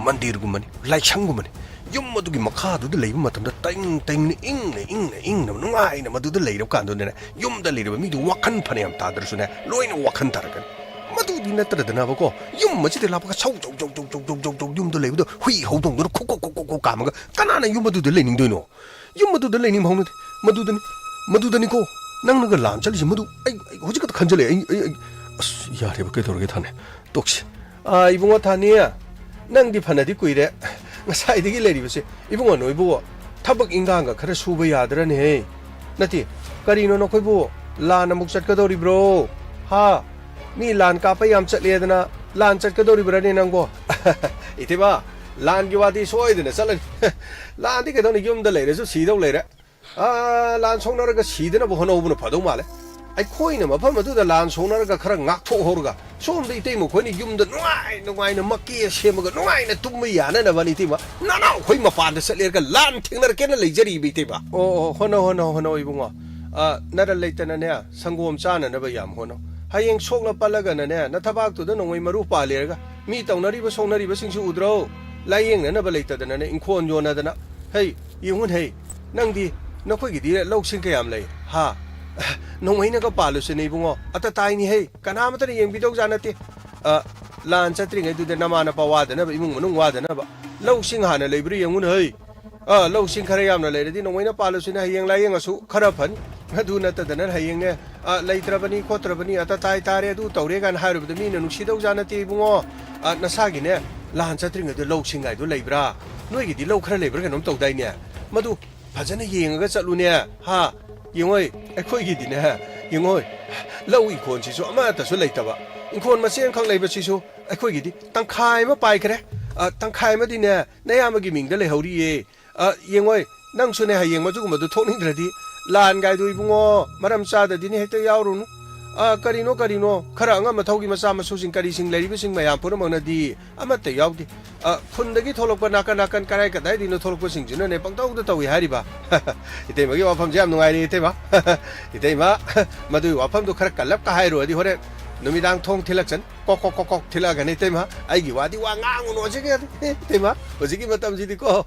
ꯃꯟꯗꯤꯔꯒꯨꯝꯕꯅꯤ, ꯂꯥꯏꯁꯪꯒꯨꯝꯕꯅꯤ꯫ ꯌꯨꯝ ꯑꯗꯨꯒꯤ ꯃꯈꯥꯗꯨꯗ ꯂꯩꯕ ꯃꯇꯝꯗ ꯇꯏꯪ ꯇꯏꯪꯅ, ꯏꯪꯅ ꯏꯪꯅ, ꯏꯪꯅ ꯅꯨꯡꯉꯥꯏꯅ ꯃꯗꯨꯗ ꯂꯩꯔꯕ ꯀꯥꯟꯗꯨꯗꯅꯦ, ꯌꯨꯝꯗ ꯂꯩꯔꯤꯕ ꯃꯤꯗꯨ ꯋꯥꯈꯜ ꯐꯅꯌꯥꯝ ꯇꯥꯗ꯭ꯔꯁꯨꯅꯦ, ꯂꯣꯏꯅ ꯋꯥꯈꯜ ꯇꯥꯔꯛꯀꯅꯤ꯫ ꯃꯗꯨꯗꯤ ꯅꯠꯇ꯭ꯔꯗꯅꯕꯀꯣ, ꯌꯨꯝ ꯑꯁꯤꯗ ꯂꯥꯛꯄꯒ ꯁꯧ ꯖꯧ ꯖꯧ ꯖꯧ ꯖꯧ ꯖꯧ ꯖꯧ ꯌꯨꯝꯗ ꯂꯩꯕꯗꯣ, ꯍꯨꯏ ꯍꯧꯗꯣꯡꯗꯨꯅ ꯈꯨꯛ ꯈꯨꯛ ꯈꯨꯛ ꯈꯨꯛ ꯈꯨꯛ ꯀꯥꯝꯃꯒ ꯀꯅꯥꯅ ꯌꯨꯝ ꯑꯗꯨꯗ ꯂꯩꯅꯤꯡꯗꯣꯏꯅꯣ? ꯌꯨꯝ ꯑꯗꯨꯗ ꯂꯩꯅꯤꯡꯕ ꯍꯧꯅꯗꯦ꯫ ꯃꯗꯨꯗꯅꯤ, ꯃꯗꯨꯗꯅꯤꯀꯣ ꯅꯪꯅꯒ ꯂꯥꯟ ꯆꯠꯂꯤꯁꯦ꯫ ꯃꯗꯨ ꯑꯩ, ꯑꯩ ꯍꯧꯖꯤꯛ ꯈꯛꯇ ꯈꯟꯖꯜꯂꯛꯑꯦ꯫ ꯑꯩ, ꯑꯩ, ꯑꯩ, ꯑꯁ, ꯌꯥꯔꯦꯕ, ꯀꯩꯗꯧꯔꯒꯦ ꯊꯥꯅꯦ? ꯇꯣꯛꯁꯤ꯫ ꯑꯥ, ꯏꯕꯨꯡꯉꯣ ꯊꯥꯅꯤ, ꯅꯪꯗꯤ ꯐꯅꯗꯤ ꯀꯨꯏꯔꯦ ꯉꯁꯥꯏꯗꯒꯤ ꯂꯩꯔꯤꯕꯁꯦ꯫ ꯏꯕꯨꯡꯉꯣ ꯅꯣꯏꯕꯨ ꯊꯕꯛ ꯏꯟꯈꯥꯡꯒ ꯈꯔ ꯁꯨꯕ ꯌꯥꯗ꯭ꯔꯅꯦꯍꯦ? ꯅꯠꯇꯦ, ꯀꯔꯤꯅꯣ ꯅꯈꯣꯏꯕꯨ ꯂꯥꯟ ꯑꯃꯨꯛ ꯆꯠꯀꯗꯧꯔꯤꯕ꯭ꯔꯣ? ꯍꯥ? ꯃꯤ ꯂꯥꯟ ꯀꯥꯞꯄ ꯌꯥꯝ ꯆꯠꯂꯦꯗꯅ ꯂꯥꯟ ꯆꯠꯀꯗꯧꯔꯤꯕ꯭ꯔꯅꯦ ꯅꯪꯕꯣ? ꯏꯊꯤꯕ, ꯂꯥꯟꯒꯤ ꯋꯥꯗꯤ ꯁꯣꯏꯗꯅ ꯆꯠꯂꯅꯤ꯫ ꯂꯥꯟꯗꯤ ꯀꯩꯗꯧꯅꯤ, ꯌꯨꯝꯗ ꯂꯩꯔꯁꯨ ꯁꯤꯗꯧ ꯂꯩꯔꯦ꯫ ꯑꯥ, ꯂꯥꯟ ꯁꯣꯛꯅꯔꯒ ꯁꯤꯗꯅꯕ ꯍꯣꯠꯅꯍꯧꯕꯅ ꯐꯗꯧ ꯃꯥꯜꯂꯦ꯫ ꯑꯩꯈꯣꯏꯅ ꯃꯐꯝ ꯑꯗꯨꯗ ꯂꯥꯟ ꯁꯣꯛꯅꯔꯒ ꯈꯔ ꯉꯥꯛꯊꯣꯛꯍꯧꯔꯒ, ꯁꯣꯝꯗ ꯏꯇꯩꯃ ꯈꯣꯏꯅ ꯌꯨꯝꯗ ꯅꯨꯡꯉꯥꯏ ꯅꯨꯡꯉꯥꯏꯅ ꯃꯀꯦ ꯁꯦꯝꯃꯒ ꯅꯨꯡꯉꯥꯏꯅ ꯇꯨꯝꯕ ꯌꯥꯅꯅꯕꯅꯤ ꯏꯇꯩꯃ꯫ ꯅꯅꯥꯎ ꯈꯣꯏ ꯃꯄꯥꯟꯗ ꯆꯠꯂꯦꯔꯒ ꯂꯥꯟ ꯊꯦꯡꯅꯔꯛꯀꯦꯅ ꯂꯩꯖꯔꯤꯕ ꯏꯇꯩꯃ꯫ ꯑꯣ, ꯑꯣ, ꯍꯣꯠꯅꯧ, ꯍꯣꯠꯅꯧ, ꯍꯣꯠꯅꯧ ꯏꯕꯨꯡꯉꯣ꯫ ꯑ, ꯅꯔꯟ ꯂꯩꯇꯅꯅꯦ, ꯁꯪꯒꯣꯝ ꯆꯥꯅꯅꯕ ꯌꯥꯝ ꯍꯣꯠꯅꯧ꯫ ꯍꯌꯦꯡ ꯁꯣꯛꯂ ꯄꯠꯂꯒꯅꯅꯦ, ꯅꯊꯕꯥꯛꯇꯨꯗ ꯅꯣꯡꯃꯩ ꯃꯔꯨ ꯄꯥꯜꯂꯦꯔꯒ ꯃꯤ ꯇꯧꯅꯔꯤꯕ ꯁꯣꯛꯅꯔꯤꯕꯁꯤꯡꯁꯨ ꯎꯗ꯭ꯔꯣ? ꯂꯥꯏꯌꯦꯡꯅꯅꯕ ꯂꯩꯇꯗꯅꯅꯦ, ꯏꯪꯈꯣꯜ ꯌꯣꯟꯅꯗꯅ꯫ ꯍꯩ, ꯌꯦꯡꯉꯨꯅꯦ, ꯍꯩ, ꯅꯪꯗꯤ ꯅꯈꯣꯏꯒꯤꯗꯤ ꯂꯧꯁꯤꯡ ꯀꯌꯥꯝ ꯂꯩ? ꯍꯥ? ꯅꯣꯡꯃꯩꯅꯒ ꯄꯥꯜꯂꯨꯁꯤꯅꯦ ꯏꯕꯨꯡꯉꯣ꯫ ꯑꯇ ꯇꯥꯏꯅꯤ ꯍꯩ, ꯀꯅꯥꯃꯇꯅ ꯌꯦꯡꯕꯤꯗꯧꯖꯥꯠ ꯅꯠꯇꯦ꯫ ꯑ, ꯂꯥꯟ ꯆꯠꯇ꯭ꯔꯤꯉꯩꯗꯨꯗ ꯅꯃꯥ ꯅꯄꯥ ꯋꯥꯗꯅꯕ, ꯏꯃꯨꯡ ꯃꯅꯨꯡ ꯋꯥꯗꯅꯕ ꯂꯧꯁꯤꯡ ꯍꯥꯟꯅ ꯂꯩꯕ꯭ꯔꯥ ꯌꯦꯡꯉꯨꯅꯦ ꯍꯩ꯫ ꯑ, ꯂꯧꯁꯤꯡ ꯈꯔ ꯌꯥꯝꯅ ꯂꯩꯔꯗꯤ ꯅꯣꯡꯃꯩꯅ ꯄꯥꯜꯂꯁꯨꯅꯦ, ꯍꯌꯦꯡ ꯂꯥꯏꯌꯦꯡꯉꯁꯨ ꯈꯔ ꯐꯅꯤ꯫ ꯑꯗꯨ ꯅꯠꯇꯗꯅ ꯍꯌꯦꯡꯅꯦ, "ꯑ, ꯂꯩꯇ꯭ꯔꯕꯅꯤ ꯈꯣꯠꯇ꯭ꯔꯕꯅꯤ, ꯑꯇ ꯇꯥꯏ ꯇꯥꯔꯦ, ꯑꯗꯨ ꯇꯧꯔꯦ" ꯀꯥꯏꯅ ꯍꯥꯏꯔꯨꯕꯗ ꯃꯤꯅ ꯅꯨꯡꯁꯤꯗꯧꯖꯥꯠ ꯅꯠꯇꯦ ꯏꯕꯨꯡꯉꯣ꯫ ꯑ, ꯅꯁꯥꯒꯤꯅꯦ, ꯂꯥꯟ ꯆꯠꯇ꯭ꯔꯤꯉꯩꯗ ꯂꯧꯁꯤꯡ ꯍꯥꯏꯗꯣ ꯂꯩꯕ꯭ꯔꯥ? ꯅꯣꯏꯒꯤꯗꯤ ꯂꯧ ꯈꯔ ꯂꯩꯕ꯭ꯔꯥ ꯀꯩꯅꯣꯝ ꯇꯧꯗꯥꯏꯅꯦ? ꯃꯗꯨ ꯐꯖꯅ ꯌꯦꯡꯉꯒ ꯆꯠꯂꯨꯅꯦ, ꯍꯥ? ꯌꯦꯡꯉꯣꯏ, ꯑꯩꯈꯣꯏꯒꯤꯗꯤꯅꯦ, ꯌꯦꯡꯉꯣꯏ, ꯂꯧ ꯏꯪꯈꯣꯜꯁꯤꯁꯨ ꯑꯃꯠꯇꯁꯨ ꯂꯩꯇꯕ, ꯏꯪꯈꯣꯜ ꯃꯆꯦ ꯑꯃꯈꯛ ꯂꯩꯕꯁꯤꯁꯨ ꯑꯩꯈꯣꯏꯒꯤꯗꯤ ꯇꯪꯈꯥꯏ ꯑꯃ ꯄꯥꯏꯈ꯭ꯔꯦ꯫ ꯑ, ꯇꯪꯈꯥꯏ ꯑꯃꯗꯤꯅꯦ, ꯅꯌꯥꯝꯕꯒꯤ ꯃꯤꯡꯗ ꯂꯩꯍꯧꯔꯤꯌꯦ꯫ ꯑ, ꯌꯦꯡꯉꯣꯏ, ꯅꯪꯁꯨꯅꯦ, ꯍꯌꯦꯡ ꯃꯗꯨꯒꯨꯝꯕꯗꯨ ꯊꯣꯛꯅꯤꯡꯗ꯭ꯔꯗꯤ ꯂꯥꯟꯒꯥꯏꯗꯨ ꯏꯕꯨꯡꯉꯣ, ꯃꯔꯝ ꯆꯥꯗꯗꯤꯅꯦ ꯍꯦꯛꯇ ꯌꯥꯎꯔꯨꯅꯨ꯫ ꯑ, ꯀꯔꯤꯅꯣ, ꯀꯔꯤꯅꯣ, ꯈꯔ ꯑꯉꯝ ꯑꯊꯧꯒꯤ ꯃꯆꯥ ꯃꯁꯨꯁꯤꯡ, ꯀꯔꯤꯁꯤꯡ, ꯂꯩꯔꯤꯕꯁꯤꯡ ꯃꯌꯥꯝ ꯄꯨꯝꯅꯃꯛꯅꯗꯤ ꯑꯃꯠꯇ ꯌꯥꯎꯗꯦ꯫ ꯑ, ꯈꯨꯟꯗꯒꯤ ꯊꯣꯛꯂꯛꯄ ꯅꯥꯀꯟ ꯅꯥꯀꯟ ꯀꯔꯥꯏ ꯀꯗꯥꯏꯗꯩꯅꯣ ꯊꯣꯛꯂꯛꯄꯁꯤꯡꯁꯤꯅꯅꯦ ꯄꯪꯇꯧꯗ ꯇꯧꯏ ꯍꯥꯏꯔꯤꯕ꯫ ꯏꯇꯩꯃꯒꯤ ꯋꯥꯐꯝꯁꯦ ꯌꯥꯝ ꯅꯨꯡꯉꯥꯏꯔꯦ, ꯏꯇꯩꯃ꯫ ꯏꯇꯩꯃ, ꯃꯗꯨꯒꯤ ꯋꯥꯐꯝꯗꯣ ꯈꯔ ꯀꯜꯂꯞꯀ ꯍꯥꯏꯔꯨꯔꯗꯤ ꯍꯣꯔꯦꯟ ꯅꯨꯃꯤꯗꯥꯡ ꯊꯣꯡ ꯊꯤꯜꯂꯛꯆꯅꯤ꯫ ꯀꯣꯛ, ꯀꯣꯛ, ꯀꯣꯛ, ꯀꯣꯛ ꯊꯤꯜꯂꯛꯑꯒꯅꯤ, ꯏꯇꯩꯃ꯫ ꯑꯩꯒꯤ ꯋꯥꯗꯤ ꯋꯥ ꯉꯥꯡꯉꯨꯅꯨ ꯍꯧꯖꯤꯛ, ꯏꯇꯩꯃ꯫ ꯍꯧꯖꯤꯛꯀꯤ ꯃꯇꯝꯁꯤꯗꯤꯀꯣ,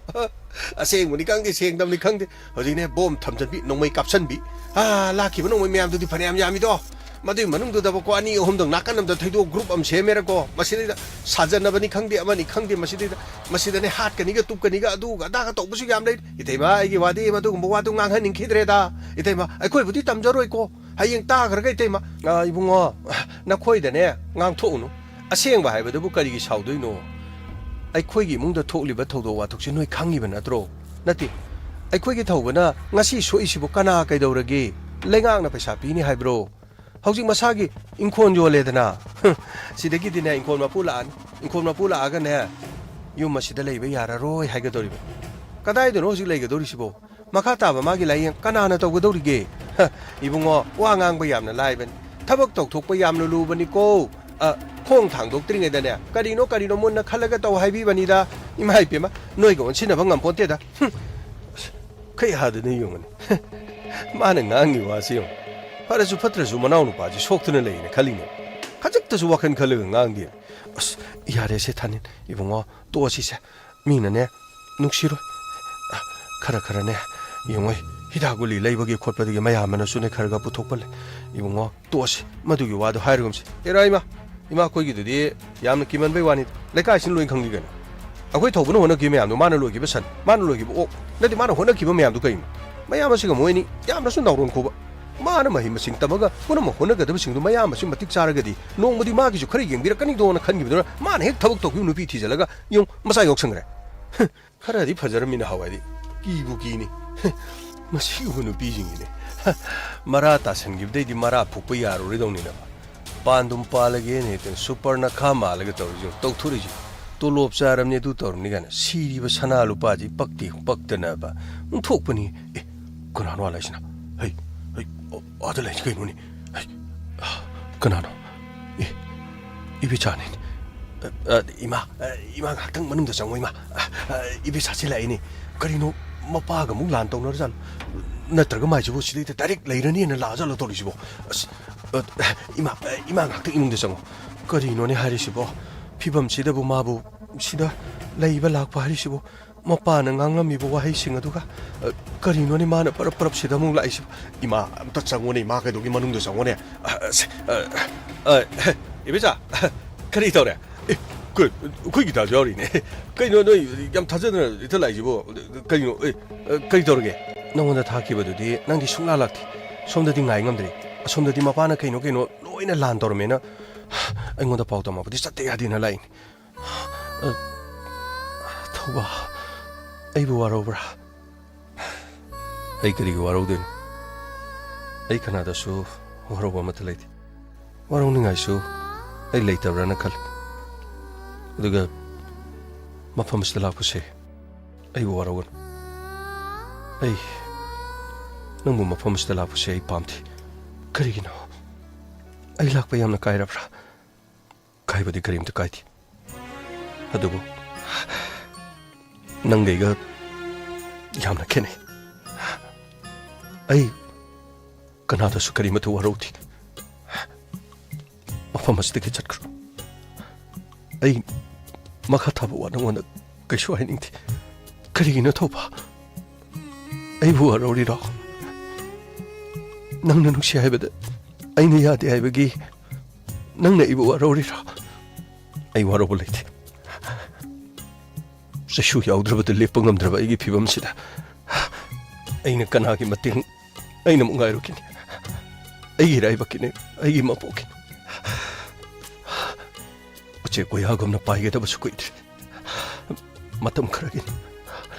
ꯑꯁꯦꯡꯕꯅꯤ ꯈꯪꯗꯦ, ꯁꯦꯡꯗꯕꯅꯤ ꯈꯪꯗꯦ, ꯍꯧꯖꯤꯛꯅꯦ ꯕꯣꯝ ꯊꯝꯖꯟꯕꯤ, ꯅꯣꯡꯃꯩ ꯀꯥꯞꯁꯟꯕꯤ꯫ ꯑꯥ, ꯂꯥꯛꯈꯤꯕ ꯅꯣꯡꯃꯩ ꯃꯌꯥꯝꯗꯨꯗꯤ ꯐꯅꯌꯥꯝ ꯌꯥꯝꯃꯤꯗꯣ꯫ ꯃꯗꯨꯒꯤ ꯃꯅꯨꯡꯗꯨꯗꯕꯀꯣ, ꯑꯅꯤ ꯑꯍꯨꯝꯗꯪ ꯅꯥꯀꯟ ꯑꯃꯗ ꯊꯩꯗꯣꯛ, ꯒ꯭ꯔꯨꯞ ꯑꯃ ꯁꯦꯝꯃꯦꯔꯀꯣ, ꯃꯁꯤꯗꯩꯗ ꯁꯥꯖꯟꯅꯕꯅꯤ ꯈꯪꯗꯦ, ꯑꯃꯅꯤ ꯈꯪꯗꯦ, ꯃꯁꯤꯗꯩꯗ, ꯃꯁꯤꯗꯅꯦ ꯍꯥꯠꯀꯅꯤꯒ ꯇꯨꯞꯀꯅꯤꯒ ꯑꯗꯨꯒ ꯑꯗꯥꯒ ꯇꯧꯕꯁꯨ ꯌꯥꯝ ꯂꯩ꯫ ꯏꯇꯩꯃ, ꯑꯩꯒꯤ ꯋꯥꯗꯤ ꯃꯗꯨꯒꯨꯝꯕ ꯋꯥꯗꯨ ꯉꯥꯡꯍꯟꯅꯤꯡꯈꯤꯗ꯭ꯔꯦꯗ꯫ ꯏꯇꯩꯃ, ꯑꯩꯈꯣꯏꯕꯨꯗꯤ ꯇꯝꯖꯔꯣꯏꯀꯣ, ꯍꯌꯦꯡ ꯇꯥꯈ꯭ꯔꯒ ꯏꯇꯩꯃ꯫ ꯑ, ꯏꯕꯨꯡꯉꯣ, ꯅꯈꯣꯏꯗꯅꯦ ꯉꯥꯡꯊꯣꯛꯎꯅꯨ꯫ ꯑꯁꯦꯡꯕ ꯍꯥꯏꯕꯗꯨꯕꯨ ꯀꯔꯤꯒꯤ ꯁꯥꯎꯗꯣꯏꯅꯣ? ꯑꯩꯈꯣꯏꯒꯤ ꯏꯃꯨꯡꯗ ꯊꯣꯛꯂꯤꯕ ꯊꯧꯗꯣꯛ ꯋꯥꯊꯣꯛꯁꯤ ꯅꯣꯏ ꯈꯪꯉꯤꯕ ꯅꯠꯇ꯭ꯔꯣ? ꯅꯠꯇꯦ, ꯑꯩꯈꯣꯏꯒꯤ ꯊꯧꯕꯅ ꯉꯁꯤ ꯁꯣꯛꯏꯁꯤꯕꯨ ꯀꯅꯥ ꯀꯩꯗꯧꯔꯒꯦ? ꯂꯩꯉꯥꯛꯅ ꯄꯩꯁꯥ ꯄꯤꯅꯤ ꯍꯥꯏꯕ꯭ꯔꯣ? ꯍꯧꯖꯤꯛ ꯃꯁꯥꯒꯤ ꯏꯪꯈꯣꯜ ꯌꯣꯜꯂꯦꯗꯅ꯫ ꯁꯤꯗꯒꯤꯗꯤꯅꯦ ꯏꯪꯈꯣꯜ ꯃꯄꯨ ꯂꯥꯛꯑꯅꯤ꯫ ꯏꯪꯈꯣꯜ ꯃꯄꯨ ꯂꯥꯛꯑꯒꯅꯦ, "ꯌꯨꯝ ꯑꯁꯤꯗ ꯂꯩꯕ ꯌꯥꯔꯔꯣꯏ" ꯍꯥꯏꯒꯗꯧꯔꯤꯕ꯫ ꯀꯗꯥꯏꯗꯅꯣ ꯍꯧꯖꯤꯛ ꯂꯩꯒꯗꯧꯔꯤꯁꯤꯕꯣ? ꯃꯈꯥ ꯇꯥꯕ ꯃꯥꯒꯤ ꯂꯥꯏꯌꯦꯡ ꯀꯅꯥꯅ ꯇꯧꯒꯗꯧꯔꯤꯒꯦ? ꯍ, ꯏꯕꯨꯡꯉꯣ, ꯋꯥ ꯉꯥꯡꯕ ꯌꯥꯝꯅ ꯂꯥꯏꯕꯅꯤ, ꯊꯕꯛ ꯇꯧꯊꯣꯛꯄ ꯌꯥꯝꯅ ꯂꯨꯕꯅꯤꯀꯣ꯫ ꯑ, ꯈꯣꯡ ꯊꯥꯡꯗꯣꯛꯇ꯭ꯔꯤꯉꯩꯗꯅꯦ, ꯀꯔꯤꯅꯣ ꯀꯔꯤꯅꯣ ꯃꯨꯟꯅ ꯈꯜꯂꯒ ꯇꯧ ꯍꯥꯏꯕꯤꯕꯅꯤꯗ꯫ ꯏꯃꯥ ꯏꯄꯦꯝꯃ, ꯅꯣꯏꯒ ꯑꯣꯟꯁꯤꯟꯅꯕ ꯉꯝꯄꯣꯟꯇꯦꯗ꯫ ꯍꯨꯝ꯫ ꯑꯁ, ꯈꯩ ꯍꯥꯗꯅ ꯌꯦꯡꯉꯨꯅꯦ꯫ ꯃꯥꯅ ꯉꯥꯡꯉꯤ ꯋꯥꯁꯤ ꯌꯦꯡꯉꯨ꯫ ꯐꯔꯁꯨ ꯐꯠꯇ꯭ꯔꯁꯨ ꯃꯅꯥꯎ ꯅꯨꯄꯥꯁꯤ ꯁꯣꯛꯇꯅ ꯂꯩꯌꯦꯅ ꯈꯜꯂꯤꯅꯦ꯫ ꯈꯖꯤꯛꯇꯁꯨ ꯋꯥꯈꯜ ꯈꯜꯂꯒ ꯉꯥꯡꯗꯦ꯫ ꯑꯁ, ꯌꯥꯔꯦꯁꯦ ꯊꯥꯅꯤꯜ, ꯏꯕꯨꯡꯉꯣ, ꯇꯣꯛꯑꯁꯤꯁꯦ꯫ ꯃꯤꯅꯅꯦ ꯅꯨꯡꯁꯤꯔꯣꯏ꯫ ꯈꯔ ꯈꯔꯅꯦ, ꯌꯦꯡꯉꯣ, ꯍꯤꯗꯥꯛ ꯒꯨꯂꯤ ꯂꯩꯕꯒꯤ ꯈꯣꯠꯄꯗꯒꯤ ꯃꯌꯥꯝꯕꯅꯁꯨꯅꯦ ꯈꯔ ꯈꯔ ꯄꯨꯊꯣꯛꯄ ꯂꯩ꯫ ꯏꯕꯨꯡꯉꯣ, ꯇꯣꯛꯑꯁꯤ, ꯃꯗꯨꯒꯤ ꯋꯥꯗꯣ ꯍꯥꯏꯔꯒꯨꯝꯁꯤ꯫ ꯑꯦꯔꯥ ꯏꯃꯥ, ꯏꯃꯥ ꯑꯩꯈꯣꯏꯒꯤꯗꯨꯗꯤ ꯌꯥꯝꯅ ꯀꯤꯃꯟꯕꯩ ꯋꯥꯅꯤ, ꯂꯩꯀꯥꯏꯁꯤꯅ ꯂꯣꯏ ꯈꯪꯉꯤ ꯀꯩꯅꯣ꯫ ꯑꯩꯈꯣꯏ ꯊꯧꯕꯅ ꯍꯣꯠꯅꯈꯤꯕ ꯃꯌꯥꯝꯗꯣ, ꯃꯥꯅ ꯂꯣꯏꯈꯤꯕ ꯁꯟ, ꯃꯥꯅ ꯂꯣꯏꯈꯤꯕ ꯑꯣꯛ, ꯅꯠꯇꯦ, ꯃꯥꯅ ꯍꯣꯠꯅꯈꯤꯕ ꯃꯌꯥꯝꯗꯣ ꯀꯩꯅꯣ? ꯃꯌꯥꯝ ꯑꯁꯤꯒ ꯃꯣꯏ ꯑꯅꯤ ꯌꯥꯝꯅꯁꯨ ꯅꯥꯎꯔꯣꯟ ꯈꯨꯕ꯫ ꯃꯥꯅ ꯃꯍꯩ ꯃꯁꯤꯡ ꯇꯝꯃꯒ ꯄꯨꯝꯅꯃꯛ ꯍꯣꯠꯅꯒꯗꯕꯁꯤꯡꯗꯣ ꯃꯌꯥꯝ ꯑꯁꯤ ꯃꯇꯤꯛ ꯆꯥꯔꯒꯗꯤ ꯅꯣꯡꯃꯗꯤ ꯃꯥꯒꯤꯁꯨ ꯈꯔ ꯌꯦꯡꯕꯤꯔꯛꯀꯅꯤꯗꯣꯅ ꯈꯟꯈꯤꯕꯗꯨꯅ ꯃꯥꯅ ꯍꯦꯛ ꯊꯕꯛ ꯇꯧꯈꯤꯕ ꯅꯨꯄꯤ ꯊꯤꯖꯤꯜꯂꯒ ꯌꯦꯡꯉꯨ, ꯃꯆꯥ ꯌꯥꯎꯁꯟꯈ꯭ꯔꯦ꯫ ꯈꯔꯗꯤ ꯐꯖꯔꯝꯃꯤ ꯅꯍꯥꯟꯋꯥꯏꯗꯤ꯫ ꯀꯤꯕꯨ ꯀꯤꯅꯤ꯫ ꯃꯁꯤꯒꯨꯝꯕ ꯅꯨꯄꯤꯁꯤꯡꯁꯤꯅꯦ꯫ ꯃꯔꯥ ꯇꯥꯁꯟꯈꯤꯕꯗꯩꯗꯤ ꯃꯔꯥ ꯐꯨꯛꯄ ꯌꯥꯔꯔꯣꯏꯗꯧꯅꯤꯅꯕ꯫ ꯄꯥꯟꯗꯨꯝ ꯄꯥꯜꯂꯒꯦꯅ ꯍꯦꯛꯇ ꯁꯨꯄꯔ ꯅꯈꯥ ꯃꯥꯜꯂꯒ ꯇꯧꯔꯤꯁꯤ ꯇꯧꯊꯣꯔꯤꯁꯤ꯫ ꯇꯣꯂꯣꯞ ꯆꯥꯔꯝꯅꯤ ꯑꯗꯨ ꯇꯧꯔꯝꯅꯤ ꯀꯥꯏꯅ ꯁꯤꯔꯤꯕ ꯁꯅꯥ ꯂꯨꯄꯥꯁꯤ ꯄꯛꯇꯦ ꯄꯛꯇꯅꯕ ꯊꯣꯛꯄꯅꯤ꯫ ꯑꯦ, ꯀꯅꯥꯅꯣ ꯑꯥ ꯂꯩꯁꯤꯅ? ꯍꯩ, ꯍꯩ, ꯑꯣ, ꯑꯥꯗ ꯂꯩꯁꯤ ꯀꯩꯅꯣꯅꯦ? ꯍꯩ, ꯀꯅꯥꯅꯣ? ꯑꯦ, ꯏꯕꯤꯆꯥꯅꯤꯅꯦ꯫ ꯑ, ꯑ, ꯏꯃꯥ, ꯑ, ꯏꯃꯥ ꯉꯥꯏꯍꯥꯛꯇꯪ ꯃꯅꯨꯡꯗ ꯆꯪꯉꯣ ꯏꯃꯥ꯫ ꯑ, ꯑ, ꯏꯕꯤꯆꯥꯁꯤ ꯂꯥꯛꯏꯅꯦ꯫ ꯀꯔꯤꯅꯣ ꯃꯄꯥꯒ ꯑꯃꯨꯛ ꯂꯥꯟ ꯇꯧꯅꯔꯖꯥꯠꯂꯣ? ꯅꯠꯇ꯭ꯔꯒ ꯃꯥꯏꯁꯤꯕꯨ ꯁꯤꯗꯩꯗ ꯗꯥꯏꯔꯦꯛ ꯂꯩꯔꯅꯤꯅ ꯂꯥꯛꯑꯖꯥꯠꯂꯣ ꯇꯧꯔꯤꯁꯤꯕꯣ? ꯑꯁ, ꯑ, ꯏꯃꯥ, ꯑ, ꯏꯃꯥ ꯉꯥꯏꯍꯥꯛꯇꯪ ꯏꯃꯨꯡꯗ ꯆꯪꯉꯣ꯫ ꯀꯔꯤꯅꯣꯅꯦ ꯍꯥꯏꯔꯤꯁꯤꯕꯣ? ꯐꯤꯕꯝꯁꯤꯗꯕꯨ ꯃꯥꯕꯨ ꯁꯤꯗ ꯂꯩꯕ ꯂꯥꯛꯄ ꯍꯥꯏꯔꯤꯁꯤꯕꯨ? ꯃꯄꯥꯅ ꯉꯥꯡꯂꯝꯃꯤꯕ ꯋꯥꯍꯩꯁꯤꯡ ꯑꯗꯨꯒ, ꯑ, ꯀꯔꯤꯅꯣꯅꯦ ꯃꯥꯅ ꯄꯔꯞ ꯄꯔꯞ ꯁꯤꯗ ꯑꯃꯨꯛ ꯂꯥꯛꯏꯁꯤꯕꯣ? ꯏꯃꯥ, ꯑꯝꯇ ꯆꯪꯉꯣꯅꯦ, ꯏꯃꯥ ꯀꯩꯗꯧꯒꯤ ꯃꯅꯨꯡꯗ ꯆꯪꯉꯣꯅꯦ? ꯑ, ꯑꯁ, ꯑ, ꯑ, ꯏꯕꯤꯆꯥ, ꯀꯔꯤ ꯇꯧꯔꯦ? ꯑꯦ, ꯀ-, ꯑꯩꯈꯣꯏ ꯒꯤꯇꯥꯁꯨ ꯌꯥꯎꯔꯤꯅꯦ꯫ ꯀꯩꯅꯣ ꯅꯣꯏ ꯌꯥꯝ ꯊꯥꯖꯗꯅ ꯏꯊ ꯂꯥꯛꯏꯁꯤꯕꯣ? ꯀꯩꯅꯣ, ꯑꯦ, ꯑ, ꯀꯔꯤ ꯇꯧꯔꯒꯦ? ꯅꯉꯣꯟꯗ ꯊꯥꯈꯤꯕꯗꯨꯗꯤ ꯅꯪꯗꯤ ꯁꯨꯡꯂꯥꯛ ꯂꯥꯛꯇꯦ꯫ ꯁꯣꯝꯗꯗꯤ ꯉꯥꯏ ꯉꯝꯗ꯭ꯔꯦ꯫ ꯑꯁꯣꯝꯗꯗꯤ ꯃꯄꯥꯅ ꯀꯩꯅꯣ ꯀꯩꯅꯣ ꯂꯣꯏꯅ ꯂꯥꯟ ꯇꯧꯔꯝꯃꯦꯅ ꯑꯩꯉꯣꯟꯗ ꯄꯥꯎ ꯇꯝꯃꯛꯄꯗꯤ ꯆꯠꯇ ꯌꯥꯗꯦꯅ ꯂꯥꯛꯏꯅꯦ꯫ ꯑ, ꯊꯧꯕ, ꯑꯩꯕꯨ ꯋꯥꯔꯧꯕ꯭ꯔꯥ? ꯑꯩ ꯀꯔꯤꯒꯤ ꯋꯥꯔꯧꯗꯣꯏꯅꯣ? ꯑꯩ ꯀꯅꯥꯗꯁꯨ ꯋꯥꯔꯧꯕ ꯑꯃꯠꯇ ꯂꯩꯇꯦ꯫ ꯋꯥꯔꯧꯅꯤꯡꯉꯥꯏꯁꯨ ꯑꯩ ꯂꯩꯇꯕ꯭ꯔꯥꯅ ꯈꯜꯂꯤ꯫ ꯑꯗꯨꯒ ꯃꯐꯝ ꯑꯁꯤꯗ ꯂꯥꯛꯄꯁꯦ ꯑꯩꯕꯨ ꯋꯥꯔꯧꯒꯅꯨ꯫ ꯑꯩ, ꯅꯪꯕꯨ ꯃꯐꯝ ꯑꯁꯤꯗ ꯂꯥꯛꯄꯁꯦ ꯑꯩ ꯄꯥꯝꯗꯦ꯫ ꯀꯔꯤꯒꯤꯅꯣ? ꯑꯩ ꯂꯥꯛꯄ ꯌꯥꯝꯅ ꯀꯥꯏꯔꯕ꯭ꯔꯥ? ꯀꯥꯏꯕꯗꯤ ꯀꯔꯤꯝꯇ ꯀꯥꯏꯗꯦ, ꯑꯗꯨꯕꯨ ꯅꯪꯒ ꯑꯩꯒ ꯌꯥꯝꯅ ꯈꯦꯠꯅꯩ꯫ ꯑꯩ ꯀꯅꯥꯗꯁꯨ ꯀꯔꯤꯃꯠꯇ ꯋꯥꯔꯧꯗꯦ꯫ ꯃꯐꯝ ꯑꯁꯤꯗꯒꯤ ꯆꯠꯈ꯭ꯔꯣ꯫ ꯑꯩ ꯃꯈꯥ ꯊꯥꯕ ꯋꯥ ꯅꯉꯣꯟꯗ ꯀꯩꯁꯨ ꯍꯥꯏꯅꯤꯡꯗꯦ꯫ ꯀꯔꯤꯒꯤꯅꯣ ꯊꯧꯕ? ꯑꯩꯕꯨ ꯋꯥꯔꯧꯔꯤꯔꯣ? ꯅꯪꯅ ꯅꯨꯡꯁꯤ ꯍꯥꯏꯕꯗ ꯑꯩꯅ ꯌꯥꯗꯦ ꯍꯥꯏꯕꯒꯤ ꯅꯪꯅ ꯑꯩꯕꯨ ꯋꯥꯔꯧꯔꯤꯔꯣ? ꯑꯩ ꯋꯥꯔꯧꯕ ꯂꯩꯇꯦ꯫ ꯆꯩꯁꯨ ꯌꯥꯎꯗ꯭ꯔꯕꯗ ꯂꯦꯞꯄ ꯉꯝꯗ꯭ꯔꯕ ꯑꯩꯒꯤ ꯐꯤꯕꯝꯁꯤꯗ ꯑꯩꯅ ꯀꯅꯥꯒꯤ ꯃꯇꯦꯡ ꯑꯩꯅ ꯑꯃꯨꯛ ꯉꯥꯏꯔꯨꯈꯤꯅꯤ? ꯑꯩꯒꯤ ꯏꯔꯥꯏꯕꯛꯀꯤꯅꯦ, ꯑꯩꯒꯤ ꯃꯄꯣꯛꯀꯤꯅꯤ꯫ ꯎꯆꯦꯛ ꯋꯥꯌꯥꯒꯨꯝꯅ ꯄꯥꯏꯒꯗꯕꯁꯨ ꯀꯨꯏꯗ꯭ꯔꯦ꯫ ꯃꯇꯝ ꯈꯔꯒꯤꯅꯤ꯫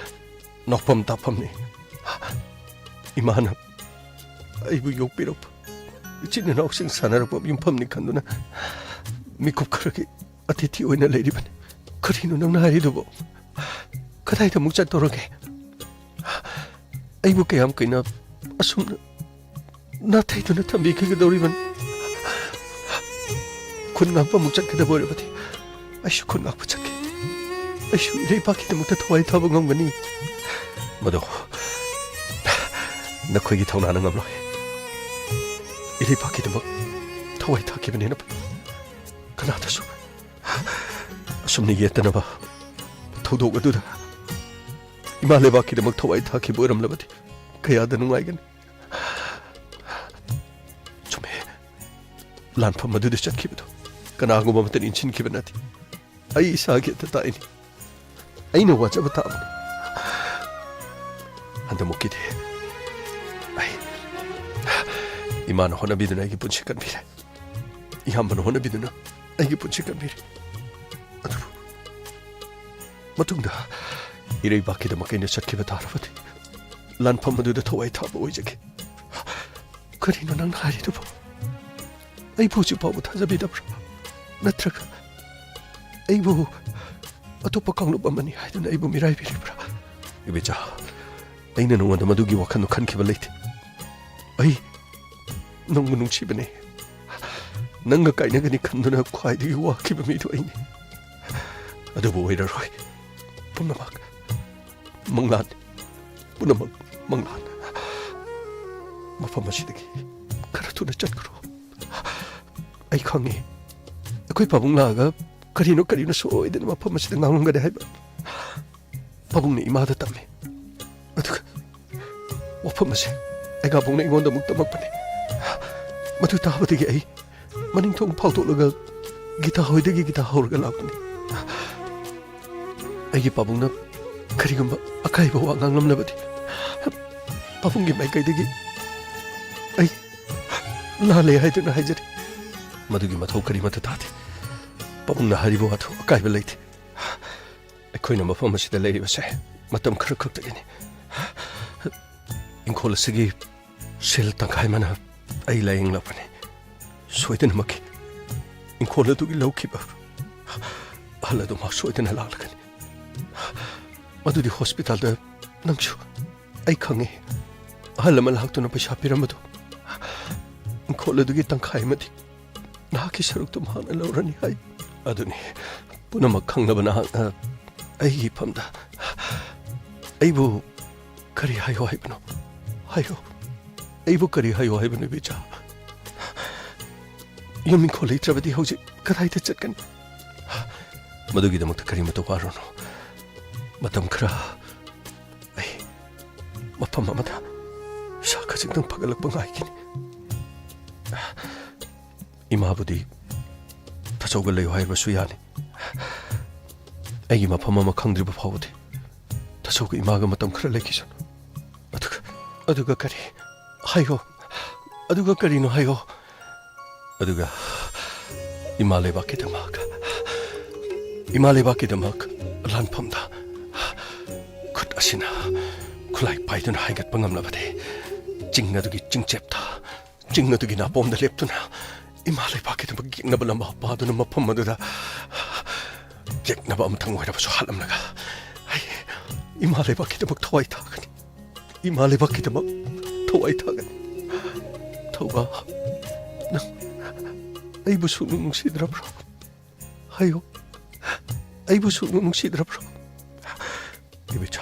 ꯅꯣꯛꯐꯝ ꯇꯥꯐꯝꯅꯤ꯫ ꯏꯃꯥꯅ ꯑꯩꯕꯨ ꯌꯣꯛꯄꯤꯔꯛꯄ, ꯏꯆꯤꯟ ꯏꯅꯥꯎꯁꯤꯡ ꯁꯥꯟꯅꯔꯛꯄ ꯌꯨꯝꯐꯝꯅꯤ ꯈꯟꯗꯨꯅ ꯃꯤꯀꯨꯞ ꯈꯔꯒꯤ ꯑꯇꯤꯊꯤ ꯑꯣꯏꯅ ꯂꯩꯔꯤꯕꯅꯤ꯫ ꯀꯔꯤꯅꯣ ꯅꯪꯅ ꯍꯥꯏꯔꯤꯗꯨꯕꯣ? ꯀꯗꯥꯏꯗ ꯑꯃꯨꯛ ꯆꯠꯇꯧꯔꯒꯦ? ꯑꯩꯕꯨ ꯀꯌꯥꯝ ꯀꯨꯏꯅ ꯑꯁꯨꯝꯅ ꯅꯥꯊꯩꯗꯨꯅ ꯊꯝꯕꯤꯈꯤꯒꯗꯧꯔꯤꯕꯅꯤ? ꯈꯨꯟ ꯉꯥꯛꯄ ꯑꯃꯨꯛ ꯆꯠꯀꯗꯕ ꯑꯣꯏꯔꯕꯗꯤ ꯑꯩꯁꯨ ꯈꯨꯟ ꯉꯥꯛꯄ ꯆꯠꯀꯦ꯫ ꯑꯩꯁꯨ ꯏꯔꯩꯄꯥꯛꯀꯤꯗꯃꯛꯇ ꯊꯋꯥꯏ ꯊꯥꯕ ꯉꯝꯒꯅꯤ꯫ ꯃꯗꯨ ꯅꯈꯣꯏꯒꯤ ꯊꯧꯅꯥꯅ ꯉꯝꯂꯣꯏ꯫ ꯏꯔꯩꯄꯥꯛꯀꯤꯗꯃꯛ ꯊꯋꯥꯏ ꯊꯥꯈꯤꯕꯅꯤꯅ ꯀꯅꯥꯗꯁꯨ ꯑꯁꯨꯝꯅ ꯌꯦꯠꯇꯅꯕ ꯊꯧꯗꯣꯛ ꯑꯗꯨꯗ ꯏꯃꯥ ꯂꯩꯕꯥꯛꯀꯤꯗꯃꯛ ꯊꯋꯥꯏ ꯊꯥꯈꯤꯕ ꯑꯣꯏꯔꯝꯂꯕꯗꯤ ꯀꯌꯥꯗ ꯅꯨꯡꯉꯥꯏꯒꯅꯤ꯫ ꯆꯨꯝꯃꯦ, ꯂꯥꯟꯐꯝ ꯑꯗꯨꯗ ꯆꯠꯈꯤꯕꯗꯨ ꯀꯅꯥꯒꯨꯝꯕ ꯑꯃꯠꯇꯅ ꯏꯟꯁꯤꯟꯈꯤꯕ ꯅꯠꯇꯦ꯫ ꯑꯩ ꯏꯁꯥꯒꯤ ꯑꯇ ꯇꯥꯛꯏꯅꯤ꯫ ꯑꯩꯅ ꯋꯥꯖꯕ ꯇꯥꯕꯅꯤ꯫ ꯍꯟꯗꯛꯃꯨꯛꯀꯤꯗꯤ ꯑꯩ, ꯏꯃꯥꯅ ꯍꯣꯠꯅꯕꯤꯗꯨꯅ ꯑꯩꯒꯤ ꯄꯨꯟꯁꯤ ꯀꯟꯕꯤꯔꯦ꯫ ꯏꯌꯥꯝꯕꯅ ꯍꯣꯠꯅꯕꯤꯗꯨꯅ ꯑꯩꯒꯤ ꯄꯨꯟꯁꯤ ꯀꯟꯕꯤꯔꯦ꯫ ꯑꯗꯨꯕꯨ ꯃꯇꯨꯡꯗ ꯏꯔꯩꯕꯥꯛꯀꯤꯗꯃꯛ ꯑꯩꯅ ꯆꯠꯈꯤꯕ ꯇꯥꯔꯕꯗꯤ ꯂꯥꯟꯐꯝ ꯑꯗꯨꯗ ꯊꯋꯥꯏ ꯊꯥꯕ ꯑꯣꯏꯖꯒꯦ꯫ ꯀꯔꯤꯅꯣ ꯅꯪꯅ ꯍꯥꯏꯔꯤꯗꯨꯕꯨ? ꯑꯩꯕꯨ ꯍꯧꯖꯤꯛ ꯐꯥꯎꯕ ꯊꯥꯖꯕꯤꯗꯕ꯭ꯔꯥ? ꯅꯠꯇ꯭ꯔꯒ ꯑꯩꯕꯨ ꯑꯇꯣꯞꯄ ꯀꯥꯡꯂꯨꯞ ꯑꯃꯅꯤ ꯍꯥꯏꯗꯨꯅ ꯑꯩꯕꯨ ꯃꯤꯔꯥꯏꯕꯤꯔꯤꯕ꯭ꯔꯥ? ꯏꯕꯦꯆꯥ, ꯑꯩꯅ ꯅꯉꯣꯟꯗ ꯃꯗꯨꯒꯤ ꯋꯥꯈꯜꯗꯨ ꯈꯟꯈꯤꯕ ꯂꯩꯇꯦ꯫ ꯑꯩ ꯅꯪꯕꯨ ꯅꯨꯡꯁꯤꯕꯅꯦ꯫ ꯅꯪꯒ ꯀꯥꯏꯅꯒꯅꯤ ꯈꯟꯗꯨꯅ ꯈ꯭ꯋꯥꯏꯗꯒꯤ ꯋꯥꯈꯤꯕ ꯃꯤꯗꯨ ꯑꯩꯅꯤ꯫ ꯑꯗꯨꯕꯨ ꯑꯣꯏꯔꯔꯣꯏ꯫ ꯄꯨꯝꯅꯃꯛ ꯃꯪꯂꯥꯟ, ꯄꯨꯝꯅꯃꯛ ꯃꯪꯂꯥꯟ꯫ ꯃꯐꯝ ꯑꯁꯤꯗꯒꯤ ꯈꯔ ꯊꯨꯅ ꯆꯠꯈ꯭ꯔꯣ꯫ ꯑꯩ ꯈꯪꯉꯤ, ꯑꯩꯈꯣꯏ ꯄꯥꯕꯨꯡ ꯂꯥꯛꯑꯒ ꯀꯔꯤꯅꯣ ꯀꯔꯤꯅꯣ ꯁꯣꯏꯗꯅ ꯃꯐꯝ ꯑꯁꯤꯗ ꯉꯥꯡꯂꯝꯒꯅꯤ ꯍꯥꯏꯕ꯫ ꯄꯥꯕꯨꯡꯅ ꯏꯃꯥꯗ ꯇꯝꯃꯤ꯫ ꯑꯗꯨꯒ ꯋꯥꯐꯝ ꯑꯁꯦ ꯑꯩꯒꯥꯕꯨꯡꯅ ꯑꯩꯉꯣꯟꯗ ꯑꯃꯨꯛ ꯇꯝꯃꯛꯄꯅꯤ꯫ ꯃꯗꯨ ꯇꯥꯕꯗꯒꯤ ꯑꯩ ꯃꯅꯤꯡ ꯊꯣꯡ ꯐꯥꯎꯗꯣꯛꯂꯒ ꯒꯤꯇꯥ ꯍꯣꯏꯗꯒꯤ ꯒꯤꯇꯥ ꯍꯧꯔꯒ ꯂꯥꯛꯄꯅꯤ꯫ ꯑꯩꯒꯤ ꯄꯥꯕꯨꯡꯅ ꯀꯔꯤꯒꯨꯝꯕ ꯑꯀꯥꯏꯕ ꯋꯥ ꯉꯥꯡꯂꯝꯂꯕꯗꯤ, ꯄꯥꯕꯨꯡꯒꯤ ꯃꯥꯏꯀꯩꯗꯒꯤ ꯑꯩ ꯂꯥꯜꯂꯦ ꯍꯥꯏꯗꯨꯅ ꯍꯥꯏꯖꯔꯤ꯫ ꯃꯗꯨꯒꯤ ꯃꯊꯧ ꯀꯔꯤꯃꯠꯇ ꯇꯥꯗꯦ꯫ ꯄꯥꯕꯨꯡꯅ ꯍꯥꯏꯔꯤꯕ ꯋꯥꯗꯨ ꯑꯀꯥꯏꯕ ꯂꯩꯇꯦ꯫ ꯑꯩꯈꯣꯏꯅ ꯃꯐꯝ ꯑꯁꯤꯗ ꯂꯩꯔꯤꯕꯁꯦ ꯃꯇꯝ ꯈꯔ ꯈꯛꯇꯒꯤꯅꯤ꯫ ꯏꯪꯈꯣꯜ ꯑꯁꯤꯒꯤ ꯁꯦꯜ ꯇꯪꯈꯥꯏ ꯑꯃꯅ ꯑꯩ ꯂꯥꯌꯦꯡꯂꯛꯄꯅꯤ꯫ ꯁꯣꯏꯗꯅꯃꯛꯀꯤ ꯏꯪꯈꯣꯜ ꯑꯗꯨꯒꯤ ꯂꯧꯈꯤꯕ ꯑꯍꯜ ꯑꯗꯨ ꯃꯍꯥꯛ ꯁꯣꯏꯗꯅ ꯂꯥꯛꯂꯒꯅꯤ꯫ ꯃꯗꯨꯗꯤ ꯍꯣꯁꯄꯤꯇꯥꯜꯗ ꯅꯪꯁꯨ ꯑꯩ ꯈꯪꯉꯤ꯫ ꯑꯍꯜ ꯑꯃ ꯂꯥꯛꯇꯨꯅ ꯄꯩꯁꯥ ꯄꯤꯔꯝꯕꯗꯨ, ꯏꯪꯈꯣꯜ ꯑꯗꯨꯒꯤ ꯇꯪꯈꯥꯏ ꯑꯃꯗꯤ ꯅꯍꯥꯛꯀꯤ ꯁꯔꯨꯛꯇꯨ ꯃꯍꯥꯛꯅ ꯂꯧꯔꯅꯤ ꯍꯥꯏ꯫ ꯑꯗꯨꯅꯤ, ꯄꯨꯝꯅꯃꯛ ꯈꯪꯂꯕ ꯅꯍꯥꯛꯅ ꯑꯩꯒꯤ ꯏꯐꯝꯗ ꯑꯩꯕꯨ ꯀꯔꯤ ꯍꯥꯏꯌꯣ ꯍꯥꯏꯕꯅꯣ? ꯍꯥꯏꯌꯣ꯫ ꯑꯩꯕꯨ ꯀꯔꯤ ꯍꯥꯏꯌꯣ ꯍꯥꯏꯕꯅꯣ, ꯏꯕꯦꯆꯥ? ꯌꯨꯝ ꯏꯪꯈꯣꯜ ꯂꯩꯇ꯭ꯔꯕꯗꯤ ꯍꯧꯖꯤꯛ ꯀꯗꯥꯏꯗ ꯆꯠꯀꯅꯤ? ꯃꯗꯨꯒꯤꯗꯃꯛꯇ ꯀꯔꯤꯃꯠꯇ ꯋꯥꯔꯨꯅꯨ꯫ ꯃꯇꯝ ꯈꯔ ꯑꯩ ꯃꯐꯝ ꯑꯃꯗ ꯏꯁꯥ ꯈꯖꯤꯛꯇꯪ ꯐꯒꯠꯂꯛꯄ ꯉꯥꯏꯈꯤꯅꯤ꯫ ꯏꯃꯥꯕꯨꯗꯤ ꯇꯥꯆꯧꯒ ꯂꯩꯌꯨ ꯍꯥꯏꯕꯁꯨ ꯌꯥꯅꯤ꯫ ꯑꯩꯒꯤ ꯃꯐꯝ ꯑꯃ ꯈꯪꯗ꯭ꯔꯤꯕ ꯐꯥꯎꯕꯗꯤ ꯇꯥꯆꯧꯒ ꯏꯃꯥꯒ ꯃꯇꯝ ꯈꯔ ꯂꯩꯈꯤꯁꯅꯨ꯫ ꯑꯗꯨꯒ, ꯑꯗꯨꯒ ꯀꯔꯤ? ꯍꯥꯏꯌꯣ꯫ ꯑꯗꯨꯒ ꯀꯔꯤꯅꯣ ꯍꯥꯏꯌꯣ꯫ ꯑꯗꯨꯒ ꯏꯃꯥ ꯂꯩꯕꯥꯛꯀꯤꯗꯃꯛ, ꯏꯃꯥ ꯂꯩꯕꯥꯛꯀꯤꯗꯃꯛ ꯂꯥꯟꯐꯝꯗ ꯈꯨꯠ ꯑꯁꯤꯅ ꯈꯨꯠꯂꯥꯏ ꯄꯥꯏꯗꯨꯅ ꯍꯥꯏꯒꯠꯄ ꯉꯝꯂꯕꯗꯤ, ꯆꯤꯡ ꯑꯗꯨꯒꯤ ꯆꯤꯡꯆꯦꯞꯇ, ꯆꯤꯡ ꯑꯗꯨꯒꯤ ꯅꯥꯄꯣꯝꯗ ꯂꯦꯞꯇꯨꯅ ꯏꯃꯥ ꯂꯩꯕꯥꯛꯀꯤꯗꯃꯛ ꯌꯦꯛꯅꯕ ꯂꯝꯕꯥ ꯄꯥꯗꯨꯅ ꯃꯐꯝ ꯑꯗꯨꯗ ꯌꯦꯛꯅꯕ ꯑꯃꯇꯪ ꯑꯣꯏꯔꯕꯁꯨ ꯍꯥꯠꯂꯝꯂꯒ ꯑꯩ ꯏꯃꯥ ꯂꯩꯕꯥꯛꯀꯤꯗꯃꯛ ꯊꯋꯥꯏ ꯊꯥꯒꯅꯤ꯫ ꯏꯃꯥ ꯂꯩꯕꯥꯛꯀꯤꯗꯃꯛ ꯊꯋꯥꯏ ꯊꯥꯒꯅꯤ꯫ ꯊꯧꯕ, ꯅꯪ ꯑꯩꯕꯨ ꯁꯨꯛꯅꯨꯡ ꯅꯨꯡꯁꯤꯗ꯭ꯔꯕ꯭ꯔꯣ? ꯍꯥꯏꯌꯨ, ꯑꯩꯕꯨ ꯁꯨꯛꯅꯨꯡ ꯅꯨꯡꯁꯤꯗ꯭ꯔꯕ꯭ꯔꯣ? ꯏꯕꯦꯆꯥ,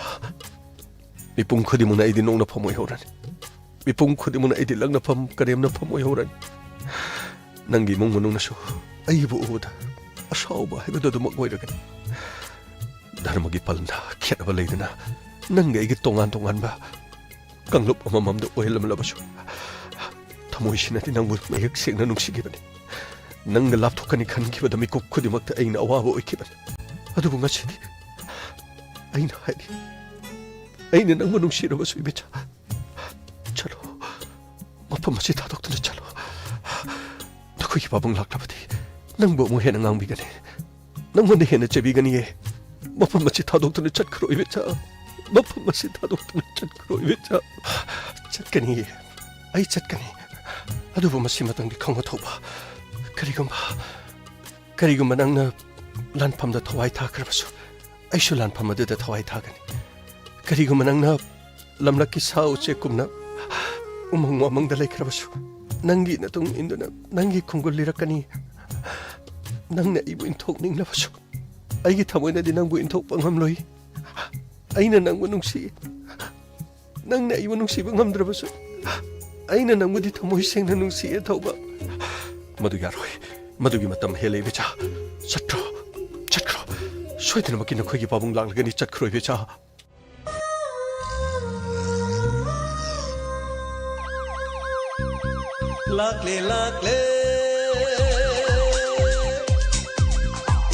ꯃꯤꯄꯨꯝ ꯈꯨꯗꯤꯡꯃꯛꯅ ꯑꯩꯗꯤ ꯅꯣꯛꯅꯐꯝ ꯑꯣꯏꯍꯧꯔꯅꯤ꯫ ꯃꯤꯄꯨꯝ ꯈꯨꯗꯤꯡꯃꯛꯅ ꯑꯩꯗꯤ ꯂꯛꯅꯐꯝ, ꯀꯔꯦꯝꯅꯐꯝ ꯑꯣꯏꯍꯧꯔꯅꯤ꯫ ꯅꯪꯒꯤ ꯏꯃꯨꯡ ꯃꯅꯨꯡꯅꯁꯨ ꯑꯩꯕꯨ ꯎꯕꯗ ꯑꯁꯥꯎꯕ ꯍꯥꯏꯕꯗꯨ ꯑꯗꯨꯃꯛ ꯑꯣꯏꯔꯒꯅꯤ꯫ ꯙꯔꯃꯒꯤ ꯄꯂꯟꯗ ꯈꯦꯠꯅꯕ ꯂꯩꯗꯅ ꯅꯪꯒ ꯑꯩꯒꯤ ꯇꯣꯉꯥꯟ ꯇꯣꯉꯥꯟꯕ ꯀꯥꯡꯂꯨꯞ ꯑꯃꯃꯝꯗ ꯑꯣꯏꯍꯜꯂꯝꯂꯕꯁꯨ, ꯊꯃꯣꯏꯁꯤꯅꯗꯤ ꯅꯪꯕꯨ ꯃꯌꯦꯛ ꯁꯦꯡꯅ ꯅꯨꯡꯁꯤꯈꯤꯕꯅꯤ꯫ ꯅꯪꯒ ꯂꯥꯞꯊꯣꯛꯀꯅꯤ ꯈꯟꯈꯤꯕꯗ ꯃꯤꯀꯨꯞ ꯈꯨꯗꯤꯡꯃꯛꯇ ꯑꯩꯅ ꯑꯋꯥꯕ ꯑꯣꯏꯈꯤꯕꯅꯤ꯫ ꯑꯗꯨꯕꯨ ꯉꯁꯤꯗꯤ ꯑꯩꯅ ꯍꯥꯏꯔꯤ, ꯑꯩꯅ ꯅꯪꯕꯨ ꯅꯨꯡꯁꯤꯔꯕꯁꯨ, ꯏꯕꯦꯆꯥ, ꯆꯠꯂꯣ, ꯃꯐꯝ ꯑꯁꯤ ꯊꯥꯗꯣꯛꯇꯨꯅ ꯆꯠꯂꯣ꯫ ꯅꯈꯣꯏꯒꯤ ꯄꯥꯕꯨꯡ ꯂꯥꯛꯂꯕꯗꯤ ꯅꯪꯕꯨ ꯑꯃꯨꯛ ꯍꯦꯟꯅ ꯉꯥꯡꯕꯤꯒꯅꯤ, ꯅꯪꯉꯣꯟꯗ ꯍꯦꯟꯅ ꯆꯩꯕꯤꯒꯅꯤꯌꯦ꯫ ꯃꯐꯝ ꯑꯁꯤ ꯊꯥꯗꯣꯛꯇꯨꯅ ꯆꯠꯈ꯭ꯔꯣ, ꯏꯕꯦꯆꯥ꯫ ꯃꯐꯝ ꯑꯁꯤ ꯊꯥꯗꯣꯛꯇꯨꯅ ꯆꯠꯈ꯭ꯔꯣ, ꯏꯕꯦꯆꯥ꯫ ꯆꯠꯀꯅꯤꯌꯦ, ꯑꯩ ꯆꯠꯀꯅꯤ꯫ ꯑꯗꯨꯕꯨ ꯃꯁꯤꯃꯇꯪꯗꯤ ꯈꯪꯉꯨ, ꯊꯧꯕ꯫ ꯀꯔꯤꯒꯨꯝꯕ, ꯀꯔꯤꯒꯨꯝꯕ ꯅꯪꯅ ꯂꯥꯟꯐꯝꯗ ꯊꯋꯥꯏ ꯊꯥꯈ꯭ꯔꯕꯁꯨ, ꯑꯩꯁꯨ ꯂꯥꯟꯐꯝ ꯑꯗꯨꯗ ꯊꯋꯥꯏ ꯊꯥꯒꯅꯤ꯫ ꯀꯔꯤꯒꯨꯝꯕ ꯅꯪꯅ ꯂꯝꯂꯛꯀꯤ ꯁꯥ ꯎꯆꯦꯛꯀꯨꯝꯅ ꯎꯃꯪ ꯋꯥꯃꯪꯗ ꯂꯩꯈ꯭ꯔꯕꯁꯨ, ꯅꯪꯒꯤ ꯅꯇꯨꯡ ꯏꯟꯗꯨꯅ ꯅꯪꯒꯤ ꯈꯣꯡꯒꯨꯜ ꯂꯤꯔꯛꯀꯅꯤ꯫ ꯅꯪꯅ ꯑꯩꯕꯨ ꯏꯟꯊꯣꯛꯅꯤꯡꯂꯕꯁꯨ, ꯑꯩꯒꯤ ꯊꯃꯣꯏꯅꯗꯤ ꯅꯪꯕꯨ ꯏꯟꯊꯣꯛꯄ ꯉꯝꯂꯣꯏ꯫ ꯑꯩꯅ ꯅꯪꯕꯨ ꯅꯨꯡꯁꯤ꯫ ꯅꯪꯅ ꯑꯩꯕꯨ ꯅꯨꯡꯁꯤꯕ ꯉꯝꯗ꯭ꯔꯕꯁꯨ, ꯑꯩꯅ ꯅꯪꯕꯨꯗꯤ ꯊꯃꯣꯏ ꯁꯦꯡꯅ ꯅꯨꯡꯁꯤꯌꯦ, ꯊꯧꯕ꯫ ꯃꯗꯨ ꯌꯥꯔꯣꯏ꯫ ꯃꯗꯨꯒꯤ ꯃꯇꯝ ꯍꯦꯜꯂꯦ, ꯏꯕꯦꯆꯥ꯫ ꯆꯠꯈ꯭ꯔꯣ, ꯆꯠꯈ꯭ꯔꯣ꯫ ꯁꯣꯏꯗꯅꯃꯛꯀꯤ ꯅꯈꯣꯏꯒꯤ ꯄꯥꯕꯨꯡ ꯂꯥꯛꯂꯒꯅꯤ꯫ ꯆꯠꯈ꯭ꯔꯣ, ꯏꯕꯦꯆꯥ꯫ ꯂꯥꯛꯂꯦ, ꯂꯥꯛꯂꯦ꯫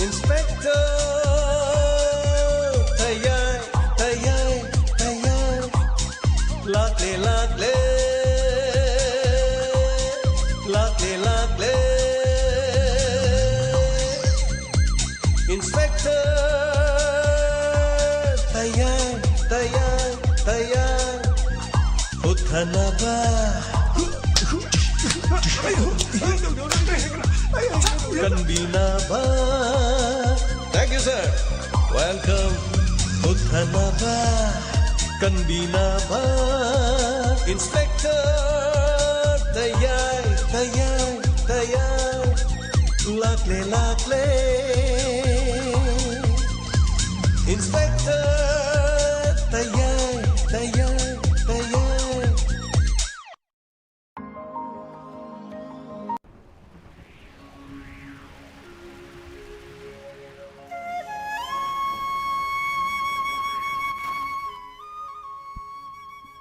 Inspector ꯊꯌꯥꯏ, ꯊꯌꯥꯏ, ꯊꯌꯥꯏ꯫ ꯂꯥꯛꯂꯦ, ꯂꯥꯛꯂꯦ꯫ ꯂꯥꯛꯂꯦ, ꯂꯥꯛꯂꯦ꯫ Inspector ꯊꯌꯥꯏ, ꯊꯌꯥꯏ, ꯊꯌꯥꯏ꯫ ꯍꯨꯠꯊꯅꯕ, ꯀꯟꯕꯤꯅꯕ꯫ Thank you, sir. Welcome. ꯍꯨꯠꯊꯅꯕ, ꯀꯟꯕꯤꯅꯕ꯫ Inspector ꯊꯌꯥꯏ꯫ ꯂꯥꯛꯂꯦ, ꯂꯥꯛꯂꯦ, Inspector ꯇꯌꯥꯏ, ꯇꯌꯥꯏ, ꯇꯌꯥꯏ꯫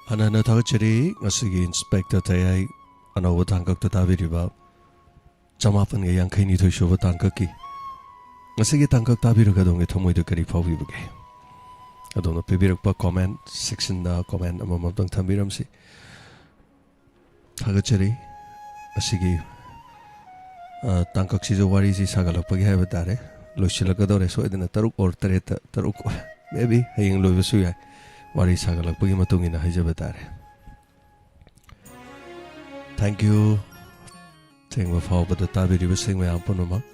ꯍꯟꯅ ꯍꯟꯅ ꯊꯥꯒꯠꯆꯔꯤ꯫ ꯉꯁꯤꯒꯤ Inspector ꯇꯌꯥꯏ ꯑꯅꯧꯕ ꯇꯥꯡꯀꯛꯇ ꯇꯥꯕꯤꯔꯤꯕ ꯆꯃꯥꯄꯟꯒ ꯌꯥꯡꯈꯩ ꯅꯤꯊꯣꯏ ꯁꯨꯕ ꯇꯥꯡꯀꯛꯀꯤ ꯉꯁꯤꯒꯤ ꯇꯥꯡꯀꯛ ꯇꯥꯕꯤꯔꯒ ꯑꯗꯣꯝꯒꯤ ꯊꯃꯣꯏꯗ ꯀꯔꯤ ꯐꯥꯎꯕꯤꯕꯒꯦ? ꯑꯗꯣꯝꯅ ꯄꯤꯕꯤꯔꯛꯄ comment section ꯗ comment ꯑꯃꯃꯝꯇꯪ ꯊꯝꯕꯤꯔꯝꯁꯤ꯫ ꯊꯥꯒꯠꯆꯔꯤ꯫ ꯑꯁꯤꯒꯤ, ꯑ, ꯇꯥꯡꯀꯛꯁꯤꯁꯨ ꯋꯥꯔꯤꯁꯤ ꯁꯥꯒꯠꯂꯛꯄꯒꯤ ꯍꯥꯏꯕ ꯇꯥꯔꯦ꯫ ꯂꯣꯏꯁꯤꯜꯂꯛꯀꯗꯧꯔꯦ ꯁꯣꯏꯗꯅ, ꯇꯔꯨꯛ or ꯇꯔꯦꯠꯇ, ꯇꯔꯨꯛ, maybe ꯍꯌꯦꯡ ꯂꯣꯏꯕꯁꯨ ꯌꯥꯏ꯫ ꯋꯥꯔꯤ ꯁꯥꯒꯠꯂꯛꯄꯒꯤ ꯃꯇꯨꯡ ꯏꯟꯅ ꯍꯥꯏꯖꯕ ꯇꯥꯔꯦ꯫ Thank you꯫ ꯊꯦꯡꯕ ꯐꯥꯎꯕꯗ ꯇꯥꯕꯤꯔꯤꯕꯁꯤꯡ ꯃꯌꯥꯝ ꯄꯨꯝꯅꯃꯛ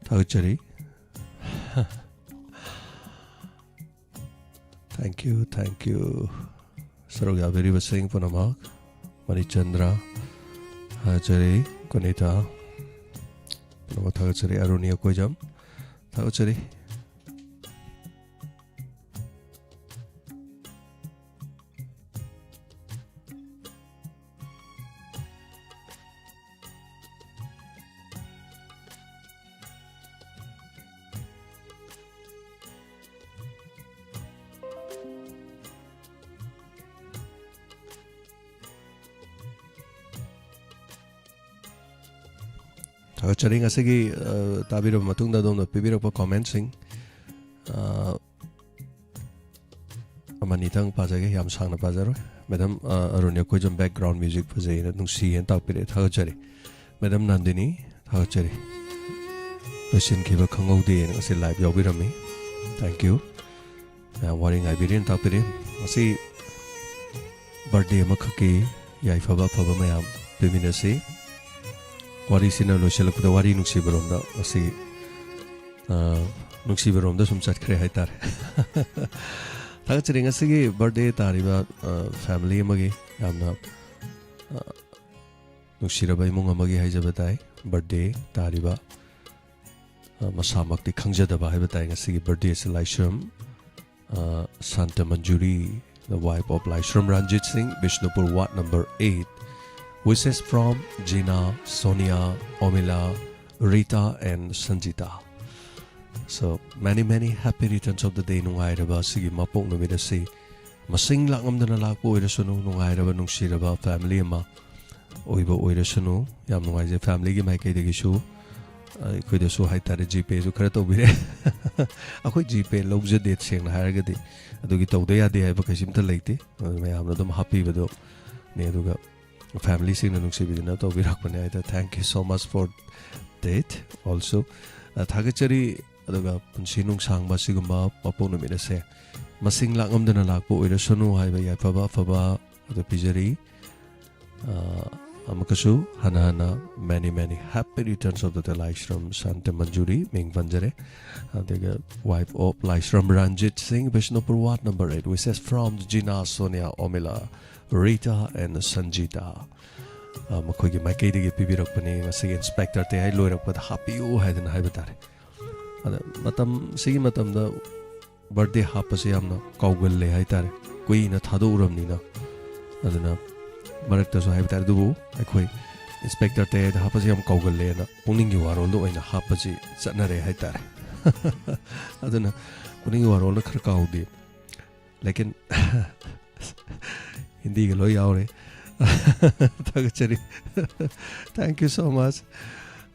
ꯊꯥꯒꯠꯆꯔꯤ꯫ Thank you, thank you꯫ ꯁꯔꯨꯛ ꯌꯥꯕꯤꯔꯤꯕꯁꯤꯡ ꯄꯨꯝꯅꯃꯛ, ꯃꯅꯤꯆꯟꯗ꯭ꯔ, ꯊꯥꯒꯠꯆꯔꯤ꯫ ꯀꯨꯅꯤꯇꯥ, ꯄꯨꯝꯅꯃꯛ ꯊꯥꯒꯠꯆꯔꯤ꯫ ꯑꯔꯨꯅꯤ ꯑꯀꯣꯏꯖꯝ, ꯊꯥꯒꯠꯆꯔꯤ꯫ ꯊꯥꯒꯠꯆꯔꯤ꯫ ꯉꯁꯤꯒꯤ, ꯑ, ꯇꯥꯕꯤꯔꯕ ꯃꯇꯨꯡꯗ ꯑꯗꯣꯝꯅ ꯄꯤꯕꯤꯔꯛꯄ comment ꯁꯤꯡ, ꯑ, ꯑꯃꯅꯤꯇꯪ ꯄꯥꯖꯒꯦ, ꯌꯥꯝ ꯁꯥꯡꯅ ꯄꯥꯖꯔꯣꯏ꯫ Madam, ꯑ, ꯑꯔꯨꯟ ꯑꯩꯈꯣꯏꯁꯨ background music ꯐꯖꯩꯅ, ꯅꯨꯡꯁꯤꯌꯦꯅ ꯇꯥꯛꯄꯤꯔꯛꯑꯦ, ꯊꯥꯒꯠꯆꯔꯤ꯫ Madam ꯅꯟꯗꯤꯅꯤ, ꯊꯥꯒꯠꯆꯔꯤ꯫ ꯂꯣꯏꯁꯤꯟꯈꯤꯕ ꯈꯪꯍꯧꯗꯦꯅ ꯉꯁꯤ live ꯌꯥꯎꯕꯤꯔꯝꯃꯤ, thank you꯫ ꯃꯌꯥꯝ ꯋꯥꯔꯤ ꯉꯥꯏꯕꯤꯔꯦꯅ ꯇꯥꯛꯄꯤꯔꯦ꯫ ꯉꯁꯤ birthday ꯑꯃꯈꯛꯀꯤ ꯌꯥꯏꯐꯕ ꯑꯐꯕ ꯃꯌꯥꯝ ꯄꯤꯃꯤꯟꯅꯁꯤ꯫ ꯋꯥꯔꯤꯁꯤꯅ ꯂꯣꯏꯁꯤꯜꯂꯛꯄꯗ ꯋꯥꯔꯤ ꯅꯨꯡꯁꯤꯕꯔꯣꯝꯗ ꯉꯁꯤ, ꯑ, ꯅꯨꯡꯁꯤꯕꯔꯣꯝꯗ ꯁꯨꯝ ꯆꯠꯈ꯭ꯔꯦ ꯍꯥꯏꯇꯥꯔꯦ꯫ ꯊꯥꯒꯠꯆꯔꯤ꯫ ꯉꯁꯤꯒꯤ birthday ꯇꯥꯔꯤꯕ, ꯑ, family ꯑꯃꯒꯤ ꯌꯥꯝꯅ ꯑ, ꯅꯨꯡꯁꯤꯔꯕ ꯏꯃꯨꯡ ꯑꯃꯒꯤ ꯍꯥꯏꯖꯕ ꯇꯥꯏ, ꯕꯥꯔꯗꯦ ꯇꯥꯔꯤꯕ, ꯑ, ꯃꯁꯥꯃꯛꯇꯤ ꯈꯪꯖꯗꯕ ꯍꯥꯏꯕ ꯇꯥꯏ ꯉꯁꯤꯒꯤ ꯕꯥꯔꯗꯦꯁꯦ, ꯂꯥꯏꯁ꯭ꯔꯝ, ꯑ, ꯁꯥꯟꯇ ꯃꯟꯖꯨꯔꯤ, the wife of ꯂꯥꯏꯁ꯭ꯔꯝ ꯔꯟꯖꯤꯠ ꯁꯤꯡ, Bishnupur ward number eight. Wishes from Jina, Sonia, Omila, Rita and Sanjita. So, many, many happy returns of the day. ꯅꯨꯡꯉꯥꯏꯔꯕ ꯑꯁꯤꯒꯤ ꯃꯄꯣꯛ ꯅꯨꯃꯤꯠ ꯑꯁꯤ ꯃꯁꯤꯡ ꯂꯥꯛꯉꯝꯗꯅ ꯂꯥꯛꯄ ꯑꯣꯏꯔꯁꯅꯨ, ꯅꯨꯡꯉꯥꯏꯔꯕ, ꯅꯨꯡꯁꯤꯔꯕ family ꯑꯃ ꯑꯣꯏꯕ ꯑꯣꯏꯔꯁꯅꯨ꯫ ꯌꯥꯝ ꯅꯨꯡꯉꯥꯏꯖꯩ, familyꯒꯤ ꯃꯥꯏꯀꯩꯗꯒꯤꯁꯨ, ꯑ, ꯑꯩꯈꯣꯏꯗꯁꯨ ꯍꯥꯏꯇꯥꯔꯦ, GPayꯁꯨ ꯈꯔ ꯇꯧꯕꯤꯔꯦ꯫ ꯑꯩꯈꯣꯏ GPay ꯂꯧꯖꯗꯦ, ꯁꯦꯡꯅ ꯍꯥꯏꯔꯒꯗꯤ꯫ ꯑꯗꯨꯒꯤ ꯇꯧꯗ ꯌꯥꯗꯦ ꯍꯥꯏꯕ ꯀꯩꯁꯨꯝꯇ ꯂꯩꯇꯦ꯫ ꯑꯗꯨ ꯃꯌꯥꯝꯅ ꯑꯗꯨꯝ ꯍꯥꯞꯄꯤꯕꯗꯣ ꯅꯦ꯫ ꯑꯗꯨꯒ familyꯁꯤꯡꯅ ꯅꯨꯡꯁꯤꯕꯤꯗꯨꯅ ꯇꯧꯕꯤꯔꯛꯄꯅꯦ ꯍꯥꯏꯇꯥꯔꯦ꯫ Thank you so much for that also. ꯑ, ꯊꯥꯒꯠꯆꯔꯤ꯫ ꯑꯗꯨꯒ ꯄꯨꯟꯁꯤ ꯅꯨꯡꯁꯥꯡꯕ ꯑꯁꯤꯒꯨꯝꯕ ꯃꯄꯣꯛ ꯅꯨꯃꯤꯠ ꯑꯁꯦ ꯃꯁꯤꯡ ꯂꯥꯛꯉꯝꯗꯅ ꯂꯥꯛꯄ ꯑꯣꯏꯔꯁꯅꯨ ꯍꯥꯏꯕ ꯌꯥꯏꯐꯕ ꯑꯐꯕ ꯑꯗꯨ ꯄꯤꯖꯔꯤ꯫ ꯑ, ꯑꯃꯨꯛꯀꯁꯨ ꯍꯟꯅ ꯍꯟꯅ many, many happy returns of the day, Laishram Shanta Manjuri ꯃꯤꯡ ꯄꯟꯖꯔꯦ꯫ ꯑꯗꯨꯒ wife of ꯂꯥꯏꯁ꯭ꯔꯝ ꯔꯟꯖꯤꯠ ꯁꯤꯡ, Bishnupur ward number eight. Wishes from Jina, Sonia, Omila, Rita and Sanjita. ꯑ, ꯃꯈꯣꯏꯒꯤ ꯃꯥꯏꯀꯩꯗꯒꯤ ꯄꯤꯕꯤꯔꯛꯄꯅꯤ꯫ ꯉꯁꯤꯒꯤ ꯏꯟꯁꯄꯦꯛꯇꯔ ꯇꯦꯍꯥꯏ ꯂꯣꯏꯔꯛꯄꯗ ꯍꯥꯞꯄꯤꯌꯨ ꯍꯥꯏꯗꯅ ꯍꯥꯏꯕ ꯇꯥꯔꯦ꯫ ꯑꯗ ꯃꯇꯝ, ꯁꯤꯒꯤ ꯃꯇꯝꯗ ꯕꯥꯔꯗꯦ ꯍꯥꯞꯄꯁꯦ ꯌꯥꯝꯅ ꯀꯥꯎꯒꯜꯂꯦ ꯍꯥꯏꯇꯥꯔꯦ, ꯀꯨꯏꯅ ꯊꯥꯗꯣꯛꯎꯔꯕꯅꯤꯅ꯫ ꯑꯗꯨꯅ ꯃꯔꯛꯇꯁꯨ ꯍꯥꯏꯕ ꯇꯥꯔꯦ, ꯑꯗꯨꯕꯨ ꯑꯩꯈꯣꯏ ꯏꯟꯁꯄꯦꯛꯇꯔ ꯇꯦꯍꯥꯏꯗ ꯍꯥꯞꯄꯁꯦ ꯌꯥꯝ ꯀꯥꯎꯒꯜꯂꯦꯅ ꯄꯨꯛꯅꯤꯡꯒꯤ ꯋꯥꯔꯣꯜꯗ ꯑꯣꯏꯅ ꯍꯥꯞꯄꯁꯤ ꯆꯠꯅꯔꯦ ꯍꯥꯏꯇꯥꯔꯦ꯫ ꯑꯗꯨꯅ ꯄꯨꯛꯅꯤꯡꯒꯤ ꯋꯥꯔꯣꯜꯅ ꯈꯔ ꯀꯥꯎꯗꯦ꯫ ꯂꯦꯀꯤꯟ ꯍꯤꯟꯗꯤꯒ ꯂꯣꯏ ꯌꯥꯎꯔꯦ꯫ ꯊꯥꯒꯠꯆꯔꯤ꯫ Thank you so much.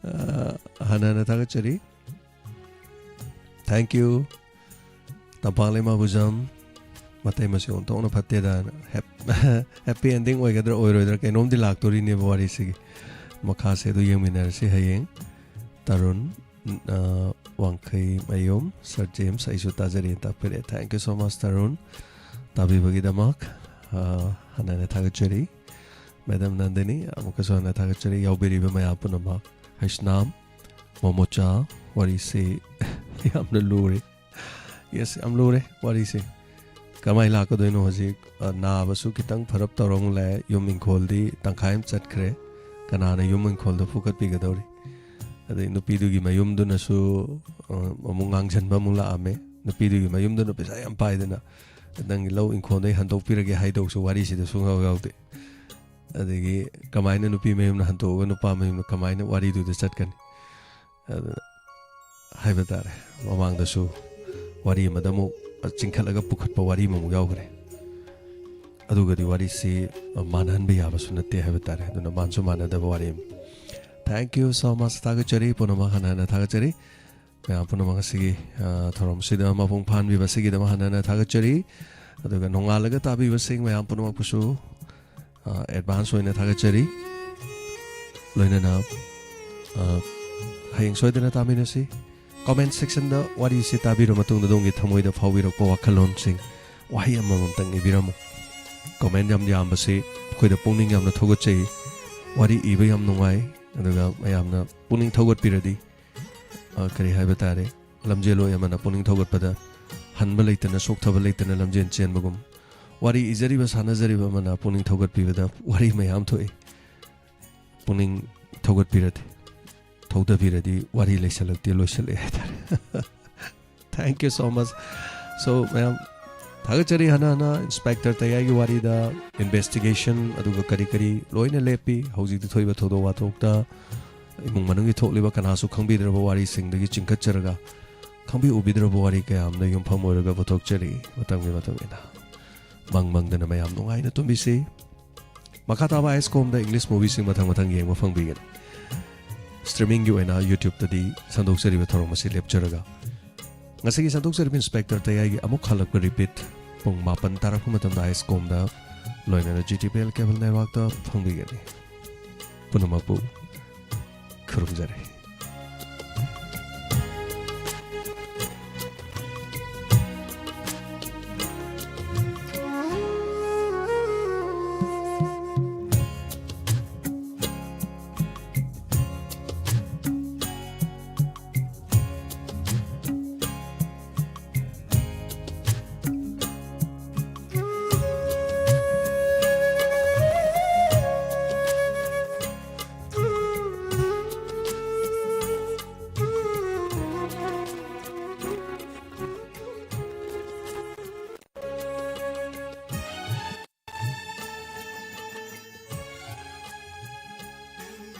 ꯑ, ꯍꯥꯟꯅ ꯍꯥꯟꯅ ꯊꯥꯒꯠꯆꯔꯤ꯫ Thank you. ꯇꯝꯄꯥꯛꯂꯩꯃ ꯕꯨꯖꯝ, ꯃꯇꯩ ꯃꯁꯦ ꯑꯣꯟꯊꯣꯛꯅ ꯐꯠꯇꯦꯗ꯫ ꯍꯦꯞ-, happy ending ꯑꯣꯏꯒꯗ꯭ꯔꯥ ꯑꯣꯏꯔꯣꯏꯗ꯭ꯔꯥ ꯀꯩꯅꯣꯝꯗꯤ ꯂꯥꯛꯇꯣꯔꯤꯅꯦꯕ ꯋꯥꯔꯤꯁꯤꯒꯤ꯫ ꯃꯈꯥꯁꯦ ꯑꯗꯨ ꯌꯦꯡꯃꯤꯟꯅꯔꯁꯤ ꯍꯌꯦꯡ꯫ ꯇꯔꯨꯟ, ꯑ, ꯋꯥꯡꯈꯩ ꯃꯌꯨꯝ, Sir James, ꯑꯩꯁꯨ ꯇꯥꯖꯔꯤꯅ ꯇꯥꯛꯄꯤꯔꯛꯑꯦ꯫ Thank you so much, Tarun, ꯇꯥꯕꯤꯕꯒꯤꯗꯃꯛ꯫ ꯑ, ꯍꯟꯅ ꯍꯟꯅ ꯊꯥꯒꯠꯆꯔꯤ꯫ Madam ꯅꯟꯗꯤꯅꯤ, ꯑꯃꯨꯛꯀꯁꯨ ꯍꯟꯅ ꯊꯥꯒꯠꯆꯔꯤ꯫ ꯌꯥꯎꯕꯤꯔꯤꯕ ꯃꯌꯥꯝ ꯄꯨꯝꯅꯃꯛ, ꯍꯩꯁꯅꯥꯝ, ꯃꯣꯃꯣꯆꯥ, ꯋꯥꯔꯤꯁꯤ ꯌꯥꯝꯅ ꯂꯨꯔꯦ꯫ Yes, ꯌꯥꯝ ꯂꯨꯔꯦ ꯋꯥꯔꯤꯁꯦ꯫ ꯀꯃꯥꯏꯅ ꯂꯥꯛꯀꯗꯣꯏꯅꯣ ꯍꯧꯖꯤꯛ? ꯑ, ꯅꯥꯕꯁꯨ ꯈꯤꯇꯪ ꯐꯔꯞ ꯇꯧꯔ ꯑꯃꯨꯛ ꯂꯥꯛꯑꯦ, ꯌꯨꯝ ꯏꯪꯈꯣꯜꯗꯤ ꯇꯪꯈꯥꯏ ꯑꯃ ꯆꯠꯈ꯭ꯔꯦ, ꯀꯅꯥꯅ ꯌꯨꯝ ꯏꯪꯈꯣꯜꯗꯣ ꯐꯨꯀꯠꯄꯤꯒꯗꯧꯔꯤ? ꯑꯗꯩ ꯅꯨꯄꯤꯗꯨꯒꯤ ꯃꯌꯨꯝꯗꯨꯅꯁꯨ, ꯑ, ꯑꯃꯨꯛ ꯉꯥꯡꯁꯤꯟꯕ ꯑꯃꯨꯛ ꯂꯥꯛꯑꯝꯃꯦ꯫ ꯅꯨꯄꯤꯗꯨꯒꯤ ꯃꯌꯨꯝꯗꯨꯅ ꯄꯩꯁꯥ ꯌꯥꯝ ꯄꯥꯏꯗꯅ, "ꯅꯪꯒꯤ ꯂꯧ ꯏꯪꯈꯣꯜꯗꯩ ꯍꯟꯗꯣꯛꯄꯤꯔꯒꯦ" ꯍꯥꯏꯗꯧꯁꯨ ꯋꯥꯔꯤꯁꯤꯗ ꯁꯨꯡꯌꯥꯎ ꯌꯥꯎꯗꯦ꯫ ꯑꯗꯒꯤ ꯀꯃꯥꯏꯅ ꯅꯨꯄꯤ ꯃꯌꯨꯝꯅ ꯍꯟꯗꯣꯛꯑꯒ ꯅꯨꯄꯥ ꯃꯌꯨꯝꯅ ꯀꯃꯥꯏꯅ ꯋꯥꯔꯤꯗꯨꯗ ꯆꯠꯀꯅꯤ? ꯑꯗꯨꯅ ꯍꯥꯏꯕ ꯇꯥꯔꯦ, ꯃꯃꯥꯡꯗꯁꯨ ꯋꯥꯔꯤ ꯑꯃꯗ ꯑꯃꯨꯛ ꯆꯤꯡꯈꯠꯂꯒ ꯄꯨꯈꯠꯄ ꯋꯥꯔꯤ ꯑꯃꯨꯛ ꯌꯥꯎꯈ꯭ꯔꯦ꯫ ꯑꯗꯨꯒꯗꯤ ꯋꯥꯔꯤꯁꯤ ꯃꯥꯟꯅꯍꯟꯕ ꯌꯥꯕꯁꯨ ꯅꯠꯇꯦ ꯍꯥꯏꯕ ꯇꯥꯔꯦ꯫ ꯑꯗꯨꯅ ꯃꯥꯟꯁꯨ ꯃꯥꯟꯅꯗꯕ ꯋꯥꯔꯤ ꯑꯃ꯫ Thank you so much, ꯊꯥꯒꯠꯆꯔꯤ꯫ ꯄꯨꯝꯅꯃꯛ ꯍꯟꯅ ꯍꯟꯅ ꯊꯥꯒꯠꯆꯔꯤ꯫ ꯃꯌꯥꯝ ꯄꯨꯝꯅꯃꯛ ꯑꯁꯤꯒꯤ, ꯑ, ꯊꯧꯔꯝꯁꯤꯗ ꯃꯄꯨꯡ ꯐꯥꯍꯟꯕꯤꯕ ꯑꯁꯤꯒꯤꯗꯃꯛ ꯍꯟꯅ ꯍꯟꯅ ꯊꯥꯒꯠꯆꯔꯤ꯫ ꯑꯗꯨꯒ ꯅꯣꯡꯉꯥꯜꯂꯒ ꯇꯥꯕꯤꯕꯁꯤꯡ ꯃꯌꯥꯝ ꯄꯨꯝꯅꯃꯛꯄꯨꯁꯨ, ꯑ, advance ꯑꯣꯏꯅ ꯊꯥꯒꯠꯆꯔꯤ꯫ ꯂꯣꯏꯅꯅ, ꯑ, ꯍꯌꯦꯡ ꯁꯣꯏꯗꯅ ꯇꯥꯃꯤꯟꯅꯁꯤ꯫ Comment sectionꯗ ꯋꯥꯔꯤꯁꯤ ꯇꯥꯕꯤꯔ ꯃꯇꯨꯡꯗ ꯑꯗꯣꯝꯒꯤ ꯊꯃꯣꯏꯗ ꯐꯥꯎꯕꯤꯔꯛꯄ ꯋꯥꯈꯜꯂꯣꯟꯁꯤꯡ ꯋꯥꯍꯩ ꯑꯃꯃꯝꯇꯪ ꯏꯕꯤꯔꯝꯃꯨ꯫ Comment ꯌꯥꯝ ꯌꯥꯝꯕꯁꯤ ꯑꯩꯈꯣꯏꯗ ꯄꯨꯛꯅꯤꯡ ꯌꯥꯝꯅ ꯊꯧꯒꯠꯆꯩ꯫ ꯋꯥꯔꯤ ꯏꯕ ꯌꯥꯝ ꯅꯨꯡꯉꯥꯏ꯫ ꯑꯗꯨꯒ ꯃꯌꯥꯝꯅ ꯄꯨꯛꯅꯤꯡ ꯊꯧꯒꯠꯄꯤꯔꯗꯤ, ꯑ, ꯀꯔꯤ ꯍꯥꯏꯕ ꯇꯥꯔꯦ, ꯂꯝꯖꯦꯜꯂꯣꯏ ꯑꯃꯅ ꯄꯨꯛꯅꯤꯡ ꯊꯧꯒꯠꯄꯗ ꯍꯟꯕ ꯂꯩꯇꯅ, ꯁꯣꯛꯊꯕ ꯂꯩꯇꯅ ꯂꯝꯖꯦꯜ ꯆꯦꯟꯕꯒꯨꯝ, ꯋꯥꯔꯤ ꯏꯖꯔꯤꯕ ꯁꯥꯟꯅꯖꯔꯤꯕ ꯑꯃꯅ ꯄꯨꯛꯅꯤꯡ ꯊꯧꯒꯠꯄꯤꯕꯗ ꯋꯥꯔꯤ ꯃꯌꯥꯝ ꯊꯣꯛꯏ꯫ ꯄꯨꯛꯅꯤꯡ ꯊꯧꯒꯠꯄꯤꯔꯗꯤ, ꯊꯧꯗꯕꯤꯔꯗꯤ ꯋꯥꯔꯤ ꯂꯩꯁꯜꯂꯛꯇꯦ, ꯂꯣꯏꯁꯜꯂꯛꯑꯦ ꯍꯥꯏꯇꯥꯔꯦ꯫ Thank you so much꯫ So, ꯃꯌꯥꯝ ꯊꯥꯒꯠꯆꯔꯤ ꯍꯟꯅ ꯍꯟꯅ ꯏꯟꯁꯄꯦꯛꯇꯔ ꯇꯌꯥꯏꯒꯤ ꯋꯥꯔꯤꯗ꯫ Investigation ꯑꯗꯨꯒ ꯀꯔꯤ ꯀꯔꯤ ꯂꯣꯏꯅ ꯂꯦꯞꯄꯤ꯫ ꯍꯧꯖꯤꯛꯇꯤ ꯊꯣꯛꯏꯕ ꯊꯧꯗꯣꯛ ꯋꯥꯊꯣꯛꯇ ꯏꯃꯨꯡ ꯃꯅꯨꯡꯒꯤ ꯊꯣꯛꯂꯤꯕ ꯀꯅꯥꯁꯨ ꯈꯪꯕꯤꯗ꯭ꯔꯕ ꯋꯥꯔꯤꯁꯤꯡꯗꯒꯤ ꯆꯤꯡꯈꯠꯆꯔꯒ ꯈꯪꯕꯤ ꯎꯕꯤꯗ꯭ꯔꯕ ꯋꯥꯔꯤ ꯀꯌꯥ ꯑꯃꯗ ꯌꯨꯝꯐꯝ ꯑꯣꯏꯔꯒ ꯄꯨꯊꯣꯛꯆꯔꯤ꯫ ꯃꯇꯝꯒꯤ ꯃꯇꯨꯡ ꯏꯟꯅ ꯃꯪ ꯃꯪꯗꯅ ꯃꯌꯥꯝ ꯅꯨꯡꯉꯥꯏꯅ ꯇꯨꯝꯕꯤꯁꯤ꯫ ꯃꯈꯥ ꯇꯥꯕ ꯑꯥꯏꯁꯀꯣꯝꯗ English movieꯁꯤꯡ ꯃꯊꯪ ꯃꯊꯪ ꯌꯦꯡꯕ ꯐꯪꯕꯤꯒꯅꯤ꯫ Streamingꯒꯤ ꯑꯣꯏꯅ YouTubeꯇꯗꯤ ꯁꯟꯗꯣꯛꯆꯔꯤꯕ ꯊꯧꯔꯝ ꯑꯁꯤ ꯂꯦꯞꯆꯔꯒ, ꯉꯁꯤꯒꯤ ꯁꯟꯗꯣꯛꯆꯔꯤꯕ ꯏꯟꯁꯄꯦꯛꯇꯔ ꯇꯌꯥꯏꯒꯤ ꯑꯃꯨꯛ ꯍꯜꯂꯛꯄ repeat ꯄꯨꯡ ꯃꯥꯄꯟ ꯇꯥꯔꯛꯄ ꯃꯇꯝꯗ ꯑꯥꯏꯁꯀꯣꯝꯗ ꯂꯣꯏꯅꯅ GTPL cable networkꯇ ꯐꯪꯕꯤꯒꯅꯤ꯫ ꯄꯨꯝꯅꯃꯛꯄꯨ ꯈꯨꯔꯨꯝꯖꯔꯤ꯫